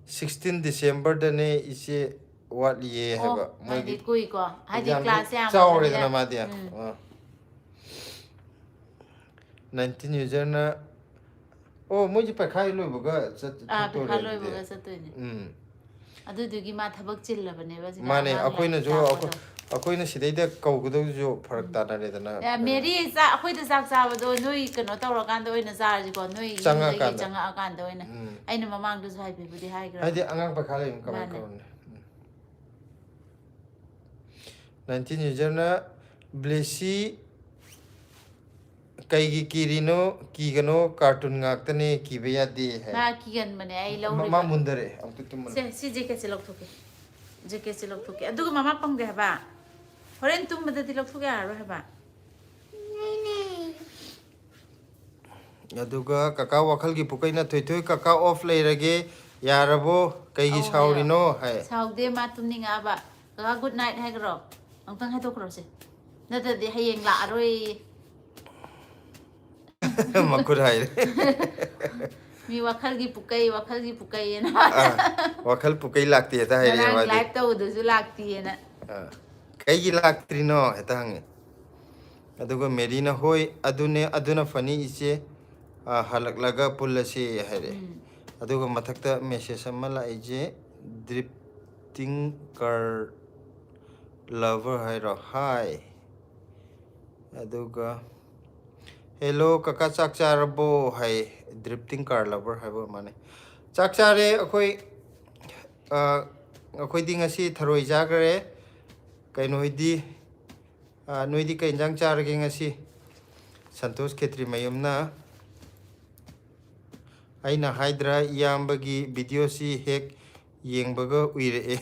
"ꯁꯤꯛꯁꯇꯤꯟ ꯗꯤꯁꯦꯝꯕꯔꯗꯅꯦ ꯏꯆꯦ ꯋꯥꯠꯂꯤꯌꯦ" ꯑꯣ, ꯍꯥꯏꯕ꯫ ꯃꯥꯗꯤ ꯃꯣꯏꯒꯤ ꯀꯨꯏꯀꯣ꯫ ꯍꯥꯏꯗꯤ exam ꯗꯣ class ꯌꯥꯝꯕꯅꯤꯅ꯫ ꯆꯥꯎꯔꯦꯗꯅ ꯃꯥꯗꯤ꯫ ꯎꯝ꯫ ꯑ꯫ ꯅꯥꯏꯟꯇꯤꯟ userꯅ, ꯑꯣ, ꯃꯣꯏꯁꯦ ꯄꯩꯈꯥ ꯂꯣꯏꯕꯒ ꯆꯠ-, ꯑꯥ, ꯄꯩꯈꯥ ꯊꯣꯛꯇꯣꯔꯦ ꯑꯗꯨꯗꯤ꯫ ꯂꯣꯏꯕꯒ ꯆꯠꯇꯣꯏꯅꯦ꯫ ꯎꯝ꯫ ꯑꯗꯨꯗꯨꯒꯤ ꯃꯥ ꯊꯕꯛ ꯆꯤꯜꯂꯕꯅꯦꯕ ꯁꯤꯗ ꯃꯥꯅꯦ, ꯑꯉꯥꯡ ꯑꯩꯈꯣꯏꯅꯁꯨ ꯂꯥꯏꯔꯤꯛ ꯇꯥꯛꯄꯗꯣ꯫ ꯑꯩꯈꯣꯏ-, ꯑꯩꯈꯣꯏꯅ ꯁꯤꯗꯩꯗ ꯀꯧꯒꯗꯧꯁꯨ ꯐꯔꯛ ꯎꯝ꯫ ꯇꯥꯅꯔꯦꯗꯅ ꯑꯦ, ꯑꯩꯈꯣꯏꯅ꯫ ꯃꯦꯔꯤ ꯆꯥ-, ꯑꯩꯈꯣꯏꯗ ꯆꯥꯛ ꯆꯥꯕꯗꯣ ꯅꯣꯏ ꯀꯩꯅꯣ ꯇꯧꯔꯀꯥꯟꯗ ꯑꯣꯏꯅ ꯆꯥꯔꯁꯤꯀꯣ, ꯅꯣꯏ ꯌꯨꯝꯗꯒꯤ ꯆꯪꯉꯛꯑꯀꯥꯟꯗ꯫ ꯆꯪꯉꯛꯑꯀꯥꯟꯗ ꯑꯣꯏꯅ꯫ ꯎꯝ꯫ ꯑꯩꯅ ꯃꯃꯥꯡꯗꯁꯨ ꯍꯥꯏꯐꯦꯠꯄꯨꯗꯤ ꯍꯥꯏꯈ꯭ꯔꯕꯅꯦ꯫ ꯍꯥꯏꯗꯤ ꯑꯉꯥꯡ ꯄꯩꯈꯥ ꯂꯩꯕꯅꯤ ꯀꯃꯥꯏꯅ ꯃꯥꯅꯦ꯫ ꯀꯧꯔꯨꯅꯤ? ꯎꯝ꯫ ꯅꯥꯏꯟꯇꯤꯟ userꯅ, "ꯕ꯭ꯂꯦꯁꯤ ꯀꯩꯒꯤ ꯀꯤꯔꯤꯅꯣ? ꯀꯤꯒꯅꯣ, cartoon ꯉꯥꯛꯇꯅꯦ, ꯀꯤꯕ ꯌꯥꯗꯦ" ꯍꯥꯏ꯫ ꯃꯥ ꯀꯤꯒꯟꯕꯅꯦ, ꯑꯩ ꯃ-, ꯂꯧꯔꯤꯕ꯫ ꯃꯥ ꯃꯨꯟꯗꯔꯦ, ꯑꯃꯨꯛꯇ ꯇꯨꯝꯃꯨ꯫ ꯁꯦ, ꯁꯤ jacketꯁꯦ ꯂꯧꯊꯣꯛꯀꯦ꯫ Jacketꯁꯦ ꯂꯧꯊꯣꯛꯀꯦ꯫ ꯑꯗꯨꯒ ꯃꯃꯥ ꯄꯪꯗꯦ ꯍꯥꯏꯕ꯫ ꯍꯣꯔꯦꯟ ꯇꯨꯝꯕꯗꯗꯤ ꯂꯧꯊꯣꯛ ꯌꯥꯔꯔꯣꯏ ꯍꯥꯏꯕ꯫ ꯑꯗꯨꯒ ꯀꯀꯥ ꯋꯥꯈꯜꯒꯤ ꯄꯨꯀꯩꯅ, "ꯊꯣꯏꯊꯣꯏ ꯀꯀꯥ off ꯂꯩꯔꯒꯦ, "ꯌꯥꯔꯕꯣ? ꯀꯩꯒꯤ ꯑꯧ, ꯁꯥꯎꯔꯤꯅꯣ?" ꯍꯥꯏ꯫ ꯁꯥꯎꯗꯦ, ꯃꯥ ꯇꯨꯝꯅꯤꯡꯉꯛꯑꯕ꯫ "ꯀꯀꯥ, good night ꯍꯥꯏꯈ꯭ꯔꯣ? ꯑꯃꯨꯛꯇꯪ ꯍꯥꯏꯗꯣꯛꯈ꯭ꯔꯣꯁꯦ, ꯅꯠꯇ꯭ꯔꯗꯤ ꯍꯌꯦꯡ ꯂꯥꯛꯑꯔꯣꯏ"꯫ ꯃꯈꯨꯠ ꯍꯥꯏꯔꯦ꯫ ꯃꯤ ꯋꯥꯈꯜꯒꯤ ꯄꯨꯀꯩ, ꯋꯥꯈꯜꯒꯤ ꯄꯨꯀꯩ ꯑꯅ꯫ ꯑꯥ, ꯋꯥꯈꯜ ꯄꯨꯀꯩ ꯂꯥꯛꯇꯦ ꯍꯦꯛꯇ ꯍꯥꯏꯔꯛꯑꯦ ꯉꯔꯥꯡ ꯃꯥꯗꯤ꯫ Live ꯇꯧꯕꯗꯁꯨ ꯂꯥꯛꯇꯦꯅ꯫ ꯑꯥ, "ꯀꯩꯒꯤ ꯂꯥꯛꯇ꯭ꯔꯤꯅꯣ?" ꯍꯦꯛꯇ ꯍꯪꯉꯦ꯫ ꯑꯗꯨꯒ ꯃꯦꯔꯤꯅ, "ꯍꯣꯏ, ꯑꯗꯨꯅꯦ, ꯑꯗꯨꯅ ꯐꯅꯤ ꯏꯆꯦ, ꯑꯥ, ꯍꯜꯂꯛꯂꯒ ꯄꯨꯜꯂꯁꯤ" ꯍꯥꯏꯔꯛꯑꯦ꯫ ꯎꯝ꯫ ꯑꯗꯨꯒ ꯃꯊꯛꯇ message ꯑꯃ ꯂꯥꯛꯏꯁꯦ, "Drifting Car Lover" ꯍꯥꯏꯔꯣ? "Hi"꯫ ꯑꯗꯨꯒ, "Hello ꯀꯀꯥ, ꯆꯥꯛ ꯆꯥꯔꯕꯣ?" ꯍꯥꯏ꯫ Drifting Car Lover ꯍꯥꯏꯕ ꯑꯃꯅꯦ꯫ "ꯆꯥꯛ ꯆꯥꯔꯦ ꯑꯩꯈꯣꯏ꯫ ꯑ, ꯑꯩꯈꯣꯏꯗꯤ ꯉꯁꯤ ꯊꯔꯣꯏ ꯆꯥꯈ꯭ꯔꯦ꯫ ꯀꯩꯅꯣ ꯍꯣꯏꯗꯤ, ꯑ, ꯅꯣꯏꯗꯤ ꯀꯩ ꯏꯟꯖꯥꯡ ꯆꯥꯔꯒꯦ ꯉꯁꯤ?" ꯁꯟꯇꯣꯁ ꯈꯦꯇ꯭ꯔꯤ ꯃꯌꯨꯝꯅ, "ꯑꯩꯅ ꯍꯥꯏꯗ꯭ꯔꯥ, ꯏꯌꯥꯝꯕꯒꯤ videoꯁꯤ ꯍꯦꯛ ꯌꯦꯡꯕꯒ ꯎꯏꯔꯛꯑꯦ"꯫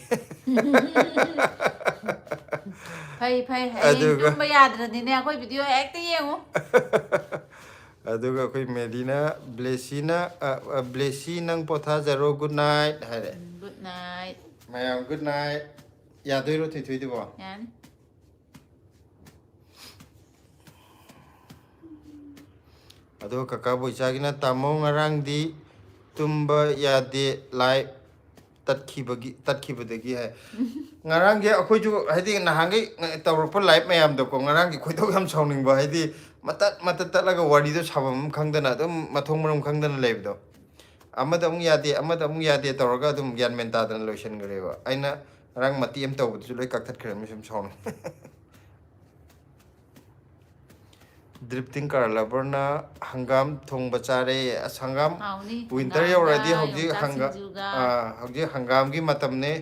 ꯐꯩ, ꯐꯩ꯫ ꯍꯌꯦꯡ ꯑꯗꯨꯒ ꯇꯨꯝꯕ ꯌꯥꯗ꯭ꯔꯗꯤꯅꯦ, ꯑꯩꯈꯣꯏ video ꯍꯦꯛꯇ ꯌꯦꯡꯉꯨ꯫ ꯑꯗꯨꯒ ꯑꯩꯈꯣꯏ ꯃꯦꯔꯤꯅ, "ꯕ꯭ꯂꯦꯁꯤꯅ, ꯑ, ꯑ, ꯕ꯭ꯂꯦꯁꯤ, ꯅꯪ ꯄꯣꯊꯥꯖꯔꯣ, good night" ꯍꯥꯏꯔꯦ꯫ ꯎꯝ, good night꯫ ꯃꯌꯥꯝ good night꯫ ꯌꯥꯗꯣꯏꯔꯣ ꯊꯣꯏꯊꯣꯏꯗꯨꯕꯣ? ꯌꯥꯅꯤ꯫ ꯑꯗꯨꯒ ꯀꯀꯥ ꯕꯣꯏꯆꯥꯒꯤꯅ, "ꯇꯥꯃꯣ, ꯉꯔꯥꯡꯗꯤ ꯇꯨꯝꯕ ꯌꯥꯗꯦ, live ꯇꯠꯈꯤꯕꯒꯤ, ꯇꯠꯈꯤꯕꯗꯒꯤ" ꯍꯥꯏ꯫ ꯉꯔꯥꯡꯒꯤ ꯑꯩꯈꯣꯏꯁꯨ, ꯍꯥꯏꯗꯤ, ꯅꯍꯥꯟꯈꯩ ꯇꯧꯔꯛꯄ live ꯃꯌꯥꯝꯗꯣꯀꯣ, ꯉꯔꯥꯡꯒꯤ ꯈꯣꯏꯗꯧ ꯌꯥꯝ ꯁꯥꯎꯅꯤꯡꯕ, ꯍꯥꯏꯗꯤ, ꯃꯇꯠ ꯃꯇꯠ ꯇꯠꯂꯒ ꯋꯥꯔꯤꯗꯣ ꯁꯥꯐꯝ ꯑꯃ ꯈꯪꯗꯅ, ꯑꯗꯨꯝ ꯃꯊꯣꯡ ꯃꯔꯝ ꯈꯪꯗꯅ ꯂꯩꯕꯗꯣ, ꯑꯃꯗ ꯑꯃꯨꯛ ꯌꯥꯗꯦ, ꯑꯃꯗ ꯑꯃꯨꯛ ꯌꯥꯗꯦ ꯇꯧꯔꯒ ꯑꯗꯨꯝ ꯒ꯭ꯌꯥꯟ ꯃꯦꯟ ꯇꯥꯗꯅ ꯂꯣꯏꯁꯤꯟꯈ꯭ꯔꯦꯕ꯫ ꯑꯩꯅ ꯉꯔꯥꯡ ꯃꯇꯦꯛ ꯑꯃ ꯇꯧꯕꯗꯨꯁꯨ ꯂꯣꯏ ꯀꯛꯊꯠꯈ꯭ꯔꯦ, ꯃꯤ ꯁꯨꯝ ꯁꯥꯎꯅꯤꯡ꯫ Drifting Car Loverꯅ, "ꯍꯪꯒꯥꯝ ꯊꯣꯡꯕ ꯆꯥꯔꯦ"꯫ ꯑꯁ, ꯍꯪꯒꯥꯝ, ꯍꯥꯎꯅꯤ꯫ Winter ꯍꯪꯒꯥꯝꯒ ꯌꯧꯔꯗꯤ ꯍꯧꯖꯤꯛ ꯌꯣꯡꯆꯥꯛ ꯍꯪꯒꯥ-, ꯁꯤꯡꯖꯨꯒ꯫ ꯑꯥ, ꯍꯧꯖꯤꯛ ꯍꯪꯒꯥꯝꯒꯤ ꯃꯇꯝꯅꯦ꯫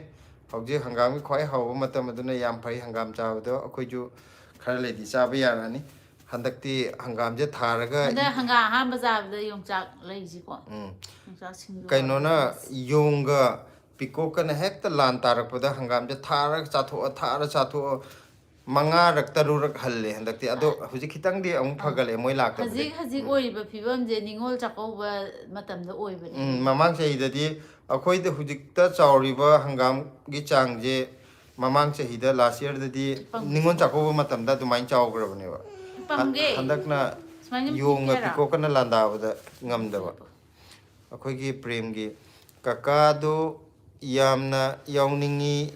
ꯍꯧꯖꯤꯛ ꯍꯪꯒꯥꯝꯒꯤ ꯈ꯭ꯋꯥꯏ ꯍꯥꯎꯕ ꯃꯇꯝ, ꯑꯗꯨꯅ ꯌꯥꯝ ꯐꯩ ꯍꯪꯒꯥꯝ ꯆꯥꯕꯗꯣ꯫ ꯑꯩꯈꯣꯏꯁꯨ ꯈꯔ ꯂꯩꯗꯤ ꯆꯥꯕ ꯌꯥꯔꯅꯤ꯫ ꯍꯟꯗꯛꯇꯤ ꯍꯪꯒꯥꯝꯁꯦ ꯊꯥꯔꯒ ꯍꯟꯗꯛ ꯍꯪꯒꯥꯝ ꯑꯍꯥꯟꯕ ꯆꯥꯕꯗ ꯌꯣꯡꯆꯥꯛ ꯂꯩꯁꯤꯀꯣ꯫ ꯎꯝ꯫ ꯌꯣꯡꯆꯥꯛ ꯁꯤꯡꯖꯨ ꯀꯩꯅꯣꯅ, ꯍꯥꯎꯕꯗꯣ꯫ ꯌꯣꯡꯒ ꯄꯤꯀꯣꯛꯀꯅ ꯍꯦꯛꯇ ꯂꯥꯟ ꯇꯥꯔꯛꯄꯗ ꯍꯪꯒꯥꯝꯁꯦ ꯊꯥꯔꯒ ꯆꯥꯊꯣꯛꯑ, ꯊꯥꯔ ꯆꯥꯊꯣꯛꯑ, ꯃꯉꯥꯔꯛ ꯇꯔꯨꯛꯔꯛ ꯍꯜꯂꯦ ꯍꯟꯗꯛꯇꯤ꯫ ꯑꯗꯣ ꯍꯧꯖꯤꯛ ꯈꯤꯇꯪꯗꯤ ꯑꯃꯨꯛ ꯐꯒꯠꯂꯦ ꯃꯣꯏ ꯂꯥꯛꯇꯕꯗꯒꯤ꯫ ꯍꯧꯖꯤꯛ ꯍꯧꯖꯤꯛ ꯑꯣꯏꯔꯤꯕ ꯐꯤꯕꯝꯁꯦ ꯅꯤꯉꯣꯜ ꯆꯥꯛꯀꯧꯕ ꯃꯇꯝꯗ ꯑꯣꯏꯕꯅꯦ꯫ ꯎꯝ, ꯃꯃꯥꯡ ꯆꯍꯤꯗꯗꯤ ꯑꯩꯈꯣꯏꯗ ꯍꯧꯖꯤꯛꯇ ꯆꯥꯎꯔꯤꯕ ꯍꯪꯒꯥꯝꯒꯤ ꯆꯥꯡꯁꯦ ꯃꯃꯥꯡ ꯆꯍꯤꯗ, ꯂꯥꯁ ꯌꯔꯗꯗꯤ, ꯄꯪ- ꯅꯤꯉꯣꯜ ꯆꯥꯛꯀꯧꯕ ꯃꯇꯝꯗ ꯑꯗꯨꯃꯥꯏꯅ ꯆꯥꯎꯈ꯭ꯔꯕꯅꯦꯕ꯫ ꯄꯪꯒꯦ꯫ ꯍꯟꯗꯛꯅ ꯁꯨꯃꯥꯏꯅ ꯑꯗꯨꯝ ꯌꯣꯡꯒ ꯄꯤꯛꯀꯦꯔꯥ? ꯄꯤꯀꯣꯛꯀꯅ ꯂꯥꯟꯗꯥꯕꯗ ꯉꯝꯗꯕ꯫ ꯑꯩꯈꯣꯏꯒꯤ ꯄ꯭ꯔꯦꯝꯒꯤ ꯀꯀꯥꯗꯨ ꯌꯥꯝꯅ ꯌꯥꯎꯅꯤꯡꯉꯤ꯫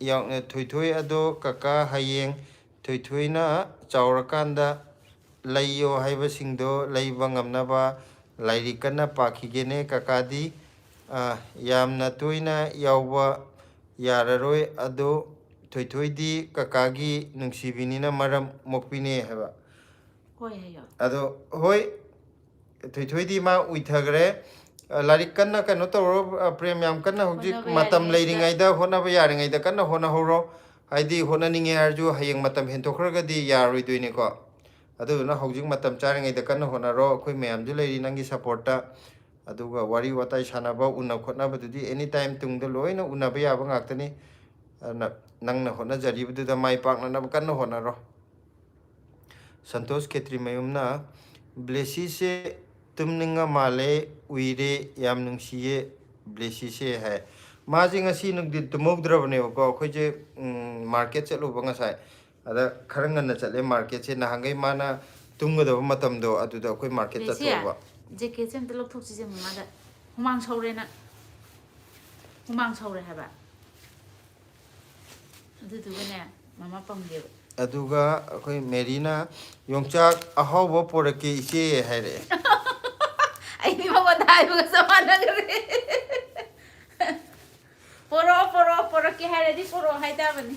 ꯌꯥꯎ-, ꯊꯣꯏꯊꯣꯏ ꯑꯗꯣ ꯀꯀꯥ ꯍꯌꯦꯡ ꯊꯣꯏꯊꯣꯏꯅ ꯆꯥꯎꯔꯀꯥꯟꯗ ꯂꯩꯌꯣ ꯍꯥꯏꯕꯁꯤꯡꯗꯣ ꯂꯩꯕ ꯉꯝꯅꯕ ꯂꯥꯏꯔꯤꯛ ꯀꯟꯅ ꯄꯥꯈꯤꯒꯦꯅꯦ ꯀꯀꯥꯗꯤ꯫ ꯑ, ꯌꯥꯝꯅ ꯇꯣꯏꯅ ꯌꯥꯎꯕ ꯌꯥꯔꯔꯣꯏ꯫ ꯑꯗꯣ ꯊꯣꯏꯊꯣꯏꯗꯤ ꯀꯀꯥꯒꯤ ꯅꯨꯡꯁꯤꯕꯤꯅꯤꯅ ꯃꯔꯝ ꯃꯣꯛꯄꯤꯅꯦ ꯍꯥꯏꯕ꯫ ꯍꯣꯏ ꯍꯥꯏꯌꯣ꯫ ꯑꯗꯣ ꯍꯣꯏ, ꯊꯣꯏꯊꯣꯏꯗꯤ ꯃꯥ ꯎꯏꯊꯈ꯭ꯔꯦ꯫ ꯑ, ꯂꯥꯏꯔꯤꯛ ꯀꯟꯅ ꯀꯩꯅꯣ ꯇꯧꯔꯣ, ꯑ, ꯄ꯭ꯔꯦꯝ, ꯌꯥꯝ ꯀꯟꯅ ꯍꯧꯖꯤꯛ ꯍꯣꯠꯅꯕ ꯃꯇꯝ ꯌꯥꯔꯤꯉꯩꯗ꯫ ꯂꯩꯔꯤꯉꯩꯗ, ꯍꯣꯠꯅꯕ ꯌꯥꯔꯤꯉꯩꯗ ꯀꯟꯅ ꯍꯣꯠꯅꯍꯧꯔꯣ꯫ ꯍꯥꯏꯗꯤ ꯍꯣꯠꯅꯅꯤꯡꯉꯦ ꯍꯥꯏꯔꯁꯨ ꯍꯌꯦꯡ ꯃꯇꯝ ꯍꯦꯟꯗꯣꯛꯈ꯭ꯔꯒꯗꯤ ꯌꯥꯔꯣꯏꯗꯣꯏꯅꯤꯀꯣ꯫ ꯑꯗꯨꯗꯨꯅ ꯍꯧꯖꯤꯛ ꯃꯇꯝ ꯆꯥꯔꯤꯉꯩꯗ ꯀꯟꯅ ꯍꯣꯠꯅꯔꯣ꯫ ꯑꯩꯈꯣꯏ ꯃꯌꯥꯝꯁꯨ ꯂꯩꯔꯤ ꯅꯪꯒꯤ ꯁꯞꯄꯣꯔꯠꯇ꯫ ꯑꯗꯨꯒ ꯋꯥꯔꯤ ꯋꯥꯇꯥꯏ ꯁꯥꯟꯅꯕ, ꯎꯅ ꯈꯣꯠꯅꯕꯗꯨꯗꯤ ꯑꯦꯅꯤ ꯇꯥꯏꯝ ꯇꯨꯡꯗ ꯂꯣꯏꯅ ꯎꯅꯕ ꯌꯥꯕ ꯉꯥꯛꯇꯅꯤ꯫ ꯑꯗꯨꯅ ꯅꯪꯅ ꯍꯣꯠꯅꯖꯔꯤꯕꯗꯨꯗ ꯃꯥꯏ ꯄꯥꯛꯅꯅꯕ ꯀꯟꯅ ꯍꯣꯠꯅꯔꯣ꯫ ꯁꯟꯇꯣꯁ ꯈꯦꯇ꯭ꯔꯤꯃꯌꯨꯝꯅ, "ꯕ꯭ꯂꯦꯁꯤꯁꯦ ꯇꯨꯝꯅꯤꯡꯉ ꯃꯥꯜꯂꯦ, ꯎꯏꯔꯦ, ꯌꯥꯝ ꯅꯨꯡꯁꯤꯌꯦ ꯕ꯭ꯂꯦꯁꯤꯁꯦ" ꯍꯥꯏ꯫ ꯃꯥꯁꯦ ꯉꯁꯤ ꯅꯨꯡꯊꯤꯟ ꯇꯨꯝꯍꯧꯗ꯭ꯔꯕꯅꯦꯕꯀꯣ꯫ ꯑꯩꯈꯣꯏꯁꯦ, ꯎꯝ, ꯃꯥꯔꯀꯦꯠ ꯆꯠꯂꯨꯕ ꯉꯁꯥꯏ꯫ ꯑꯗ ꯈꯔ ꯉꯟꯅ ꯆꯠꯂꯦ ꯃꯥꯔꯀꯦꯠꯁꯦ꯫ ꯅꯍꯥꯟꯈꯩ ꯃꯥꯅ ꯇꯨꯝꯒꯗꯕ ꯃꯇꯝꯗꯣ ꯑꯗꯨꯗ ꯑꯩꯈꯣꯏ ꯃꯥꯔꯀꯦꯠ ꯕ꯭ꯂꯦꯁꯤ, ꯆꯠꯊꯣꯛꯑꯕ꯫ ꯖꯦꯀꯦꯠꯁꯦ ꯑꯝꯇ ꯂꯧꯊꯣꯛꯁꯤꯁꯦ ꯃꯃꯥꯗ꯫ ꯍꯨꯃꯥꯡ ꯁꯧꯔꯦꯅ꯫ ꯍꯨꯃꯥꯡ ꯁꯧꯔꯦ ꯍꯥꯏꯕ꯫ ꯑꯗꯨꯗꯨꯒꯅꯦ, ꯃꯃꯥ ꯄꯝꯒꯦꯕ꯫ ꯑꯗꯨꯒ ꯑꯩꯈꯣꯏ ꯃꯦꯔꯤꯅ, "ꯌꯣꯡꯆꯥꯛ ꯑꯍꯥꯎꯕ ꯄꯣꯔꯛꯀꯦ ꯏꯆꯦ" ꯍꯥꯏꯔꯛꯑꯦ꯫ ꯑꯩꯗꯤ ꯃꯉꯣꯟꯗ ꯍꯥꯏꯕꯒ ꯆꯞ ꯃꯥꯟꯅꯈ꯭ꯔꯦ꯫ "ꯄꯣꯔꯛꯑꯣ, ꯄꯣꯔꯛꯑꯣ, ꯄꯣꯔꯛꯀꯦ ꯍꯥꯏꯔꯗꯤ ꯄꯣꯔꯛꯑꯣ" ꯍꯥꯏ ꯇꯥꯕꯅꯤ꯫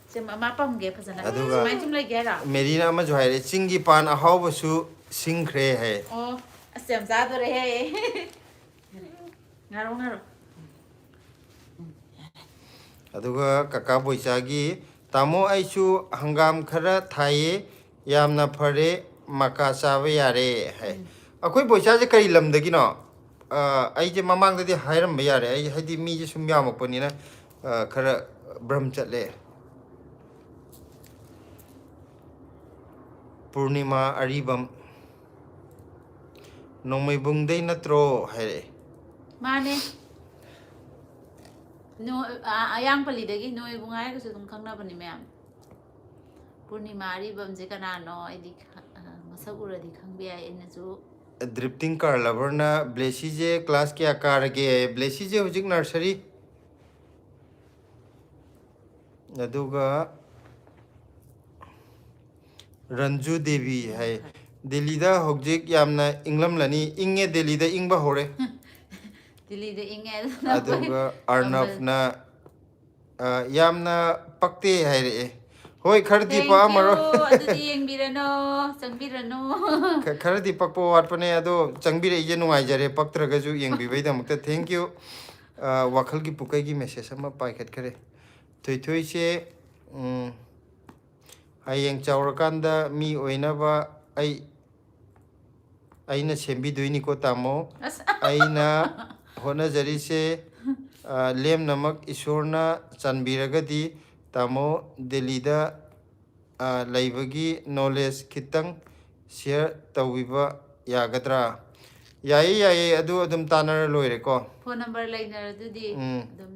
ꯁꯦ, ꯃꯃꯥ ꯄꯝꯒꯦ ꯐꯖꯅ꯫ ꯑꯗꯨꯒ ꯁꯨꯃꯥꯏꯅ ꯁꯨꯝ ꯂꯩꯒꯦ ꯍꯥꯏꯔꯣ? ꯃꯦꯔꯤꯅ ꯑꯃꯁꯨ ꯍꯥꯏꯔꯦ, "ꯆꯤꯡꯒꯤ ꯄꯥꯟ ꯑꯍꯥꯎꯕꯁꯨ ꯁꯤꯡꯈ꯭ꯔꯦ" ꯍꯥꯏ꯫ ꯑꯣ, ꯑꯁ, ꯌꯥꯝ ꯆꯥꯗꯣꯔꯦꯍꯦ꯫ ꯉꯥꯔꯣ, ꯉꯥꯔꯣ꯫ ꯑꯗꯨꯒ ꯀꯀꯥ ꯕꯣꯏꯆꯥꯒꯤ, "ꯇꯥꯃꯣ, ꯑꯩꯁꯨ ꯍꯪꯒꯥꯝ ꯈꯔ ꯊꯥꯏꯌꯦ, ꯌꯥꯝꯅ ꯐꯔꯦ, ꯃꯀꯥ ꯆꯥꯕ ꯌꯥꯔꯦ" ꯍꯥꯏ꯫ ꯑꯩꯈꯣꯏ ꯕꯣꯏꯆꯥꯁꯦ ꯀꯔꯤ ꯂꯝꯗꯒꯤꯅꯣ? ꯑ, ꯑꯩꯁꯦ ꯃꯃꯥꯡꯗꯗꯤ ꯍꯥꯏꯔꯝꯕ ꯌꯥꯔꯦ, ꯑꯩ ꯍꯥꯏꯗꯤ ꯃꯤꯁꯦ ꯁꯨꯝ ꯌꯥꯝꯃꯛꯄꯅꯤꯅ, ꯑ, ꯈꯔ ꯚ꯭ꯔꯝ ꯆꯠꯂꯦ꯫ ꯄꯨꯔꯅꯤꯃꯥ ꯑꯔꯤꯕꯝ, "ꯅꯣꯡꯃꯩꯕꯨꯡꯗꯩ ꯅꯠꯇ꯭ꯔꯣ?" ꯍꯥꯏꯔꯛꯑꯦ꯫ ꯃꯥꯅꯦ꯫ ꯅꯣ-, ꯑ-, ꯑꯌꯥꯡꯄꯜꯂꯤꯗꯒꯤ ꯅꯣꯡꯃꯩꯕꯨꯡ ꯍꯥꯏꯔꯒꯁꯨ ꯑꯗꯨꯝ ꯈꯪꯅꯕꯅꯤ ꯃꯌꯥꯝ꯫ ꯄꯨꯔꯅꯤꯃꯥ ꯑꯔꯤꯕꯝꯁꯦ ꯀꯅꯥꯅꯣ? ꯑꯩꯗꯤ ꯈ-, ꯑ, ꯃꯁꯛ ꯎꯔꯗꯤ ꯈꯪꯕ ꯌꯥꯏ꯫ ꯑꯩꯅꯁꯨ Drifting Car Lover ꯅ "ꯕ꯭ꯂꯦꯁꯤꯁꯦ ꯀ꯭ꯂꯥꯁ ꯀꯌꯥ ꯀꯥꯔꯒꯦ?" ꯕ꯭ꯂꯦꯁꯤꯁꯦ ꯍꯧꯖꯤꯛ ꯅꯔꯁꯔꯤ꯫ ꯑꯗꯨꯒ ꯔꯟꯖꯨ ꯗꯦꯕꯤ ꯍꯥꯏ, "ꯗꯦꯜꯂꯤꯗ ꯍꯧꯖꯤꯛ ꯌꯥꯝꯅ ꯏꯪꯂꯝꯂꯅꯤ?" "ꯏꯪꯉꯦ, ꯗꯦꯜꯂꯤꯗ ꯏꯪꯕ ꯍꯧꯔꯦ꯫" ꯗꯤꯜꯂꯤꯗ ꯏꯪꯉꯦ ꯑꯗꯨꯅ ꯑꯩꯈꯣꯏ ꯑꯗꯨꯒ ꯑꯔꯅꯕꯅ, "ꯑ, ꯌꯥꯝꯅ ꯄꯛꯇꯦ" ꯍꯥꯏꯔꯛꯑꯦ꯫ ꯍꯣꯏ, ꯈꯔꯗꯤ Thank you. ꯄꯛꯑꯝꯃꯔꯣꯏ꯫ ꯑꯗꯨꯗꯤ ꯌꯦꯡꯕꯤꯔꯅꯨ, ꯆꯪꯕꯤꯔꯅꯨ꯫ ꯈ-, ꯈꯔꯗꯤ ꯄꯛꯄ ꯋꯥꯠꯄꯅꯦ, ꯑꯗꯣ ꯆꯪꯕꯤꯔꯛꯏꯁꯦ ꯅꯨꯡꯉꯥꯏꯖꯔꯦ, ꯄꯛꯇ꯭ꯔꯒꯁꯨ ꯌꯦꯡꯕꯤꯕꯩꯗꯃꯛꯇ thank you꯫ ꯑ, ꯋꯥꯈꯜꯒꯤ ꯄꯨꯀꯩꯒꯤ message ꯑꯃ ꯄꯥꯏꯈꯠꯈ꯭ꯔꯦ꯫ ꯊꯣꯏꯊꯣꯏꯁꯦ, ꯎꯝ, "ꯍꯌꯦꯡ ꯆꯥꯎꯔꯀꯥꯟꯗ ꯃꯤ ꯑꯣꯏꯅꯕ ꯑꯩ, ꯑꯩꯅ ꯁꯦꯝꯕꯤꯗꯣꯏꯅꯤꯀꯣ ꯇꯥꯃꯣ꯫ ꯑꯁ꯫ ꯑꯩꯅ ꯍꯣꯠꯅꯖꯔꯤꯁꯦ, ꯑ, ꯂꯦꯝꯅꯃꯛ ꯏꯁꯣꯔꯅ ꯆꯥꯟꯕꯤꯔꯒꯗꯤ ꯇꯥꯃꯣ ꯗꯦꯜꯂꯤꯗ, ꯑ, ꯂꯩꯕꯒꯤ knowledge ꯈꯤꯇꯪ share ꯇꯧꯕꯤꯕ ꯌꯥꯒꯗ꯭ꯔꯥ?" ꯌꯥꯏꯌꯦ, ꯌꯥꯏꯌꯦ, ꯑꯗꯨ ꯑꯗꯨꯝ ꯇꯥꯟꯅꯔ ꯂꯣꯏꯔꯦꯀꯣ꯫ Phone number ꯂꯩꯅꯔꯗꯨꯗꯤ ꯎꯝ꯫ ꯑꯗꯨꯝ꯫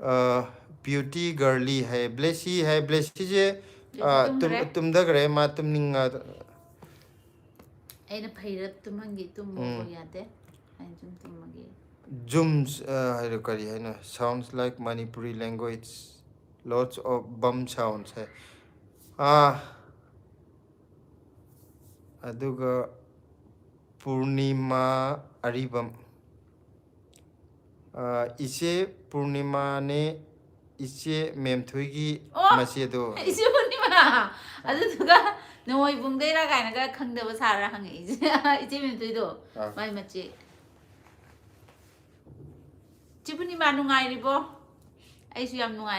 ꯑ, ꯕ꯭ꯌꯨꯇꯤ ꯒꯔꯂꯤ ꯍꯥꯏ, ꯕ꯭ꯂꯦꯁꯤ ꯍꯥꯏ, ꯕ꯭ꯂꯦꯁꯤꯁꯦ, ꯕ꯭ꯂꯦꯁꯤ ꯑ, ꯇꯨꯝ-, ꯇꯨꯝꯈ꯭ꯔꯦ꯫ ꯇꯨꯝꯊꯈ꯭ꯔꯦ, ꯃꯥ ꯇꯨꯝꯅꯤꯡꯉ-, ꯑꯩꯅ ꯐꯩꯔꯞ ꯇꯨꯝꯍꯟꯒꯦ, ꯇꯨꯝꯃꯣ ꯎꯝ꯫ ꯌꯥꯗꯦ꯫ ꯑꯩꯅ ꯁꯨꯝ ꯇꯨꯝꯃꯒꯦ꯫ Zooms, ꯑ, ꯍꯥꯏꯔꯣ, ꯀꯔꯤ ꯍꯥꯏꯅꯣ? Sounds like Manipuri language. Lots of bum sounds ꯍꯥꯏ꯫ ꯑꯥ, ꯑꯗꯨꯒ ꯄꯨꯔꯅꯤꯃꯥ ꯑꯔꯤꯕꯝ꯫ ꯑ, ꯏꯆꯦ ꯄꯨꯔꯅꯤꯃꯥꯅꯦ, ꯏꯆꯦ ꯃꯦꯝꯊꯣꯏꯒꯤ ꯑꯣ! ꯃꯆꯦꯗꯣ꯫ ꯏꯆꯦ ꯄꯨꯔꯅꯤꯃꯥ! ꯑꯗꯨꯗꯨꯒ ꯅꯣꯡꯃꯩꯕꯨꯡꯗꯩꯔꯥ ꯀꯥꯏꯅꯒ ꯈꯪꯗꯕ ꯁꯥꯔ ꯍꯪꯉꯛꯏꯁꯦ꯫ ꯏꯆꯦ ꯃꯦꯝꯊꯣꯏꯗꯣ, ꯑꯥ꯫ ꯃꯥꯏ ꯃꯆꯦ꯫ ꯏꯆꯦ ꯄꯨꯔꯅꯤꯃꯥ, ꯅꯨꯡꯉꯥꯏꯔꯤꯕꯣ? ꯑꯩꯁꯨ ꯌꯥꯝ ꯅꯨꯡꯉꯥꯏ꯫